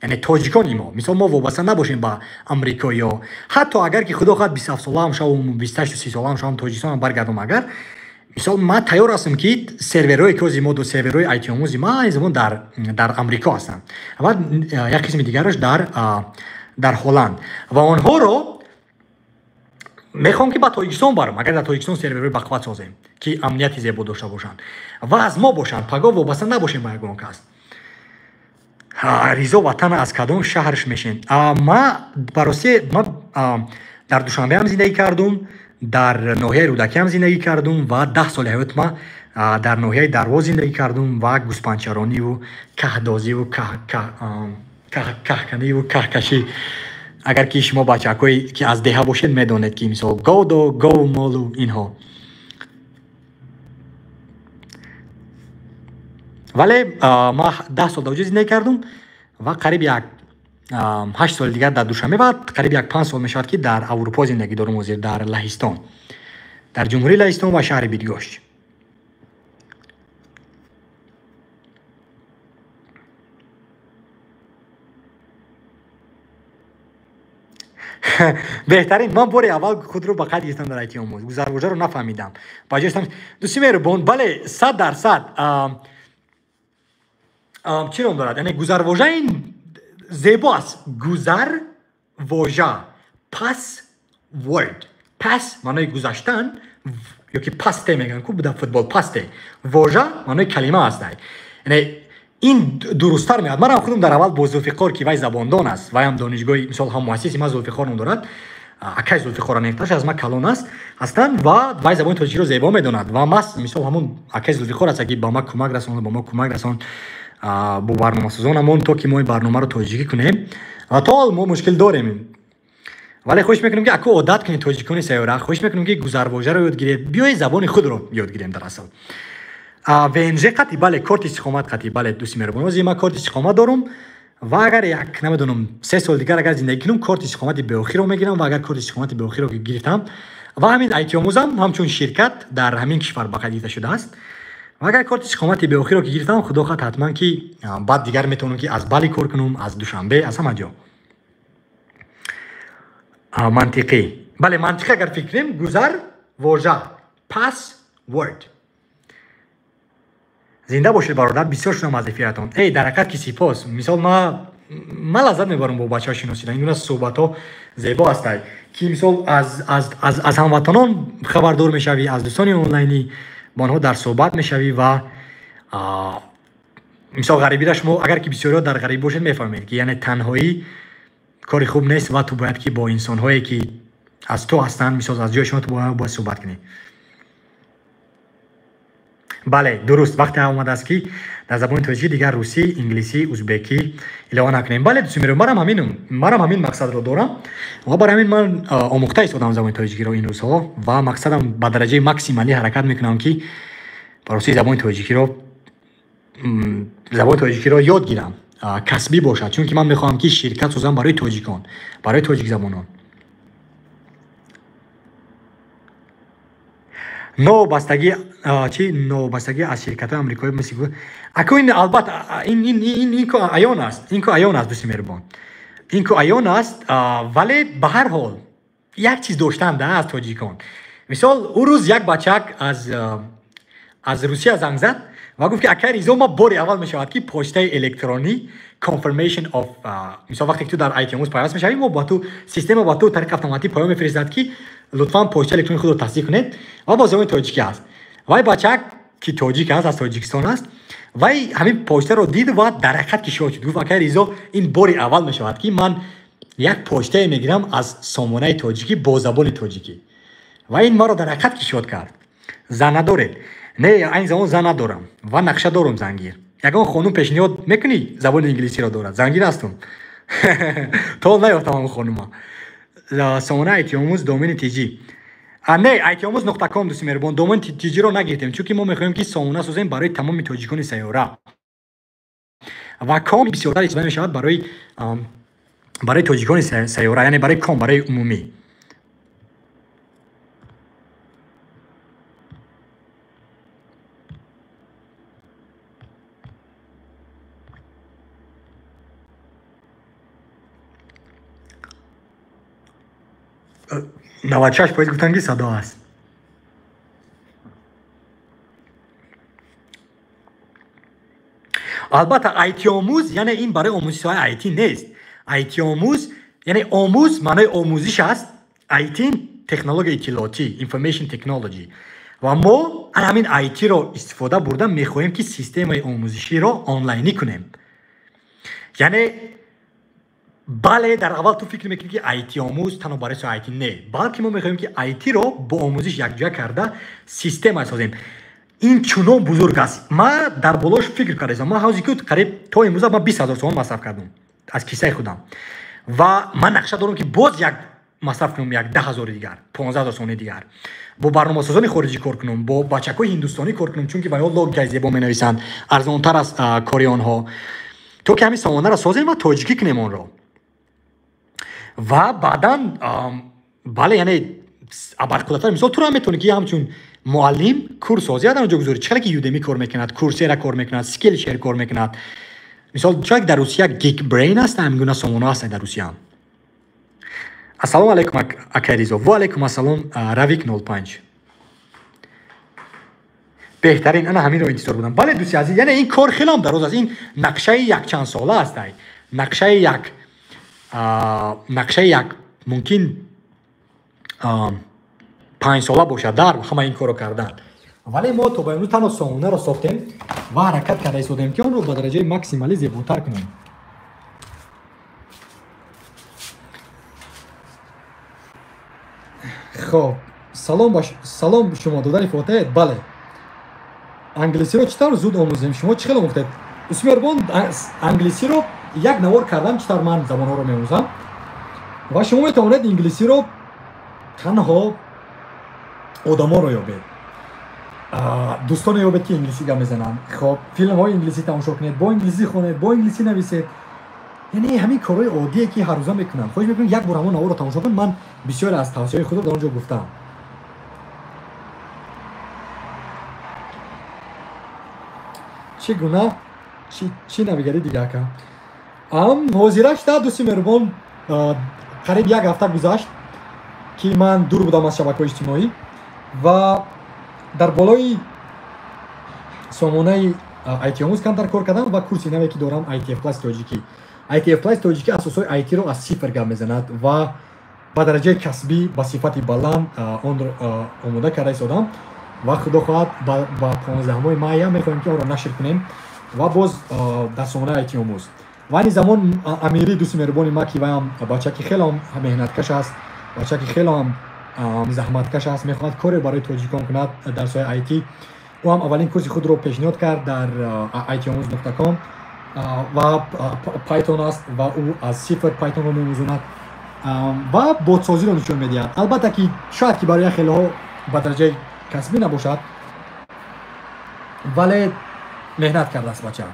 Яъне тоҷикони мо, мисол мо вобаста набошем ба амрикоиё. Ҳатто агар ки худо хоҳад 27 солаам шавам, 28 солаам шавам, Тоҷикистонам баргардам, агар мисол ман тайёр ҳастам ки серверҳое ки ҳозир мо ду серверҳои IT омӯзи ма ин замон дар Амрико ҳастанд ва як қисми дигараш дар Ҳолланд, ва онҳоро мехоҳам ки ба Тоҷикистон барам, агар дар Тоҷикистон серверҳои бақувват созем ки амнияти зебо дошта бошанд ва аз мо бошанд, пагоҳ вобаста набошем ба ягон кас. Ризо, ватан аз кадом шаҳрш мешен? Ма ба ростӣ ма дар Душанбеам зиндагӣ кардум, дар ноҳияи Рӯдакиам зиндагӣ кардум ва 10 соли ҳаёт ма дар ноҳияи Дарвоз зиндагӣ кардум ва гӯспанчарониву каҳдозиву каҳканиву каҳкашӣ. Агар ки шумо бачаҳое ки аз деҳа бошед, медонед ки мисол говдо, гову молу инҳо. Вале ма 10 сол дар оҷо зиндагӣ кардум ва қариб як 8 соли дигар дар Душанбе ва қариб як 5 сол мешавад, ки дар Аврупо зиндагӣ дорум, ҳозир дар Лаҳистон, дар Ҷумҳурии Лаҳистон ва шаҳри Бидгошт. Беҳтарин, ман бори аввал худро ба қайд гирифтам дар айтиомӯз, гузарвожаро нафаҳмидам, ба ҷои дӯсти меҳрубон. Бале, 100%. Чӣ ном дорад, яъне гузарвожа ин зебо аст. Гузарвожа, password, pass маънои гузаштан ёки пасте мегӯянд ку дар футбол, пасте, вожа маънои калима аст. Яъне ин дурусттар меояд. Манам худам дар аввал бо Зулфиқор, ки вай забондон аст, вай ҳам донишгоҳи мисол ҳам муассиси ман Зулфиқор ном дорад, акай Зулфиқор анекташ аз ман калон аст ҳастанд ва вай забони тоҷикиро зебо медонад ва мас мисол ҳамон акай Зулфиқор аст, ки ба ма кӯмак расонд, ба мо кӯмак расонд бо барномасозонамон, то ки мо ин барномаро тоҷикӣ кунем. Ва то ҳол мо мушкил дорем, вале хоҳиш мекунем, ки аку одат кунед, тоҷикони сайёра. Хоҳиш мекунем, ки гузарвожаро ёд гиред, биёед забони худро ёд гирем. Дар асл ВНЖ қатъи, бале, корти истиқомат қатъи, бале, дӯсти меҳрубон. Ҳозир ман корти истиқомат дорум ва агар як намедонам 3 соли дигар агар зиндагӣ кунам, корти истиқомати беохирро мегирам. Ва агар корти истиқомати беохирро гирифтам ва ҳамин айтиомӯзам ҳамчун ширкат дар ҳамин кишвар ба қайд гирифта шудааст, ва агар корти истиқомати беохирро ки гирифтам, худо хоҳад, ҳатман ки баъд дигар метавонам, ки аз Бали кор кунам, аз Душанбе, аз ҳама ҷо. Мантиқӣ, бале, мантиқӣ агар фикр кунем, гузар вожа, password. Зинда бошед, бародар, бисёр шудам аз эфиратон. Эй, дар ҳақиқат ки сипос. Мисол ман лаззат мебарам бо бачаҳо шиносидан. Ин гуна суҳбатҳо зебо ҳастанд, ки мисол аз ҳамватанон хабардор мешавӣ, аз дӯстони онлайнӣ бо онҳо дар суҳбат мешавӣ. Ва мисол ғарибиро шумо агар ки бисёриҳо дар ғариб бошед, мефаҳмед, ки яъне танҳоӣ кори хуб нест ва ту бояд ки бо инсонҳое ки аз ту ҳастанд, мисол аз ҷои шумо, ту бояд суҳбат кунӣ. Бале, дуруст, вақте омадааст, ки дар забони тоҷикӣ дигар русӣ, инглисӣ, узбекӣ илова накунем. Бале, дӯсти меҳрубон, манам ҳамин мақсадро дорам ва барои ҳамин ман омӯхта истодам забони тоҷикиро ин рӯзҳо ва мақсадам ба дараҷаи максималӣ ҳаракат мекунам, ки ба ростии забони тоҷикиро ёд гирам, касбӣ бошад, чунки ман мехоҳам, ки ширкат созам барои тоҷикон, барои тоҷикзабонон. Новобастагӣ чи, новобастагӣ аз ширкатҳои амрикоӣ мисли аку ин, албатта, ин ку аён аст, ин ку аён аст, дӯсти меҳрубон, ин ку аён аст. Вале ба ҳар ҳол як чиз доштан да аз тоҷикон. Мисол, ӯ рӯз як бачак аз Русия занг зад ва гуфт, ки акай Ризо, ма бори аввал мешавад, ки почтаи электронӣ confirmation of, мисол вақте ки ту дар айтиомӯз пайваст мешавӣ, мо ба ту система ба ту тариқи автоматӣ паём мефиристад, ки лутфан почтаи электронии худро тасдиқ кунед, ва бо забони тоҷикӣ аст. Вай бачак, ки тоҷик аст, аз Тоҷикистон аст, вай ҳамин почтаро дид ва дар ҳақиқат ки шод шуд. Гуфт: «Акай Ризо, ин бори аввал мешавад, ки ман як почтае мегирам аз сомонаи тоҷикӣ бо забони тоҷикӣ ва ин маро дар ҳақиқат ки шод кард». Зан надоред? Не, айни замон зан надорам ва нақша дорум зангир. Ягон хонум пешниҳод мекунӣ, забони инглисиро дорад, зангир ҳастум, то наёфтам ҳамон хонума. Сомона айтиомӯз домени тиҷи? Не, айтиомӯз нуқта ком, дӯсти меҳрубон, домен тиҷиро нагирифтем, чунки мо мехоҳем, ки сомона созем барои тамоми тоҷикони сайёра ва ком бисёртар истифода мешавад барои тоҷикони сайёра, яъне барои ком, барои умумӣ. 96% гуфтанд, ки садо аст. Албатта, айтиомӯз яъне ин барои омӯзиши соҳаи айти нест. Айтиомӯз яъне омӯз маънои омӯзиш аст, айти технологияи иттилоотӣ, information technology, ва мо ана ҳамин айтиро истифода бурда мехоҳем, ки системаи омӯзиширо онлайнӣ кунем. Яъне бале, дар аввал ту фикр мекунӣ, ки IT омӯз танҳо барои IT не, балки мо мехоҳем, ки IT-ро бо омӯзиш якҷоя карда система созем. Ин чунон бузург аст, ман дар болош фикр кардаистам. Ман ҳозир ки қариб то имрӯза ман 20 000 сомон масраф кардам аз киссаи худам ва ман нақша дорам, ки боз як масраф кунам, як 10 000 дигар, 15 000 сомони дигар, бо барномасозони хориҷӣ кор кунам, бо бачакҳои ҳиндустонӣ кор кунам, чунки вайҳо логикаи зебо менависанд, арзонтар аст кори онҳо, то ки ҳамин сомонаро созем ва тоҷикӣ кунем онро. Ва баъдан бале, яъне абарқудраттар, мисол, туро метавонӣ, ки ҳамчун муаллим курс созӣ, дар онҷо гузорӣ. Чӣ хеле ки Udemy кор мекунад, Coursera кор мекунад, Skillshare кор мекунад. Мисол, чӣ дар Русия Geekbrain аст, ҳамин гуна сомона ҳастанд дар Русия. Ассалому алайкум, акай Ризо. Ва алайкум ассалом, Равик 05. Беҳтарин, ана ҳаминро интизор будам. Бале, дӯсти азиз, яъне ин кор хелам дароз аст. Ин нақшаи якчанд сола аст. Нақшаи як мумкин 5 сола бошад дар ҳама ин корро кардан. Вале мо то ба имрӯз танҳо сомонаро сохтем ва ҳаракат карда истодем, ки онро ба дараҷаи максималӣ зеботар кунем. Хоб, салом, салом, шумо додари Фотеҳ? Бале. Англисиро чӣ тавр зуд омӯзем? Шумо чӣ хел омӯхтед? Усмербон, англисиро як навор кардам, чӣ тавр ман забонҳоро меомӯзам, ва шумо метавонед инглисиро танҳо одамонро ёбед, дӯстоне ёбед, ки инглисӣ гап мезананд. Хоб, филмҳои инглисӣ тамошо кунед, бо инглисӣ хонед, бо инглисӣ нависед. Яъне ҳамин корҳои оддие, ки ҳаррӯза мекунам. Хоҳиш мекунам, як бор ҳамон наворро тамошо кун. Ман бисёре аз тавсияҳои худро дар он ҷо гуфтам. Чӣ гуна, чӣ навигари дига, ака? Ҳозира шуда, дӯсти меҳрубон, қариб як ҳафта гузашт, ки ман дур будам аз шабакаҳои иҷтимоӣ ва дар болои сомонаи IT омӯз камтар кор кардам ва курси наве, ки дорам, ITF Plus тоҷикӣ. ITF Plus тоҷикӣ асосҳои IT-ро аз сифр гап мезанад ва ба дараҷаи касбӣ, ба сифати баланд онро омода карда истодам ва худо хоҳад, ба 15-мои майя мехоҳем, ки онро нашр кунем ва боз дар сомонаи IT омӯз. Ва айни замон Амирӣ, дӯсти меҳрубони ма, ки ваям бачаки хеле меҳнаткаш аст, бачаки хеле заҳматкаш аст, мехоҳад коре барои тоҷикон кунад дар соҳаи IT, ӯ ҳам аввалин курси худро пешниҳод кард дар itomuz.com ва Python аст ва ӯ аз сифр Pythonро меомӯзонад ва ботсозиро нишон медиҳад. Албатта, ки шояд ки барои хелеҳо ба дараҷаи касбӣ набошад, вале меҳнат кардааст бача.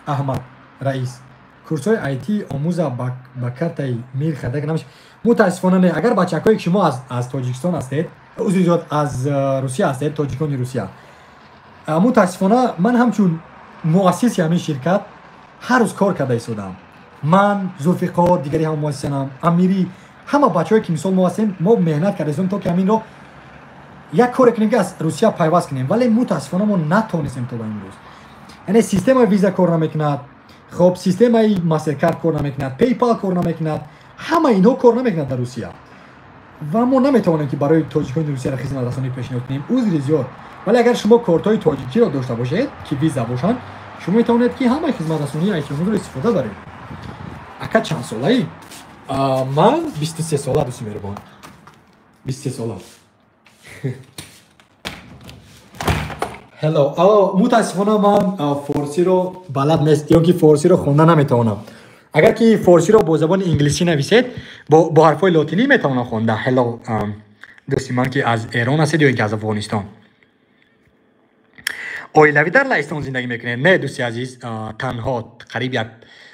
Аҳмад Раис, курсҳои IT омӯза ба картаи Мир харида намеш? Мутаассифона, не. Агар бачакҳое, ки шумо аз Тоҷикистон ҳастед, узри зиёд, аз Русия ҳастед, тоҷикони Русия, мутаассифона, ман ҳамчун муассиси ҳамин ширкат ҳар рӯз кор карда истодам. Ман, Зулфиқор, дигари ҳам муассисанам, Амирӣ, ҳама бачаҳое, ки мисол мо ҳастем, мо меҳнат карда истодем, то ки ҳаминро як коре кунем, ки аз Русия пайваст кунем, вале мутаассифона мо натонистем то ба имрӯз. Яъне системаи Виза кор намекунад, хоб, системаи Мастеркард кор намекунад, PayPal кор намекунад, ҳама инҳо кор намекунад дар Русия ва мо наметавонем, ки барои тоҷикони Русияро хизматрасонӣ пешниҳод кунем. Узри зиёд. Вале агар шумо кортҳои тоҷикиро дошта бошед, ки Виза бошанд, шумо метавонед, ки ҳамаи хизматрасонии айтиомӯзро истифода баред. Ака, чанд солаӣ? Ман 23 сола, дӯсти меҳрубон, 23 сола. Hello. Мутаассифона, ман форсиро балад нест ё ки форсиро хонда наметавонам. Агар ки форсиро бо забони инглисӣ нависед, бо ҳарфҳои лотинӣ метавонам хонда. Hello, дӯсти ман, ки аз Эрон ҳастед ё ин ки аз Афғонистон. Оилавӣ дар Лаҳистон зиндагӣ мекунед? Не, дӯсти азиз, танҳо. Қариб як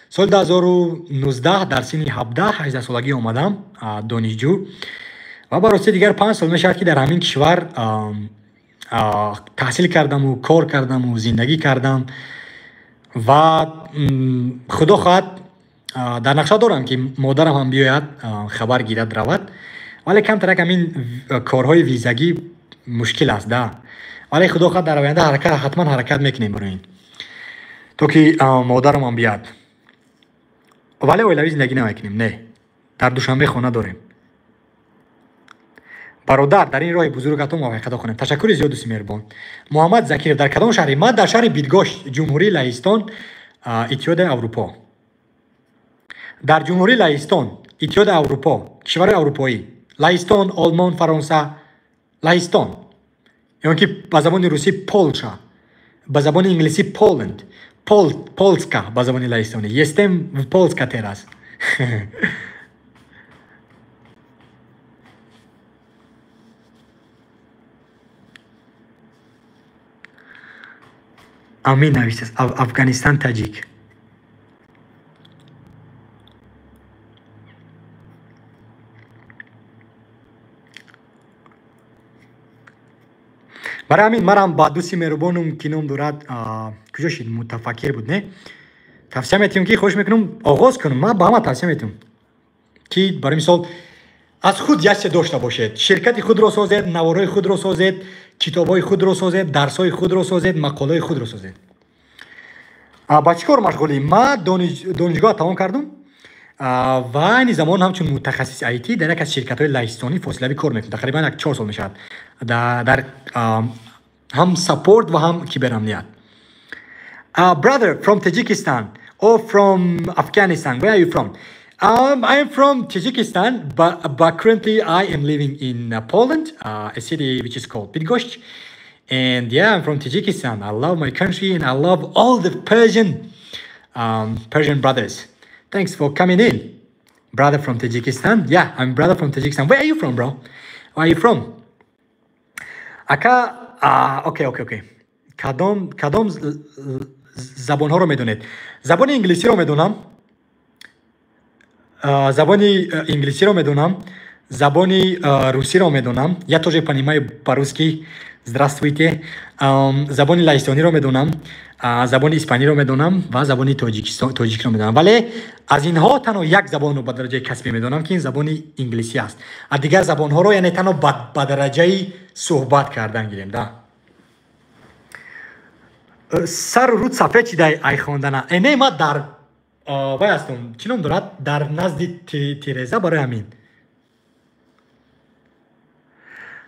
соли 2019 дар синни 17-18 солагӣ омадам донишҷӯ ва ба рости дигар 5 сол мешавад, ки дар ҳамин кишвар таҳсил кардаму кор кардаму зиндагӣ кардам ва худо хоҳад, дар нақша дорам, ки модарам ҳам биёяд, хабар гирад, равад, вале камтарак ҳамин корҳои визагӣ мушкил аст да. Вале худо хоҳад, дар оянда ҳаракат, ҳатман ҳаракат мекунем барои ин, то ки модарам ҳам биёяд. Вале оилавӣ зиндагӣ намекунем, не. Дар Душанбе хона дорем. Бародар, дар ин роҳи бузургатон муваффақият хонем. Ташаккури зиёд, дӯсти меҳрубон. Муҳаммад Закиров, дар кадом шаҳре? Ман дар шаҳри Бидгош, Ҷумҳурии Лаҳистон. Иттиҳоди Аврупо. Дар Ҷумҳурии Лаҳистон, Иттиҳоди Аврупо, кишварҳои аврупоӣ, Лаҳистон, Олмон, Фаронса, Лаҳистон, ё ки ба забони русӣ Полша, ба забони инглисӣ Poland, Polska ба забони лаҳистонӣ. Jestem w Polska teraz. Амин навиштааст Афғонистон таҷик. Барои ҳамин манам ба дӯсти меҳрубонум, ки ном дорад, куҷо шид, мутафаккир буд, не, тавсия метиҳам, ки хоҳиш мекунам оғоз кунам. Ман ба ҳама тавсия метиҳам, ки барои мисол аз худ як чизе дошта бошед, ширкати худро созед, наворҳои худро созед, китобҳои худро созед, дарсҳои худро созед, мақолаҳои худро созед. Ба чӣ кор машғулӣ? Ман донишгоҳ тамом кардам ва айни замон ҳамчун мутахассиси IT дар як аз ширкатҳои лаҳистонӣ фосилавӣ кор мекунам. Тақрибан як 4 сол мешавад дар ҳам support ва ҳам киберамният. Brother from Tajikistan or from Afghanistan, where are you from? I am from Tajikistan, but currently I am living in Poland, a city which is called Bydgoszcz. And yeah, I'm from Tajikistan. I love my country and I love all the Persian brothers. Thanks for coming in, brother from Tajikistan. Yeah, I'm brother from Tajikistan. Where are you from, bro? Where are you from? Ака, okay. Кадом забонҳоро медонед? Забони инглисиро медонам. Забони инглисиро медонам. Забони русиро медонам. Я тоже понимаю по-русски. Здравствуйте. Забони лаҳистониро медонам. Забони испаниро медонам ва забони тоҷикиро медонам. Вале аз инҳо танҳо як забонро ба дараҷаи касбӣ медонам, ки ин забони инглисӣ аст. Аз дигар забонҳоро яъне танҳо ба дараҷаи суҳбат кардан гирем, да. Сару рӯд сафед шидай ай хондана. Не, ман дар вай ҳастам, чӣ ном дорад, дар назди тиреза, барои ҳамин.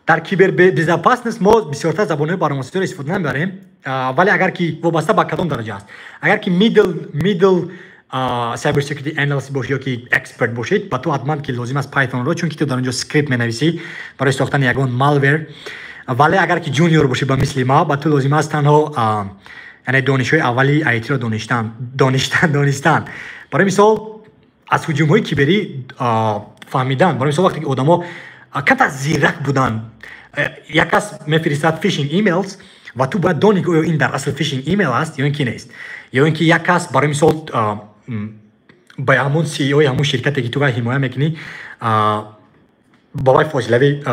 Дар кибербезопасность мо бисёртар забонҳои барномасозиро истифода намебарем, вале агар ки вобаста ба кадом дараҷа аст, агар ки middle cyber security analyst бошӣ ё ки expert бошед, ба ту ҳатман ки лозим аст Python-ро, чунки ту дар он ҷо скрипт менависӣ барои сохтани ягон malware. Вале агар ки junior бошӣ ба мисли ма, ба ту лозим аст танҳо яъне донишҳои аввали IT-ро донистан. Барои мисол аз ҳуҷумҳои киберӣ фаҳмидан. Барои мисол вақте ки одамо камтар зирак буданд, як кас мефиристад phishing emails ва ту бояд донӣ, ки оё ин дар асл phishing email аст ё ин ки нест. Ё ин ки як кас барои мисол ба ҳамон CEO-и ҳамон ширкате, ки ту вай ҳимоя мекунӣ, ба вай фосилавӣ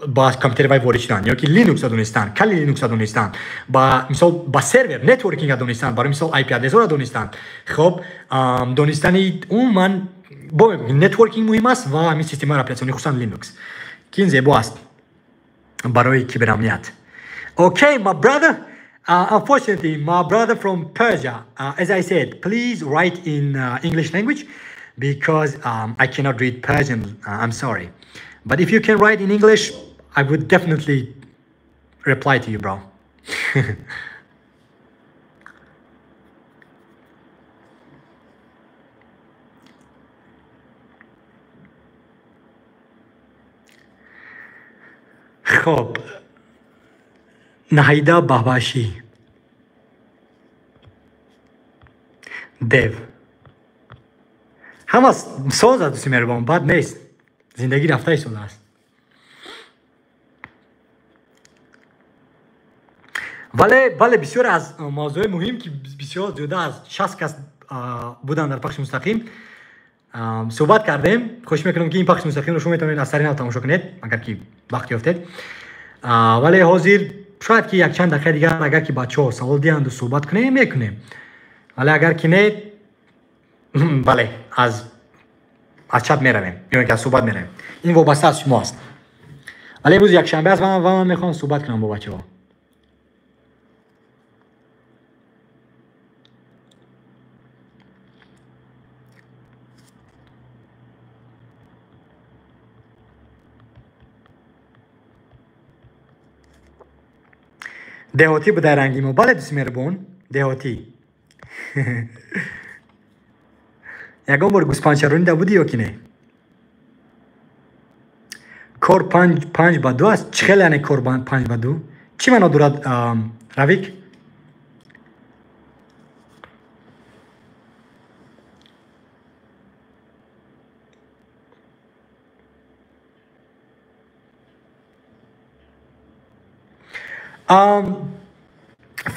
ба компютери вай ворид шудан, ё ки Linux-а донистан, Kali Linux-а донистан, ба мисол ба сервер networking-а донистан, барои мисол IP адресҳоро донистан. Хоб, донистани умуман бо networking муҳим аст ва ҳамин системаи оператсионӣ, хусусан Linux, ки ин зебо аст барои киберамният. Okay, my brother. Unfortunately, my brother from Persia, as I said, please write in English language because I cannot read Persian. I'm sorry. But if you can write in English, I would definitely reply to you, bro. خب، نهیدا باباشی دیو ҳама соз аст, дӯсти меҳрубон, бад нест, зиндагӣ рафта истодааст. Вале бале, бисёр аз мавзӯъҳои муҳим, ки бисёр зиёда аз 60 кас буданд дар пахши мустақим, суҳбат кардем. Хоҳиш мекунам, ки ин пахши мустақимро шумо метавонед аз сари нав тамошо кунед, агар ки вақт ёфтед. Вале ҳозир шояд ки якчанд дақиқаи дигар, агар ки бачаҳо савол диҳанду суҳбат кунем, мекунем. Вале агар ки не, бале, аз чат меравем ё ин ки аз суҳбат меравем. Ин вобаста аз шумо аст. Вале имрӯз якшанбе аст ва ман мехоҳам суҳбат кунам бо бачаҳо. Деҳотӣ будай ранги мо. Бале, дӯсти меҳрубон, деҳотӣ. Ягон бор гӯспандчаронида будӣ ё ки не? Кор 5 ба 2 аст. Чӣ хел, яъне кор 5 ба 2 чӣ маъно дорад, Равик?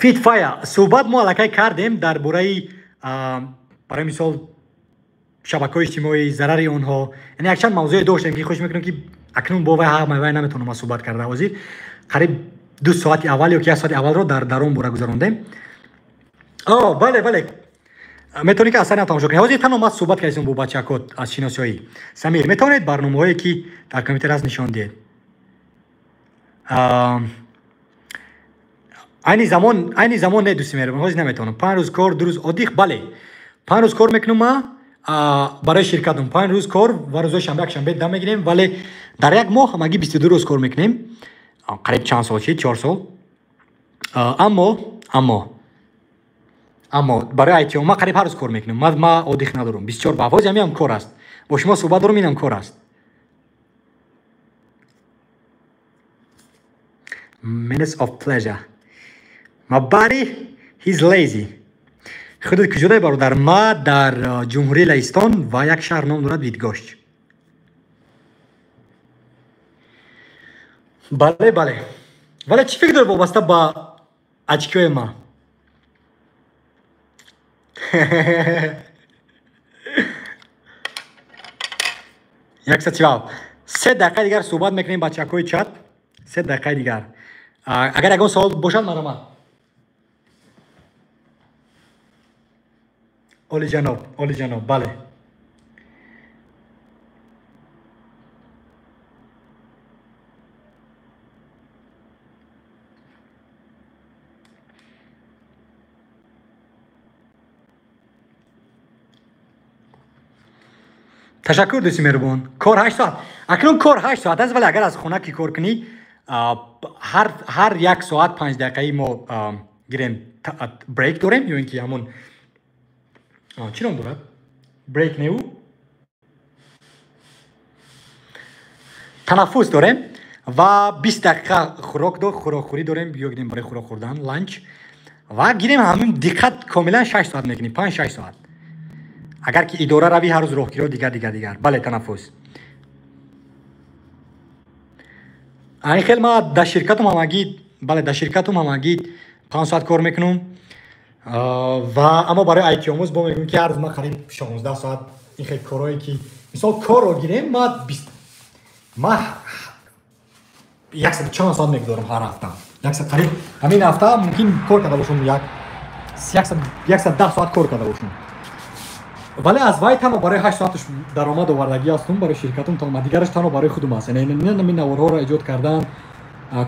Фитфая, суҳбат мо аллакай кардем дар бораи, барои мисол, шабакаҳои иҷтимоӣ, зарари онҳо. Яъне якчанд мавзӯе доштем, ки хуш мекунем, ки акнун бо вай ҳамаи вай наметавонам ман суҳбат карда. Ҳозир қариб 2 соати аввал ё ки як соати аввалро дар он бора гузарондем. О, бале, бале, метавонед, ки аз сари тамошо кунед. Ҳозир танҳо ман суҳбат кардем бо бачако аз шиносиёӣ. Самир, метавонед барномаҳое, ки дар компютер аст, нишон диҳед? Айни замон не, дӯсти меҳрубон, ҳозир наметавонам. 5 рӯз кор, 2 рӯз отдых. Бале, 5 рӯз кор мекунам ма барои ширкатам, 5 рӯз кор ва рӯзои шанбе, якшанбе дам мегирем, вале дар як моҳ ҳамагӣ 22 рӯз кор мекунем. Қариб чанд сол шид, 4 сол. Аммо барои айтио ма қариб ҳар рӯз кор мекунам. Ма отдых надорам, 24 ба ҳозир ҳамиам кор аст. Бо шумо суҳбат дорам, инам кор аст. Minutes of pleasure. My body, he's lazy. Худот куҷодай, бародар? Ма дар Ҷумҳурии Лаҳистон ва як шаҳр ном дорад Бидгошт. Бале, бале. Вале чӣ фикр доред вобаста ба очкиҳои ма? 137. 3 дақиқаи дигар суҳбат мекунем, бачакҳои чат. 3 дақиқаи дигар. Агар ягон савол бошад, марҳамат. Олиҷаноб, олиҷаноб, бале. Ташаккур, дӯсти меҳрубон. Кор 8 соат. Акнун кор 8 соат аст, вале агар аз хона ки кор кунӣ, ҳар як соат 5 дақиқаи мо гирем break дорем, ё ин ки ҳамон чӣ ном дорад, break неу, танаффус дорем ва 20 дақиқа хӯрок до хӯрокхӯрӣ дорем, ё гирем барои хӯрок хӯрдан, lunch, ва гирем ҳамин диққат комилан 6 соат мекунем, 5-6 соат. Агар ки идора равӣ, ҳар рӯз роҳкиро, дигар, дигар, дигар. Бале, танаффус. Айн хел ма дар ширкатум ҳамагӣ, бале, дар ширкатум ҳамагӣ 5 соат кор мекунам. Ва аммо барои айтиомӯз бо мегӯем, ки ҳар рӯз ман қариб 16 соат ин хел корое, ки мисол корро гирем, ма яксад чанд соат мегузорам ҳар ҳафта. Яксад қариб ҳамин ҳафта мумкин кор карда бошам 110 соат кор карда бошам, вале аз вай танҳо барои 8 соаташ даромад овардагӣ ҳастум барои ширкатум, то дигараш танҳо барои худум аст. Яъне ин наворҳоро эҷод кардан,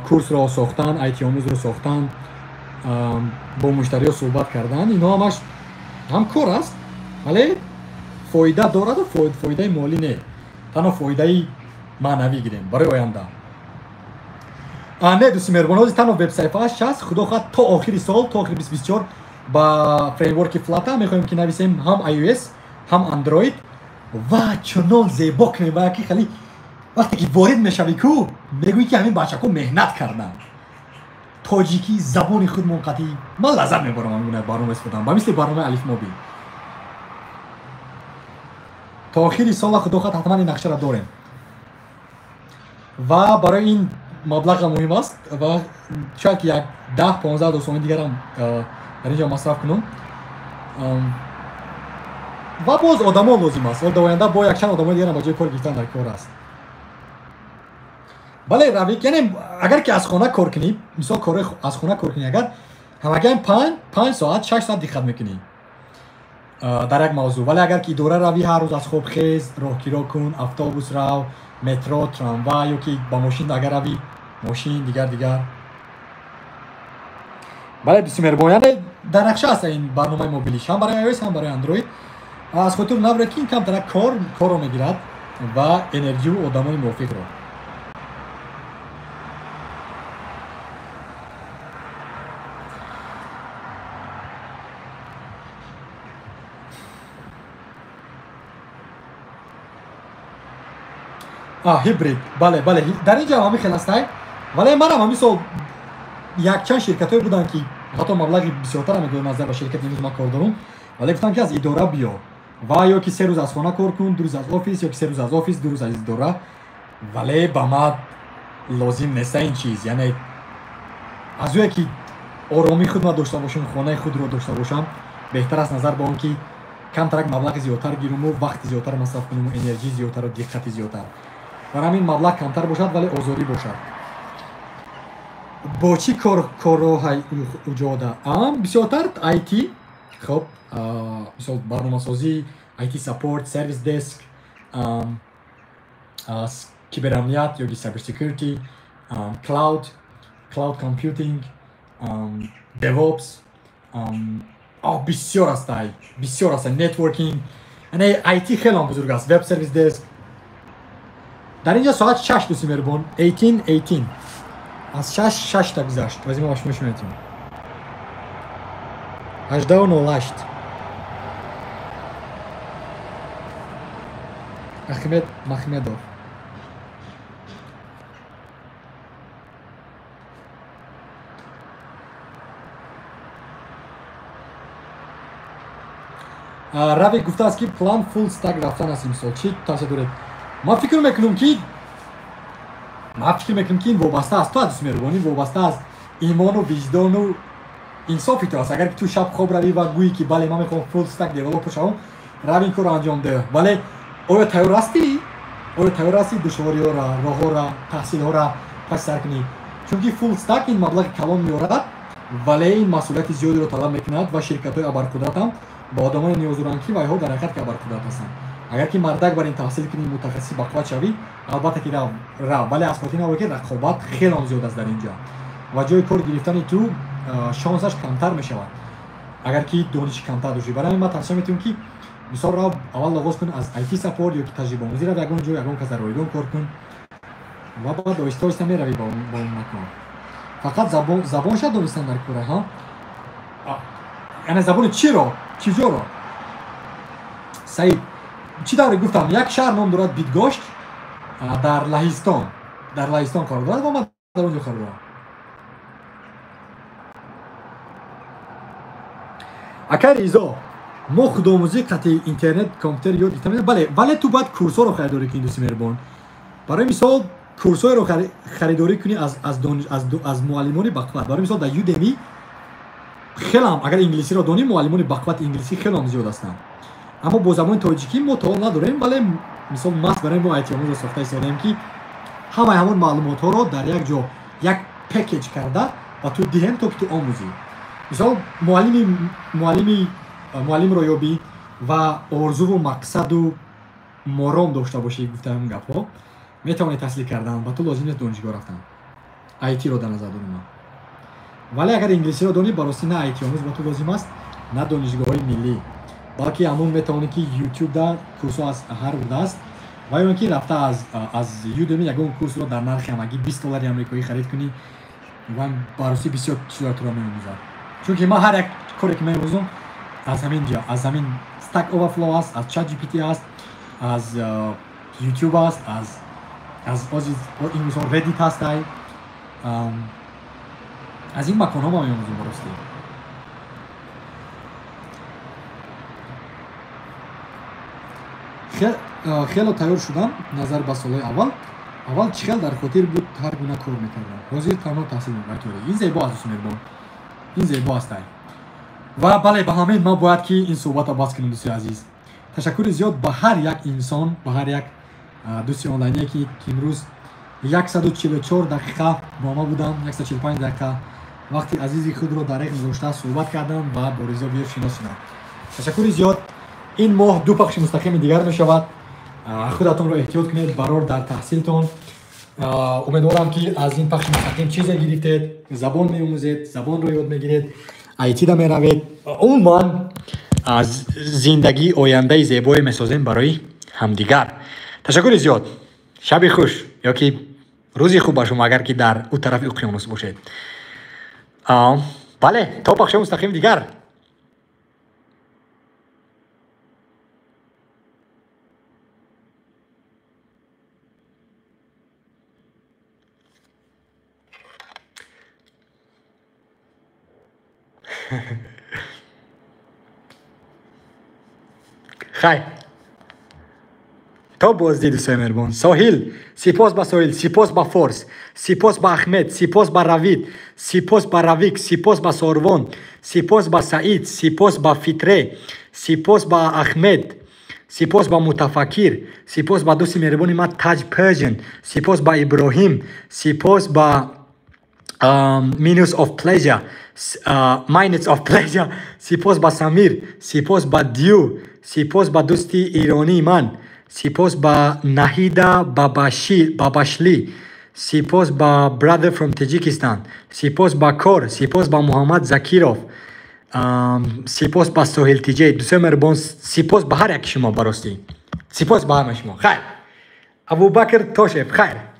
курсро сохтан, айтиомӯзро сохтан, бо муштариҳо суҳбат кардан, инҳо ҳамаш ҳам кор аст, вале фоида дораду фоидаи молӣ не, танҳо фоидаи маънавӣ гирем барои оянда. Не, дӯсти меҳрубон, ҳозир танҳо вебсайфааш аст. Худо хоҳад, то охири сол, то охири 2024 ба фреймворки Flutter мехоҳем, ки нависем ҳам iOS, ҳам Android, ва чунон зебо кунем, ва ки хеле вақте ки ворид мешавӣ ку, мегӯӣ, ки ҳамин бачаҳо меҳнат карданд, тоҷикӣ забони худмон қатъӣ. Ман лаззат мебарам ҳамин барнома истифода, ба мисли барномаи Алифмобил. То охири сола, худо хоҳад, ҳатман ин нақшаро дорем ва барои ин маблағам муҳим аст ва шояд ки як 10-15 сомони дигарам дар ин ҷо масраф кунам. Ва боз одамо лозим аст. Дар оянда бо якчанд одамои дигарам ба ҷои кор гирифтан дар кор аст. Бале, Равик, яъне агар ки аз хона кор кунӣ, мисол, кори аз хона кор кунӣ, агар ҳамагиам 5 соат, 6 соат диққат мекунӣ дар як мавзӯъ, вале агар ки идора равӣ, ҳар рӯз аз хоб хез, роҳкиро кун, автобус рав, метро, трамвай, ё ки ба мошин агар равӣ, мошин, дигар, дигар. Бале, дӯсти меҳрубон, яъне дар нақша аст ин барномаи мобилиш ҳам барои iOS, ҳам барои Android. Аз хотир набаред, ки ин камтарак корро мегирад ва энергию одамони мувофиқро. Ҳибрид, бале, бале, дар ин ҷо ҳамин хел ҳастай, вале манам ҳамин сол якчанд ширкатҳое буданд, ки ҳатто маблағи бисёртар медоданд назар ба ширкати имрӯз ман кор дорам, вале гуфтанд, ки аз идора биё ва ё ки 3 рӯз аз хона кор кун, 2 рӯз аз офис, ё ки 3 рӯз аз офис, 2 рӯз аз идора. Вале ба ман лозим неста ин чиз, яъне аз ӯе ки оромии худ ман дошта бошам, хонаи худро дошта бошам, беҳтар аст назар ба он ки камтарак маблағи зиёдтар гируму вақти зиёдтар масраф кунуму энергии зиёдтару диққати зиёдтар. Барои ҳамин маблағ камтар бошад, вале озодӣ бошад. Бо чӣ корро уҷода? Бисёртар IT, хоб, мисол барномасозӣ, IT support, service desk, киберамният ё ки cyber security, cloud computing, DevOps, бисёр ҳастай, бисёр ҳастай, networking, яъне IT хеле бузург аст, web service desk. Дар инҷо соат 6, дӯсти меҳрубон, 18:18. Аз 6 та гузашт. Вази мо ба шумо нишон медиҳем. 18:08. Ахмед Махмедов. Равик гуфтааст, ки план full stack рафтан аст имсол. Чӣ тавсия доред? Ман фикр мекунам, ки ин вобаста аз ту аст, дӯсти меҳрубон, ин вобаста аз имону виҷдону инсофи ту аст. Агар ки ту шаб хоб равӣ ва гӯӣ, ки бале, ман мехоҳам full stack developer шавам, рав ин корро анҷом деҳ. Вале оё тайёр ҳастӣ? Оё тайёр ҳастӣ душвориҳоро, роҳҳоро, таҳсилҳоро паси сар кунӣ? Чунки full stack ин маблағи калон меорад, вале ин масъулияти зиёдеро талаб мекунад ва ширкатҳои абарқудрат ҳам ба одамоне ниёз доранд, ки вайҳо дар ҳақиқат ки абарқудрат ҳастанд. Агар ки мардак бар ин таҳсил кунӣ, мутахассиси бақувват шавӣ, албатта ки рав, вале аз хотир набар, ки рақобат хеле зиёд аст дар ин ҷо ва ҷои кор гирифтани ту шонсаш камтар мешавад, агар ки дониши камтар дошӣ. Барои ҳамин ман тавсия метиҳам, ки мисол рав аввал оғоз кун аз IT support ё ки таҷрибаомӯзӣ, рав ягон ҷо, ягон кас дар ройгон кор кун ва баъд оҳиста оҳиста меравӣ ба он макон. Фақат забон шояд донистан дар кора, ҳа? Яъне забони чиро? Чиҷоро? Саид, чӣ тавре гуфтам, як шаҳр ном дорад Бидгошт, дар Лаҳистон. Дар Лаҳистон қарор дорад ва ман дар он ҷо қарор дорам. Акай Ризо, мо худомӯзӣ қатъи интернет, компютер ёд гирифтем. Бале, вале ту бояд курсҳоро харидорӣ кунӣ, дӯсти меҳрубон. Барои мисол курсҳоеро харидорӣ кунӣ аз муаллимони бақувват. Барои мисол дар Udemy хелам, агар инглисиро донӣ, муаллимони бақуввати инглисӣ хелам зиёд ҳастанд. Аммо бо забони тоҷикӣ мо то ҳол надорем, вале мисол маст барои мо IT-омӯзро сохта истодаем, ки ҳамаи ҳамон маълумотҳоро дар як ҷо як пекеҷ карда ба ту диҳем, то ки ту омӯзӣ. Мисол муаллимро ёбӣ ва орзуву мақсаду мором дошта бошӣ, гуфтаам гапҳо, метавонӣ таҳсил кардан, ба ту лозим нест донишгоҳ рафтан. IT-ро дар назар дорам ман. Вале агар инглисиро донӣ, ба ростӣ на IT-омӯз ба ту лозим аст, на донишгоҳҳои миллӣ, балки ҳамон метавонӣ, ки YouTube-да курсҳо аз ҳар даст ва ё ин ки рафта аз Udemy ягон курсро дар нархи ҳамагӣ 20 доллари амрикоӣ харид кунӣ ва ба ростӣ бисёр чизҳоро туро меомӯзад. Чунки ман ҳар як коре ки меомӯзам аз ҳамин ҷо, аз ҳамин Stack Overflow аст, аз ChatGPT аст, аз YouTube аст, аз ин мисол Reddit ҳастай. Аз ин маконҳо ман меомӯзам ба ростӣ. Хело тайёр шудам назар ба солҳои аввал. Аввал чӣ хел дар хотир буд, ҳар гуна кор мекардам. Ҳозир танҳо таҳсил мекунам. Ин зебо аст, дӯсти меҳрубон. Ин зебо аст. Ва бале, ба ҳамин ман бояд ки ин суҳбатро бас кунам, дӯсти азиз. Ташаккури зиёд ба ҳар як инсон, ба ҳар як дӯсти онлайне, ки имрӯз 144 дақиқа бо ма будам, 145 дақиқа вақти азизи худро дар рех гузошта суҳбат кардам ва бо Ризо Биев шинос шудам. Ташаккури зиёд. Ин моҳ 2 пахши мустақими дигар мешавад. Худатонро эҳтиёт кунед, барор дар таҳсилтон. Умедворам, ки аз ин пахши мустақим чизе гирифтед, забон меомӯзед, забонро ёд мегиред, IT-да меравед. Умуман аз зиндагии ояндаи зебое месозем барои ҳамдигар. Ташаккури зиёд. Шаби хуш ё ки рӯзи хуб ба шумо, агар ки дар ӯ тарафи уқёнус бошед. Бале, то пахши мустақими дигар. Хайр, то боздид, дӯстои меҳрубон. Соҳил, сипос ба Соҳил, сипос ба Форс, сипос ба Ахмед, сипос ба Равид, сипос ба Равик, сипос ба Сорвон, сипос ба Саид, сипос ба Фитре, сипос ба Ахмед, сипос ба Мутафаккир, сипос ба дӯсти меҳрубони ман Таҷ Persian, сипос ба Иброҳим, сипос ба Minus of Pleasure, Minutes of Pleasure, сипос ба Самир, сипос ба Дю, сипос ба дӯсти иронии ман, сипос ба Наҳида Бабашли, сипос ба Brother from Tajikistan, сипос ба Кор, сипос ба Муҳаммад Закиров, сипос ба Соҳил Тиҷей. Дӯстои меҳрубон, сипос ба ҳар яки шумо, баростӣ сипос ба ҳамаи шумо. Хайр, Абубакр Тошев, хайр.